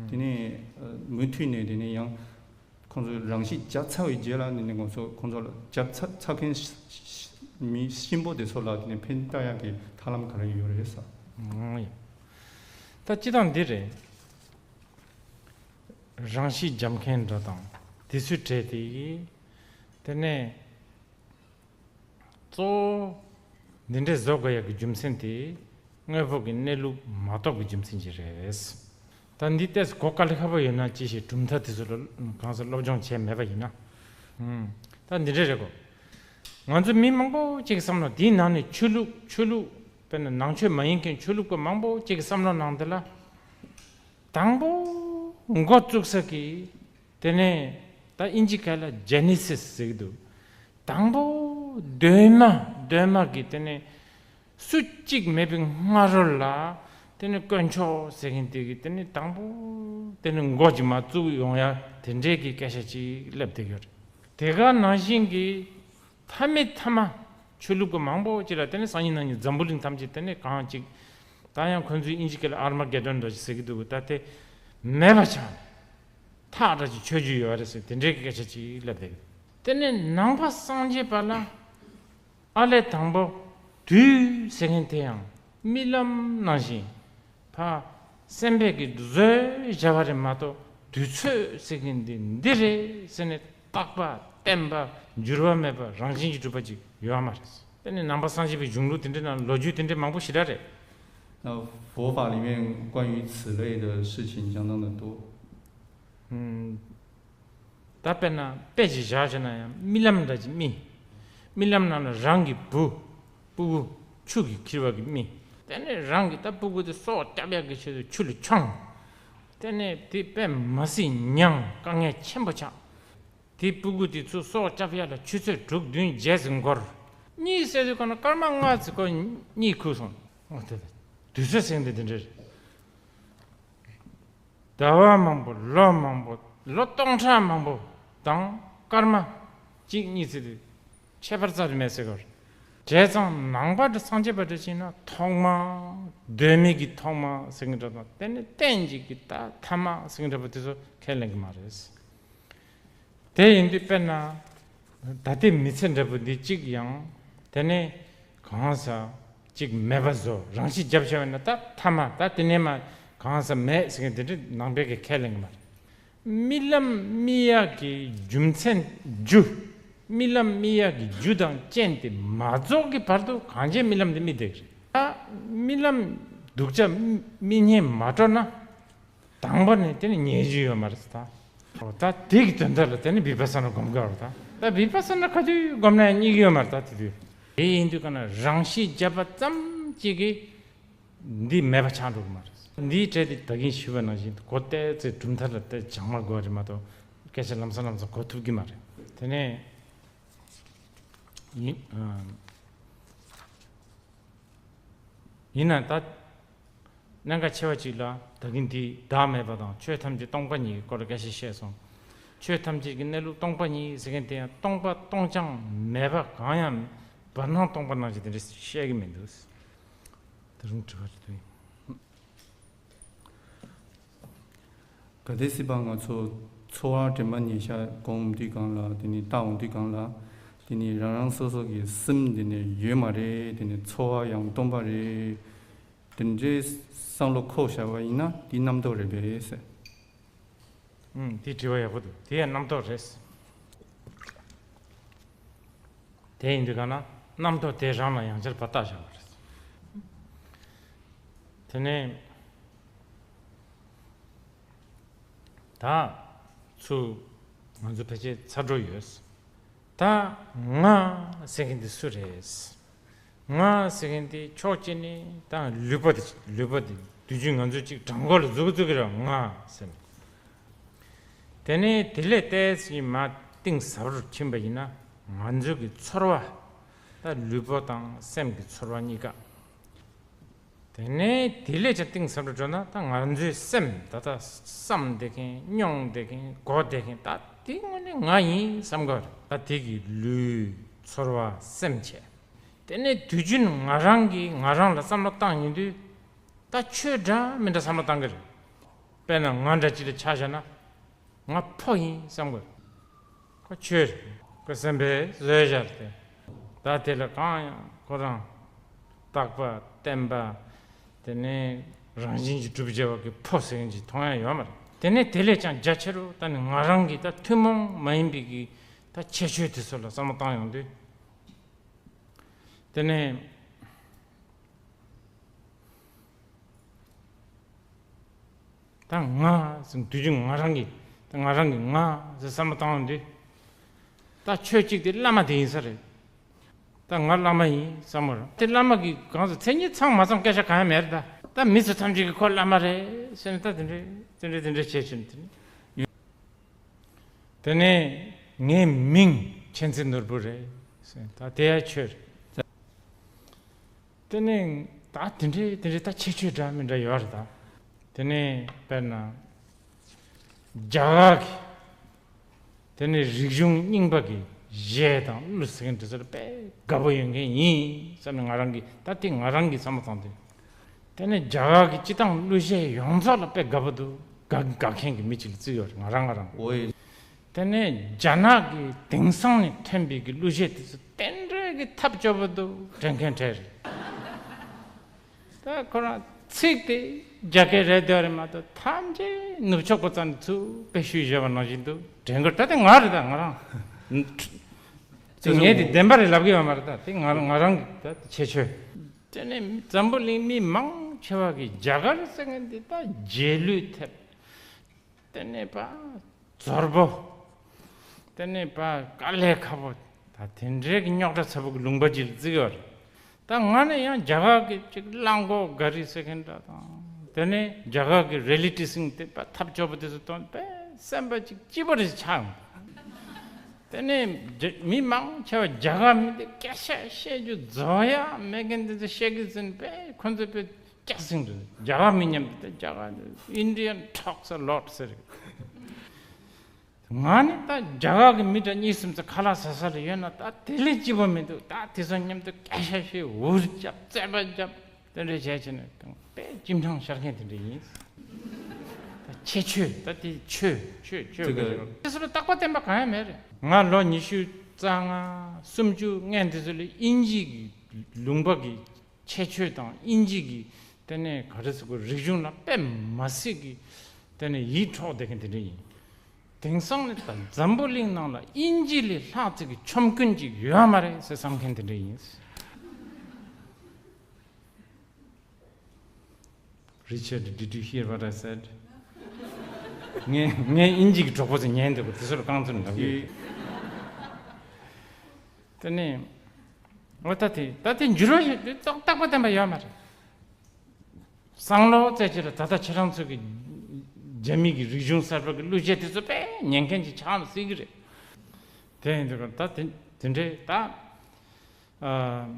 དེ་ནས་མུ་མཐུད་ནས་དེ་ནས་ཡང་ཁོང་ཚོས་རང་གཤིས་བྱ་ཚར་བའི་རྗེས་ལ་ནི་ནི་ཁོང་ཚོ་ཁོང་ཚོ་ལ་བྱ་ཚར་ཚར་མཁན་མི་གཤིན་པོ་དེ་ཚོ་ལ་དེ་ནས་ཕན་བཏགས་ཡག་གི་ཐབས་ལམ་ག་རེ་ཡོད་རེད་ས། ཨང་ཡ། ད་སྤྱི་བཏང་འདི་རེད། རང་གཤིས་འཇམ་མཁན་འདྲ་དང་དེ་ཚོའི་གྲས་དེ་ཡིས་དེ་ནས་གཙོ་བོ་འདི་འདྲའི་བཟོ་དགོས་ཡག་གི་རྒྱུ་མཚན་དེ་དངོས་པོ་གི་གནས་ལུགས་མ་རྟོགས་པའི་རྒྱུ་མཚན་གྱིས་རེད། ད་འདི་ཏོག་ཙམ་གོ་དཀའ་ལས་ཁག་པོ་ཡོད་ན་ཅི་ཞིག་གྲུབ་མཐའ་དེ་ཚོ་ལ་གང་ཟག་སློབ་སྦྱོང་བྱས་མེད་པ་ཡིན་ན། ཨུམ། ད་འདི་འདྲ་རེད་གོ། ང་ཚོ་མི་མང་པོ་ཅིག་གི་བསམ་བློ་འདིའི་ནང་ནས་ཆོས་ལུགས་ཆོས་ལུགས་དཔེར་ན་ནང་ཆོས་མ་ཡིན་མཁན་ཆོས་ལུགས་པ་མང་པོ་ཅིག་གི་བསམ་བློ་ནང་འདི་ལ། དང་པོ་འགོ་བཙུགས་ས་གི་དེ་ནས་ད་ཨིན་ཇི་སྐད་ལ་ཇེ་ནེ་སིས་ཟེར་གི་འདུག། དང་པོ་གདོད་མ་གདོད་མ་གི་དེ་ནས་སུ་གཅིག་མེད་པའི་སྔ་རོལ་ལ་དེ་ནས་དཀོན་མཆོག་ཟེར་མཁན་དེ་གི་དེ་ནས་དང་པོ་དེ་ནས་འགོ་ཅིག་མར་བཙུགས་ཡོང་ཡ་དེ་འདྲའི་གི་སྐད་ཆ་ཅིག་སླེབས་བསྡད་ཡོད་རེད། དེ་ག་ནང་བཞིན་གི་མཐའ་མའི་མཐའ་མ་ཆོས་ལུགས་པ་མང་པོ་ཅིག་ལ་དེ་ནས་སང་ཉིན་གནངས་ཉིན་འཛམ་བུ་གླིང་ཐམས་ཅད་དེ་ནས་གང་ཅིག་ད་ཡང་ཁོ་ཚོའི་ཨིན་ཇི་སྐད་ལ་ཨར་མ་གེ་ཌོན་འདྲ་ཞིག་ཟེར་གི་འདུག། ད་དེ་མེད་པ་ཆགས་ནས་ཐག་འདྲ་ཅིག་ཆོད་རྒྱུ་ཡོད་རེད་ཟེར་དེ་འདྲའི་སྐད་ཆ་ཅིག་སླེབས་བསྡད་གི། དེ་ནས་ནང་པ་སངས་རྒྱས་པ་ལ་ཨ་ལས་དང་པོ་དུས་ཟེར་མཁན་དེ་ཡང་རྨི་ལམ་ནང་བཞིན་ཕ་སེམས་པས་ཀྱིས་བཟོས་བཞག་པ་རེད་མ་གཏོགས་དུས་ཚོད་ཟེར་མཁན་འདི་འདི་རེད་ཟེར་ནས་རྟག་པ་བརྟན་པ་འགྱུར་བ་མེད་པ་རང་བཞིན་གྱིས་གྲུབ་པ་ཅིག་ཡོད་མ་རེད། དེ་ནི་ནང་པ་སངས་རྒྱས་པའི་གཞུང་ལུགས་དེ་འདྲའི་ནང་ལོ་རྒྱུས་དེ་འདྲའི་མང་པོ་ཞེ་དྲག་རེད། 那佛法里面关于此类的事情相当的多。 ད་དཔེར་ན་དཔེ་ཅིག་བཞག་བྱས་ན་ཡང་རྨི་ལམ་འདྲ་ཅིག་རྨི། རྨི་ལམ་ནང་ལ་རང་གི་བུ་སྤུ་གུ་ཆུ་གིས་ཁྱེར་བ་གི་རྨི། དེ་ནས་རང་གི་ད་སྤུ་གུ་དེ་སྲོག་སྐྱབས་ཡག་གི་ཆེད་དུ་ཆུ་ལ་མཆོངས། དེ་ནས་དེ་དཔེ་མ་སྲིད་མྱངས་དཀའ་ངལ་ཆེན་པོ་ཆགས། དེ་སྤུ་གུ་དེ་ཚོ་སྲོག་སྐྱབས་ཡག་ལ་ཆུ་ཚོད་དྲུག་བདུན་བརྒྱད་ཙམ་འགོར། གཉིད་སད་དུས་གང་ན་སྐར་མ་ལྔ་ཙམ་ཁོ་གཉིད་ཁུག་སོང་། འོ་དེ་དུས་ཚོད་ཟེར་མཁན་དེ་དེ་འདྲ་རེད། ཟླ་བ་མང་པོ་ལོ་མང་པོ་ལོ་སྟོང་ཕྲག་མང་པོ་དང་སྐར་མ་གཅིག་གཉིས་ཙམ་དེ་ཁྱད་པར་རྩ་ནས་མེད་ཟེར་གི་རེད། བྱས་ཙང་ནང་པ་འདྲ་སངས་རྒྱས་པ་འདྲ་ཅིག་ན་ཐོག་མ་གདོད་མའི་གི་ཐོག་མ་ཟེར་མཁན་འདྲ་དང་དེ་ནས་གཏན་གྱི་གི་ད་ཐ་མ་ཟེར་མཁན་འདྲ་པོ་དེ་ཚོ་ཁས་ལེན་གི་མ་རེད། དེ་ཡིན་དུས་དཔེར་ན་ད་ལྟའི་མི་ཚེ་འདྲ་པོ་འདི་གཅིག་ཡང་དེ་ནས་གང་ཟག་གཅིག་མེད་པ་བཟོ་རང་ཤི་རྒྱབ་བྱས་པ་ན་ད་ཐ་མ་ད་དེ་ནས་མ་གང་ཟག་མེད་ཟེར་མཁན་དེ་འདྲ་ནང་པའི་གི་ཁས་ལེན་གི་མ་རེད། རྨི་ལམ་རྨི་ཡག་གི་རྒྱུ་མཚན་རྒྱུ། རྨི་ལམ་རྨི་ཡག་གི་རྒྱུ་དང་རྐྱེན་དེ་མ་རྫོགས་ཀྱི་བར་དུ་གང་བྱས་རྨི་ལམ་དེ་རྨི་བསྡད་ཀྱི་རེད། ད་རྨི་ལམ་སྡུག་ཅག་རྨི་སྙིང་མ་བྲོ་ན། དང་པོ་ནས་དེ་ནི་ཉེས་རྒྱུ་ཡོད་མ་རེད་ད། ད་དེ་གི་དོན་དག་ལ་དེ་ནི་བི་པ་ས་ན་སྒོམ་དགོས་རེད་ད། ད་བི་པ་ས་ན་ག་དུས་སྒོམ་ན་ཡང་རྙེད་ཀྱི་ཡོད་མ་རེད། ད་དེ་དུས་དེ་ཡིན་དུས་ག་ན་རང་བཞིན་བརྒྱབ་པ་ཙམ་གཅིག་གིས་འདི་མེད་པ་ཆགས་འགྲོ་གི་མ་རེད། འདིའི་གྲས་དེ་ད་གིན་ཞུས་པ་ནང་བཞིན་གོ་བལྟས་ཚེ་གྲུབ་མཐའ་ལ་བལྟས་སྦྱང་བ་དགོས་རེད་མ་གཏོགས་སྐད་ཆ་ལམ་སང་ལམ་སང་གོ་ཐུབ་ཀྱི་མ་རེད། དེ་ནས་ཡིན་ཨ། ཡིན་ན་ད་གནད་འགག་ཆེ་བ་གཅིག་ལ་ད་གིན་འདི་བདག་མེད་པ་དང་ཆོས་ཐམས་ཅད་སྟོང་པ་ཉིད་ཀྱི་སྐོར་ལ་སྐད་ཆ་བཤད་སོང་། ཆོས་ཐམས་ཅད་ཀྱི་གནས་ལུགས་སྟོང་པ་ཉིད་ཟེར་མཁན་དེ་ཡང་སྟོང་པ་སྟོང་རྐྱང་མེད་པ་གང་ཡང་བར་སྣང་སྟོང་པ་ནང་བཞིན་དེ་འདྲ་བཤད་ཀྱི་མི་འདུག། དེ་རིང་དྲི་བ་རེ་དུ་ཡིན། གལ་ཏེ་སྲིད་པ་ང་ཚོ་འཚོ་བ་དྲན་པ་ཉེ་ཤ་སྒོམ་དུས་གང་ལ་དེ་ནི་ལྟ་འོང་དུས་གང་ལ་དེ་ནི་རང་རང་སོ་སོ་གི་སེམས་དེ་ནི་ཡོད་མ་རེད། དེ་ནི་འཚོ་བ་ཡང་སྟོང་པ་རེད། དེ་འདྲའི་བསམ་བློ་འཁོར་བཞག་པ་ཡིན་ན་དེ་རྣམ་རྟོག་རེད་པས་ཟེར། ཨུམ། དེ་དྲི་བ་ཡག་པོ་འདུག། དེ་ཡང་རྣམ་རྟོག་རེད། དེ་ཡིན་དུས་གང་ན་རྣམ་རྟོག་དེ་རང་ལ་ཡང་བསྐྱར་ཕར་བལྟ་བཞག་པ་རེད། དེ་ནས་ད་ཚུར་ང་ཚོ་ཕལ་ཆེར་ཚར་འགྲོ་ཡོད། ད་ང་ཟེར་མཁན་དེ་སུ་རེད། ང་ཟེར་མཁན་དེ་ཕྱོགས་གཅིག་ནས་ད་ལུས་པོ་དེ་ལུས་པོ་དེ་དུས་རྒྱུན་ང་ཚོ་གཅིག་བྲང་ཁོག་ལ་འཛུགས་འཛུགས་ཀྱི་རེད་ང་ཟེར་ནས། དེ་ནས་དེ་ལས་ཏོག་ཙམ་མར་གཏིང་ཟབ་རུ་ཕྱིན་པ་ཡིན་ན་ང་ཚོ་གི་ཚོར་བ། ད་ལུས་པོ་དང་སེམས་ཀྱི་ཚོར་བ་གཉིས་ཀ། དེ་ནས་དེ་ལས་ཀྱང་གཏིང་ཟབ་རུ་འགྲོ་ན་ད་ང་ཚོའི་སེམས་ད་ལྟ་བསམ་བསྡད་མཁན་མྱོང་བསྡད་མཁན་གོ་བསྡད་མཁན་ད་དེ་དངོས་གནས་ང་ཡིན་བསམ་གི་རེད། ད་དེ་གི་ལུས་ཚོར་བ་སེམས་བྱས། དེ་ནས་དུས་རྒྱུན་ང་རང་གིས་ང་རང་ལ་བསམ་བློ་བཏང་ཡོང་དུས་ད་ཁྱོད་འདྲ་མི་འདྲ་བསམ་བློ་བཏང་གི་རེད། དཔེར་ན་ང་འདྲ་ཅིག་ལ་ཆ་བཞག་ན། ང་ཕོ་ཡིན་བསམ་དགོས། ཁོ་ཆོས་རེད། ཁོ་སེམས་པའི་བཟོས་བཞག་སྟེ། ད་དེ་ལ་གང་ཡང་ཁོ་རང་རྟག་པ་བརྟན་པ། དེ་ནས་རང་བཞིན་གྱིས་གྲུབ་བྱ་བ་གི་ཕོ་ཟེར་མཁན་ཅིག་མཐོང་ཡ་ཡོད་མ་རེད། དེ་ནས་དེ་ལས་ཀྱང་རྒྱ་ཆེ་རུ་ད་ནི་ང་རང་གི་ད་ཐུན་མོང་མ་ཡིན་པའི་གི་ད་ཁྱད་ཆོས་དེ་ཚོ་ལ་བསམ་བློ་བཏང་ཡོང་དུས། དེ་ནས། ད་ང་ཟེར་དུས་རྒྱུན་ང་རང་གིས་ད་ང་རང་གིས་ང་ཟེར་བསམ་བློ་བཏང་བ་འདི། ད་ཆོས་གཅིག་དེ་བླ་མ་དེ་ཡིན་ས་རེད། ད་ང་བླ་མ་ཡིན་བསམ་བློ་རང་དེ་བླ་མ་གི་གང་ཟེར་མཚན་ཉིད་ཚང་མ་ཚང་སྐད་ཆ་གང་ཡང་མེད་རེད། ད་ད་མི་ཚོ་ཐམས་ཅད་ཀྱིས་ཁོ་བླ་མ་རེད་ཟེར་ནས་ད་དེ་འདྲས་དེ་འདྲས་དེ་འདྲས་བྱས་བྱུང་དེ་ནས། དེ་ནས་ངའི་མིང་མཁྱེན་བརྩེ་ནོར་བུ་རེད་ཟེར་ད་དེ་ཡང་ཆོས་རེད། དེ་ནས་ད་དེ་འདྲའི་དེ་འདྲའི་ད་ཁྱད་ཆོས་འདྲ་མི་འདྲ་ཡོད་རེད་ད། དེ་ནས་དཔེར་ན། རྒྱ་གར་གྱི། དེ་ནས་རིག་གཞུང་རྙིང་པ་གི་གཞས་དང་གླུ་ཟེར་མཁན་དེ་ཚོ་ལ་དཔེ་དགའ་པོ་ཡོད་མཁན་ཡིན་བསམ་ནས་ང་རང་གིས་ད་དེ་ང་རང་གིས་བསམ་བློ་བཏང་དུས། དེ་ནས་རྒྱ་གར་གྱི་སྤྱི་བཏང་གླུ་གཞས་ཡོངས་རྫོགས་ལ་དཔེ་དགའ་པོ་འདུག་དགའ་དགའ་མཁན་གྱི་མི་གཅིག་ལ་བརྩི་ཡོད་རེད་ང་རང་ང་རང་། འོ་ཡེ། དེ་ནས་རྒྱ་ནག་གི་དེང་སང་ནས་ཐོན་པའི་གི་གླུ་གཞས་དེ་ཚོ་དེ་འདྲའི་གི་ཐབས་སྐྱོ་པོ་འདུག་དྲན་མཁན་གྲས་རེད། ད་ཁོ་རང་ཚིག་དེ་རྒྱ་སྐད་རེད་འདོད་རེད་མ་གཏོགས་ཐམས་ཅད་ནུབ་ཕྱོགས་པ་ཙམ་ནས་ཚུར་དཔེ་ཞུས་བཞག་པ་ནང་བཞིན་འདུག་དྲན་གི་ད་དེ་ང་རེད་ད་ང་རང་། དེ་ངས་དེ་བདེན་པ་རེད་ལབ་གི་ཡོད་མ་རེད་ད་དེ་ང་ང་རང་གི་ད་ཁྱད་ཆོས། དེ་ནས་འཛམ་བུ་གླིང་མི་མང་ཆེ་བ་གིས་རྒྱ་གར་ཟེར་མཁན་འདི་ད་རྗེས་ལུས་ཐེབས། དེ་ནས་པ་ཛོར་པོ། དེ་ནས་པ་དཀའ་ལས་ཁག་པོ། ད་དེ་འདྲའི་གི་རྙོག་དྲ་ཚ་པོ་གི་ལུང་པ་ཅིག་ལ་བརྩི་གི་ཡོད་རེད། ད་ང་ནི་ཡང་རྒྱ་གར་གི་ཅིག་གླང་གོག་ག་རི་ཟེར་མཁན་འདྲ་དང་། དེ་ནས་རྒྱ་གར་གི་རི་ལི་ཊི་སིང་དེ་པ་ཐབས་སྐྱོ་པོ་དེ་ཚོ་མཐོང་པས་སེམས་པ་ཅིག་སྐྱིད་པོ་རེ་ཆགས་ཡོང་། དེ་ནས་རྒྱ་མི་མང་ཆེ་བ་རྒྱ་གར་མི་དེ་སྐད་ཆ་བཤད་རྒྱུ་རྫོགས་ཡ་མེད་མཁན་དེ་ཚོ་བཤད་གི་ཟིན་པས་ཁོ་ཚོ་དཔེ་སྐྱག་ཟིན་འདུག་རྒྱ་གར་མི་མཉམ་དུ་རྒྱ་གར་Indian talks a lot ཟེར། ང་ནི་ད་རྒྱ་གར་གི་མི་འདྲ་གཉིས་གསུམ་ཚོ་ཁ་ལག་ཟ་ས་ལ་ཡོད་ན་ད་དེ་ལས་སྐྱིད་པོ་མི་འདུག་ད་དེ་ཚོ་མཉམ་དུ་སྐད་ཆ་བཤད་འུར་རྒྱབ་རྩེད་པ་རྒྱབ་དེ་འདྲ་བྱས་བྱས་ནས་དཔེ་ཅིམ་ཆང་ཤར་མཁན་དེ་འདྲ་ཡིན། ད་ཁྱད་ཆོས་ད་དེ་ཆོས་ཆོས་ཆོས་དེ་ག་ག་རེ་རེད། དེ་ཚོ་ལ་རྟག་པ་བརྟན་པ་གང་ཡང་མེད་རེད། ང་ལོ་ཉི་ཤུ་རྩ་ལྔ་སུམ་ཅུ་སྔོན་དེ་ཚོ་ལ་དབྱིན་ཇི་གི་ལུང་པ་གི་ཁྱད་ཆོས་དང་དབྱིན་ཇི་གི་དེ་ནས་ག་རེ་ཟེར་དགོས་རིག་གཞུང་ལ་དཔེ་མ་སྲིད་ཀྱི་དེ་ནས་ཡིད་འཕྲོག་བསྡད་མཁན་དེ་འདྲ་ཡིན། དེང་སང་ནི་ད་འཛམ་བུ་གླིང་ནང་ལ་དབྱིན་ཇི་ལས་ལྷག་ཙིག་གི་ཆོམ་རྐུན་ཅིག་ཡོད་མ་རེད་ཟེར་བསམ་མཁན་དེ་འདྲ་ཡིན། Richard, did you hear what I said? ངས་ངས་དབྱིན་ཇི་གི་གྲོགས་པོ་ཚོ་ཉན་འདུག་གོ་དེ་ཚོར་རྐང་ཚུར་འདབ་ཡོད། དེ་ནས་འོ་ད་དེ་ད་དེ་འགྱུར་བ་ཡོད་དེ་རྟག་རྟག་པ་བསྟན་པ་ཡོད་མ་རེད། བསམ་བློ་བཙལ་གྱི་ལ་ད་ལྟ་ཁྱེད་རང་ཚོ་གི་རྒྱ་མི་གི་རིག་གཞུང་གསར་པ་གི་གླུ་གཞས་དེ་ཚོ་དཔེ་ཉན་མཁན་ཅིག་ཆགས་མི་སྲིད་གི་རེད། དེ་ཡིན་དུས་ད་དེ་དེ་འདྲའི་ད་ཨ་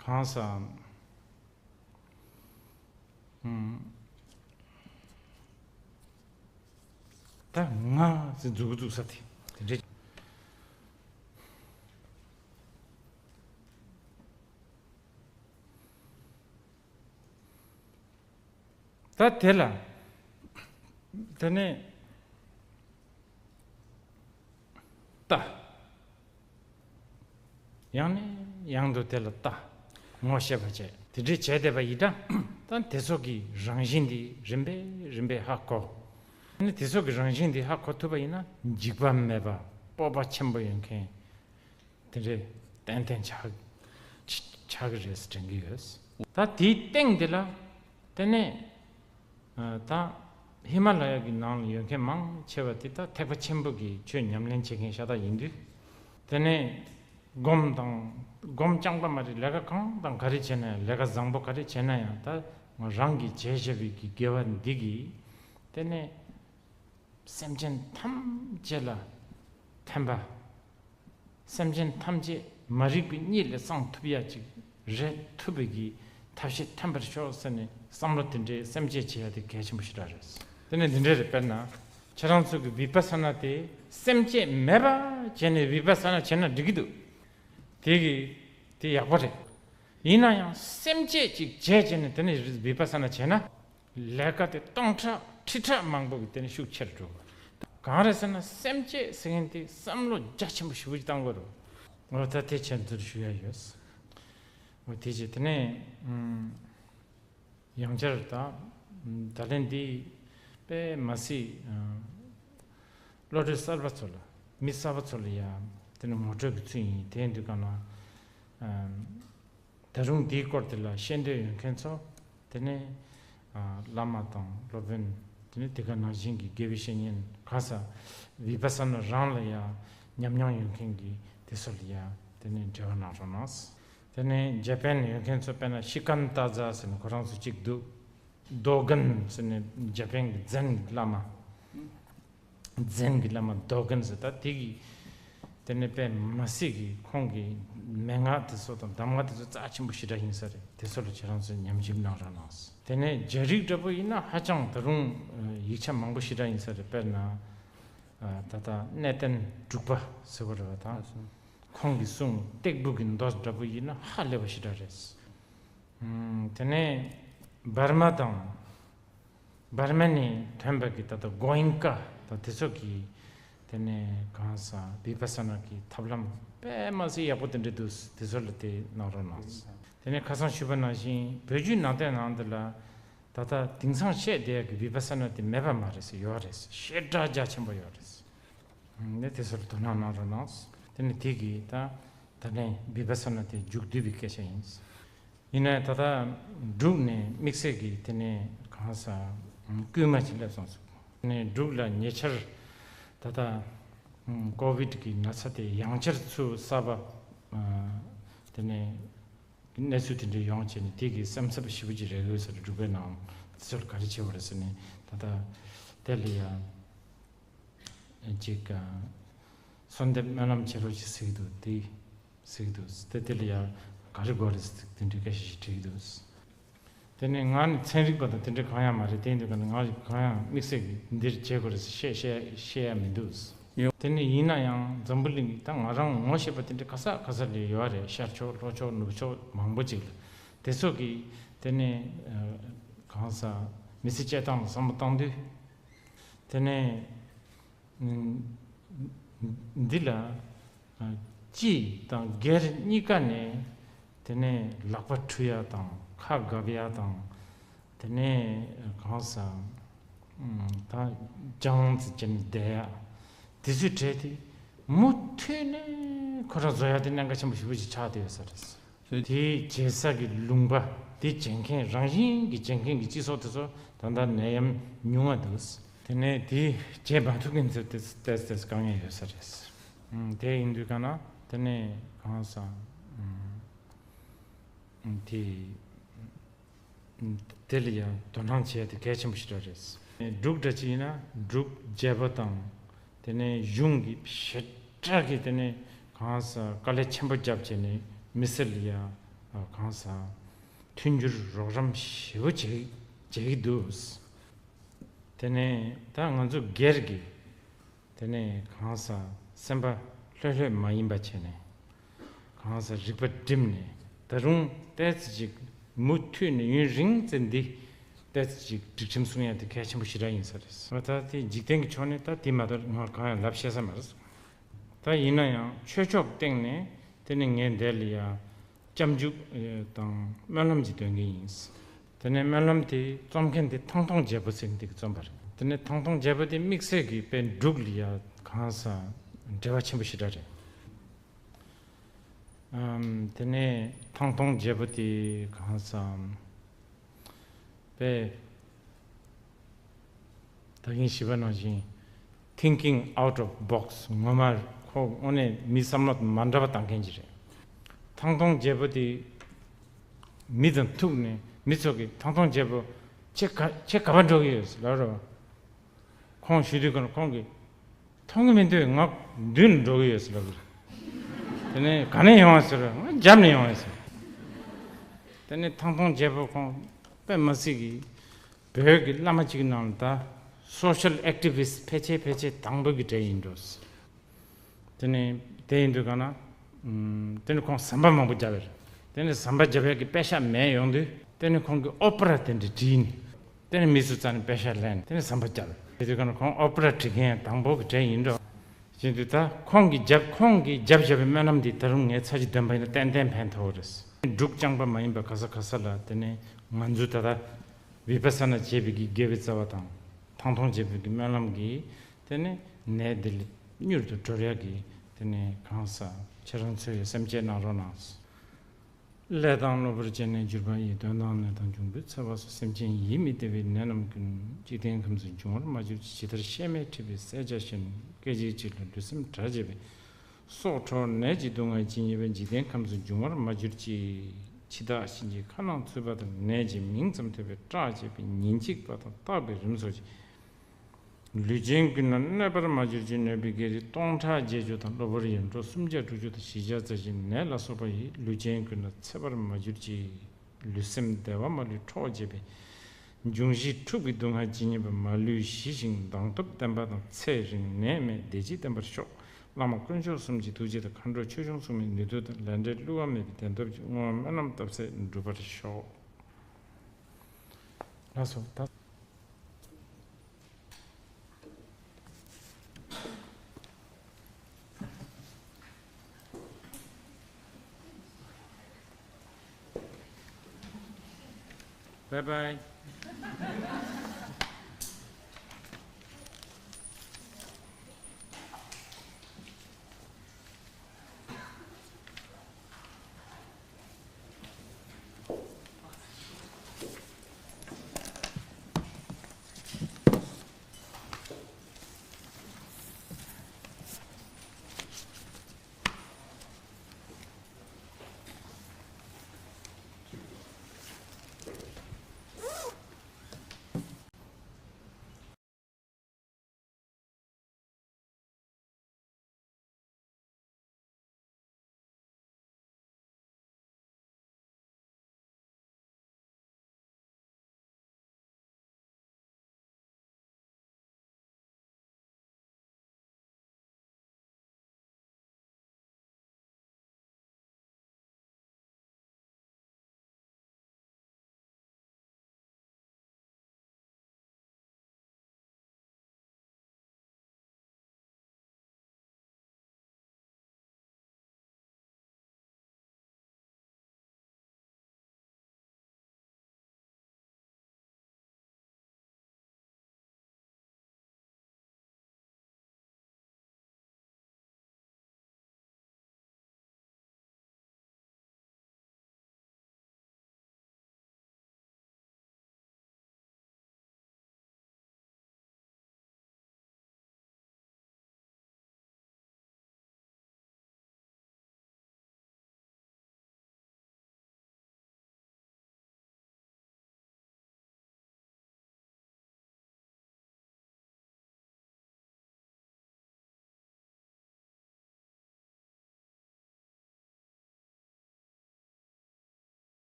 གང་ཟག་ད་ང་ཟེར་འཛུགས་འཛུགས་ས་དེ་དེ་འདྲས། ད་དེ་ལ་དེ་ནས་ལྟ། ཡང་ནས་ཡང་དུ་དེ་ལ་ལྟ། ངོ་ཤེས་པ་བྱས་དེ་འདྲས་བྱས་བསྡད་པ་ཡིན་ན་ད་དེ་ཚོ་གི་རང་བཞིན་འདི་རིམ་པས་རིམ་པས་ཧ་གོ། ཨ་ནི་དེ་ཚོ་གི་རང་བཞིན་འདི་ཧ་གོ་ཐུབ་པ་ཡིན་ན་འཇིགས་པ་མེད་པ་སྤོབས་པ་ཆེན་པོ་ཡོད་མཁན་དེ་འདྲས་ཏན་ཏན་ཆགས་ཆགས་ཀྱི་རེད་ཟེར་དྲན་གྱི་ཡོད། ད་དེའི་སྟེང་དེ་ལ་དེ་ནས་ད་ཧི་མ་ལ་ཡ་གི་ནང་ལ་ཡོད་མཁན་མང་ཆེ་བ་དེ་ད་ཐེག་པ་ཆེན་པོ་གི་ཆོས་ཉམས་ལེན་བྱེད་མཁན་ཤ་སྟག་ཡིན་དུས། དེ་ནས་སྒོམ་དང་སྒོམ་རྐྱང་པ་མ་རེད། ལས་ཀ་གང་དང་ག་རེ་བྱས་ན་ཡང་ལས་ཀ་བཟང་པོ་ག་རེ་བྱས་ན་ཡང་ད་རང་གིས་བྱས་བཞག་པའི་གི་དགེ་བ་འདི་གིས་དེ་ནས་སེམས་ཅན་ཐམས་ཅད་ལ་ཕན་པ། སེམས་ཅན་ཐམས་ཅད་མ་རིག་པའི་གཉིད་ལས་སངས་ཐུབ་ཡ་ཅིག་རེད། ཐུབ་པའི་གི་ཐབས་ཤེས་ཐོན་པར་ཤོག་ཟེར་ནས་བསམ་བློ་དེ་འདྲའི་སེམས་བསྐྱེད་བྱེད་ཡ་དེ་གལ་ཆེན་པོ་ཞེ་དྲག་རེད། དེ་ནས་འདི་འདྲ་རེད། དཔེར་ན་ཁྱེད་རང་ཚོ་གི་བི་པ་ས་ན་དེ་སེམས་བསྐྱེད་མེད་པ་བྱས་ནས་བི་པ་ས་ན་བྱས་ན་འགྲིག་གི་འདུག་དེ་གི་དེ་ཡག་པོ་རེད། ཡིན་ན་ཡང་སེམས་བསྐྱེད་ཅིག་བྱས་བྱས་ནས་དེ་ནས་བི་པ་ས་ན་བྱས་ན། ལས་ཀ་དེ་སྟོང་ཕྲག་ཁྲི་ཕྲག་མང་པོ་གི་དེ་ནས་ཤུགས་ཆེར་འགྲོ་དགོས། གང་རེད་ཟེར་ན་སེམས་བསྐྱེད་ཟེར་མཁན་དེ་བསམ་བློ་རྒྱ་ཆེན་པོ་ཞེ་པོ་ཅིག་བཏང་དགོས་རེད། འོ་ད་དེ་ཁྱེད་ཚོར་ཞུ་ཡ་ཡོད། འོ་དེ་རྗེས་དེ་ནས་ཡང་བསྐྱར་ད་ད་ལན་འདི་དཔེ་མ་སྲིད་བློ་གྲོས་གསར་པ་ཚོ་ལ་མི་གསར་པ་ཚོ་ལ་ཡ་དེ་ནས་ངོ་སྤྲོད་ཀྱི་ཚུལ་ཡིན། དེ་ཡིན་དུས་གང་ན། ད་རུང་འདིའི་སྐོར་དེ་ལ་ཤེས་འདོད་ཡོད་མཁན་ཚོ་དེ་ནས་བླ་མ་དང་སློབ་དཔོན། དེ་ནས་དེ་ག་ནང་བཞིན་གྱི་དགེ་བའི་བཤེས་གཉེན་ག་ས་བི་པ་ས་ན་རང་ལ་ཡང་ཉམས་མྱོང་ཡོད་མཁན་གྱི་དེ་ཚོ་ལ་ཡང་དེ་ནས་འབྲེལ་བ་གནང་རོགས་གནང་། དེ་ནས་ཇ་པན་ཡོད་མཁན་ཚོ་དཔེར་ན་ཤི་ཀན་ཏཱ་ཛ་ཟེར་ནས་ཁོ་རང་ཚོ་གཅིག་འདུག་དོ་གན་ཟེར་ནས་ཇ་པན་གྱི་ཛེན་གྱི་བླ་མ། ཛེན་གྱི་བླ་མ་དོ་གན་ཟེར། ད་དེ་གི་དེ་ནས་དཔེ་མ་སྲིད་ཀྱི་ཁོང་གི་མན་ངག་དེ་ཚོ་དང་གདམས་ངག་དེ་ཚོ་རྩ་ཆེན་པོ་ཞེ་དྲག་ཡིན་ས་རེད། དེ་ཚོ་ལ་ཁྱེད་རང་ཚོས་ཉམས་ཞིབ་གནང་རོགས་གནང་། དེ་ནས་རྒྱ་རིགས་འདྲ་པོ་ཡིན་ན་ཧ་ཅང་ད་རུང་ཡིག་ཆ་མང་པོ་ཞེ་དྲག་ཡིན་ས་རེད། དཔེར་ན་ད་ལྟ་གནས་བརྟན་འབྲུག་པ་ཟེར་བ་རེད་པ། ད་ཁོང་གི་གསུང་སྟེགས་བུ་གི་མདོ་འདྲ་པོ་ཡིན་ན་ཧ་ལས་པ་ཞེ་དྲག་རེད། དེ་ནས་འབར་མ་དང་། འབར་མ་ནས་ཐོན་པ་གི་ད་ལྟ་གོ་ཨིན་ཀ་དང་དེ་ཚོ་གི་དེ་ནས་གང་ཟག་བི་པ་ས་ན་གི་ཐབས་ལམ་དཔེ་མ་སྲིད་ཡག་པོ་དེ་འདྲ་འདུག་དེ་ཚོ་ལ་དེ་གནང་རོགས་གནང་། དེ་ནས་ཁ་སང་ཞུས་པ་ནང་བཞིན་བོད་བརྒྱུད་ནང་བསྟན་ནང་དུ་ལ་ད་ལྟ་དེང་སང་བཤད་བསྡད་ཡག་གི་བི་པ་ས་ན་དེ་མེད་པ་མ་རེད་ཟེར། ཡོད་རེད་ཟེར། ཞེ་དྲག་རྒྱ་ཆེན་པོ་ཡོད་རེད་ཟེར། ནས་དེ་ཚོར་དོ་སྣང་གནང་རོགས་གནང་། དེ་ནས་དེ་གི་ད་ད་ནས་བི་པ་ས་ན་དེ་མཇུག་བསྡུ་བའི་སྐད་ཆ་ཡིན། ཡིན་ནའི་ད་ལྟ་འབྲུག་ནས་དམིགས་བསལ་གྱི་དེ་ནས་གང་ཟག་རྐུན་མ་ཅིག་སླེབས་སོང་ཟེར། དེ་ནས་འབྲུག་ལ་ཉེ་ཆར་ད་ལྟ་ཀོ་བིད་ཀྱི་ན་ཚ་དེ་ཡང་བསྐྱར་ཚུར་གསར་པ་དེ་ནས་གནས་ཚུལ་དེ་འདྲ་ཡོང་བྱས་ནས་དེ་གི་སེམས་འཚབ་ཞེ་པོ་ཅིག་རེད་འོས་ཟེར། འབྲུག་པའི་ནང་དེ་ཚོར་ག་རེ་བྱེད་པ་རེད་ཟེར་ནས་ད་ལྟ་དེ་ལ་ཡང་ཅིག་གསོལ་འདེབས་སྨོན་ལམ་བྱེད་རོགས་ཅིག་ཟེར་གྱི་འདུག་དེ་ཟེར་གྱི་འདུག་དེ་དེ་ལ་ཡང་ག་རེ་དགོས་རེད་ཟེར་དེ་འདྲའི་སྐད་ཆ་ཞིག་དྲིས་ཀྱི་འདུག་དེ་ནས་ང་ནི་ཚན་རིག་པ་དང་དེ་འདྲ་གང་ཡང་མ་རེད། དེ་ཡིན་དུས་ཀ་ནས་ང་གང་ཡང་དམིགས་བསལ་གྱི་འདིར་བྱེད་དགོས་རེད་ཟེར་བཤད་བཤད་བཤད་ཡ་མི་འདུག་ཡོད། དེ་ནས་ཡིན་ན་ཡང་འཛམ་བུ་གླིང་གི་ད་ང་རང་ངོ་ཤེས་པ་དེ་འདྲ་ག་ས་ག་ས་ལ་ཡོད་རེད། ཤར་ཕྱོགས་ལྷོ་ཕྱོགས་ནུབ་ཕྱོགས་མང་པོ་ཅིག་ལ་དེ་ཚོ་གིས་དེ་ནས་གང་ཟག་མི་ཚེ་སྐྱེལ་སྟངས་ལ་བསམ་བློ་བཏང་དུས། དེ་ནས་འདི་ལ་སྤྱི་དང་སྒེར་གཉིས་ཀ་ནས་དེ་ནས་ལག་པ་འཁྲུ་ཡ་དང་ཁ་འགབ་ཡ་དང་དེ་ནས་གང་ཟག་ད་ཅང་ཙི་ཅན་བསྡད་ཡ་དེ་ཚོའི་གྲས་དེ་མུ་མཐུད་ནས་ཁོ་རང་བཟོ་ཡ་དེ་གནད་འགག་ཆེན་པོ་ཞེ་པོ་ཅིག་ཆགས་བསྡད་ཡོད་ས་རེད། དེའི་རྒྱལ་ས་གི་ལུང་པ་དེ་བྱེད་མཁན་རང་བཞིན་གྱི་བྱེད་མཁན་གྱི་སྤྱི་ཚོགས་དེ་ཚོ་ད་ལྟ་ནད་ཡམས་ཉུང་བ་འདུག་དེ་ནས་དེ་བྱེད་མ་ཐུབ་མཁན་ཚོ་དེ་ཏོག་ཙམ་དཀའ་ངལ་ཡོད་ས་རེད། ཨུམ། དེ་ཡིན་དུས་ག་ན་དེ་ནས་གང་ཟག་ཨུམ། དེ་དེ་ལ་ཡང་དོ་སྣང་བྱས་ཏེ་གལ་ཆེན་པོ་ཞིག་རེད། འབྲུག་འདྲ་ཅིག་ཡིན་ན་འབྲུག་རྒྱལ་པོ་དང་དེ་ནས་གཞུང་གི་ཞེ་དྲག་གི་དེ་ནས་གང་ཟག་དཀའ་ལས་ཆེན་པོ་བརྒྱབ་བྱས་ནས་མི་སེར་ལ་ཡང་གང་ཟག་མཐུན་འགྱུར་རོགས་རམ་ཞེ་པོ་བྱེད་བྱེད་ཀྱི་འདུག་དེ་ནས་ད་ང་ཚོ་སྒེར་གྱི་དེ་ནས་གང་ཟག་སེམས་པ་ལྷོད་ལྷོད་མ་ཡིན་པ་བྱས་ནས་གང་ཟག་རིག་པ་བསྒྲིམས་ནས་ད་རུང་ཏོག་ཙམ་ཅིག་མུ་མཐུད་ནས་ཡུན་རིང་ཙམ་འདི་ཏོག་ཙམ་ཅིག་སྒྲིག་ཁྲིམས་སྲུང་ཡ་དེ་གལ་ཆེན་པོ་ཞེ་དྲག་ཡིན་ས་རེད། ད་དེ་འཇིག་རྟེན་གྱི་ཕྱོགས་ནས་ད་དེ་མ་གཏོགས་ང་གང་ཡང་ལབ་ཤེས་ས་མ་རེད། ད་ཡིན་ན་ཡང་ཆོས་ཕྱོགས་སྟེང་ནས་དེ་ནི་ངས་འདི་ལ་ཡ་སྐྱབས་འཇུག་དང་སྨོན་ལམ་གྱི་དོན་གྱི་ཡིན། དེ་ནས་སྨོན་ལམ་དེ་རྩོམ་མཁན་དེ་ཐང་སྟོང་རྒྱལ་པོ་ཟེར་མཁན་དེ་གིས་རྩོམ་པ་རེད། དེ་ནས་ཐང་སྟོང་རྒྱལ་པོ་དེ་དམིགས་བསལ་གྱི་དཔེ་འབྲུག་ལ་ཡ་གང་ཟག་འབྲེལ་བ་ཆེན་པོ་ཞེ་དྲག་རེད། ཨམ། དེ་ནས་ཐང་སྟོང་རྒྱལ་པོ་དེ་གང་ཟག་དཔེ། ད་གིན་ཞུས་པ་ནང་བཞིན་thinking out of box ངོ་མ་ཁོ་དངོས་གནས་མི་བསམ་བློ་མ་འདྲ་བ་བཏང་མཁན་ཅིག་རེད། ཐང་སྟོང་རྒྱལ་པོ་དེ་མི་དང་ཐུག་ནས་མི་ཚོ་གིས་ཐང་སྟོང་རྒྱལ་པོ་ཁྱེད་ག་ཁྱེད་ག་པར་འགྲོ་གི་ཡོད་ལབ་རོགས། ཁོང་ཞུ་དུས་ཀྱང་ཁོང་གིས་མཐོང་གི་མི་འདུག་ང་མདུན་ལ་འགྲོ་གི་ཡོད་ཟེར་ལབ་གི་རེད། དེ་ནས་ག་ནས་ཡོང་བ་ཟེར་ང་རྒྱབ་ནས་ཡོང་བ་ཟེར། དེ་ནས་ཐང་སྟོང་རྒྱལ་པོ་ཁོང་དཔེ་མི་སྲིད་གི་བོད་ཀྱི་བླ་མ་གཅིག་ནང་ལ་ད་social activist ཕལ་ཆེར་ཕལ་ཆེར་དང་པོ་གི་གྲས་ཡིན་འགྲོ། དེ་ནས་དེ་ཡིན་དུས་ག་ན། ཨམ། དེ་ནས་ཁོང་ཟམ་པ་མང་པོ་བརྒྱབ་པ་རེད། དེ་ནས་ཟམ་པ་བརྒྱབ་ཡག་གི་པེ་ཤ་མེད་ཡོང་དུས་དེ་ནས་ཁོང་གིས་ཨོ་པེ་ར་དེ་འདྲ་བྲིས་ནས་དེ་ནས་མི་ཚོ་རྩ་ནས་པེ་ཤ་ལེན་དེ་ནས་ཟམ་པ་བརྒྱབ། དེ་དུས་ག་ན་ཁོང་ཨོ་པེ་ར་བྲིས་མཁན་དང་པོ་གི་གྲས་ཡིན་འགྲོ། བྱེད་དུས་ད་ཁོང་གིས་བརྒྱབ་ཁོང་གིས་བརྒྱབ་བཞག་པའི་སྨོན་ལམ་འདི་ད་རུང་ངས་ཚར་གཅིག་འདོན་པ་ཡིན་ན་ཏན་ཏན་ཕན་ཐོགས་རེད། འབྲུག་རྐྱང་པ་མ་ཡིན་པ་ག་ས་ག་ས་ལ་དེ་ནས་ང་ཚོ་ད་ལྟ་བི་པ་ས་ན་བྱེད་པའི་གི་དགེ་བའི་རྩ་བ་དང་ཐང་སྟོང་བྱེད་པའི་གི་སྨོན་ལམ་གྱིས་དེ་ནས་ནད་འདི་ལས་མྱུར་དུ་གྲོལ་ཡག་གི་དེ་ནས་གང་ཟག་ཁྱེད་རང་ཚོས་སེམས་བསྐྱེད་གནང་རོགས་གནང་། ལས་དང་གློ་བུར་བཅས་ནས་གྱུར་པ་ཡི། གདོན་དང་ནད་དང་འབྱུང་པོའི་ཚེ་བ་སོགས། སེམས་ཅན་ཡིད་མི་བདེ་བའི་ནད་རྣམས་ཀུན། འཇིག་རྟེན་ཁམས་སུ་འབྱུང་བར་མ་གྱུར་ཅིག། ཇི་ལྟར་གཤེད་མས་འཁྲིད་པའི་བསད་བྱ་བཞིན། སྐད་ཅིག་གཅིག་ལ་ལུས་སེམས་འབྲལ་བྱེད་པའི། སྲོག་འཕྲོག་ནད་ཀྱི་སྡུག་བསྔལ་ཇི་སྙེད་པ། འཇིག་རྟེན་ཁམས་སུ་འབྱུང་བར་མ་གྱུར་ཅིག། འཆི་བདག་གཤིན་རྗེའི་ཁ་ནང་ཚུད་པ་དང་། ནད་ཀྱི་མིང་ཙམ་ཐོས་པས་སྐྲག་བྱེད་པའི། ཉིན་གཅིག་པ་དང་རྟག་པའི་རིམས་སོགས་ཀྱིས། ལུས་ཅན་ཀུན་ལ་གནོད་པར་མ་གྱུར་ཅིག། གནོད་པའི་བགེགས་རིགས་སྟོང་ཕྲག་བརྒྱད་ཅུ་དང་། གློ་བུར་ཡེ་འདྲོག་སུམ་བརྒྱ་དྲུག་ཅུ་དང་། བཞི་བརྒྱ་རྩ་བཞི་ནད་ལ་སོགས་པ་ཡིས། ལུས་ཅན་ཀུན་ལ་འཚེ་བར་མ་གྱུར་ཅིག། ལུས་སེམས་བདེ་བ་མ་ལུས་འཕྲོག་བྱེད་པའི། འབྱུང་བཞི་འཁྲུགས་པའི་སྡུག་བསྔལ་ཇི་སྙེད་པ། མ་ལུས་ཞི་ཞིང་མདངས་སྟོབས་ལྡན་པ་དང་། ཚེ་རིང་ནད་མེད་བདེ་སྐྱིད་ལྡན་པར་ཤོག། བླ་མ་དཀོན་མཆོག་གསུམ་གྱི་ཐུགས་རྗེ་དང་། མཁའ་འགྲོ་ཆོས་སྐྱོང་སྲུང་མའི་ནུས་སྟོབས་དང་། ལས་འབྲས་བསླུ་བ་མེད་པའི་བདེན་སྟོབས་ཀྱིས། བསྔོ་བ་སྨོན་ལམ་བཏབ་ཚད་འགྲུབ་པར་ཤོག། ལགས་སོ། ད། Bye bye.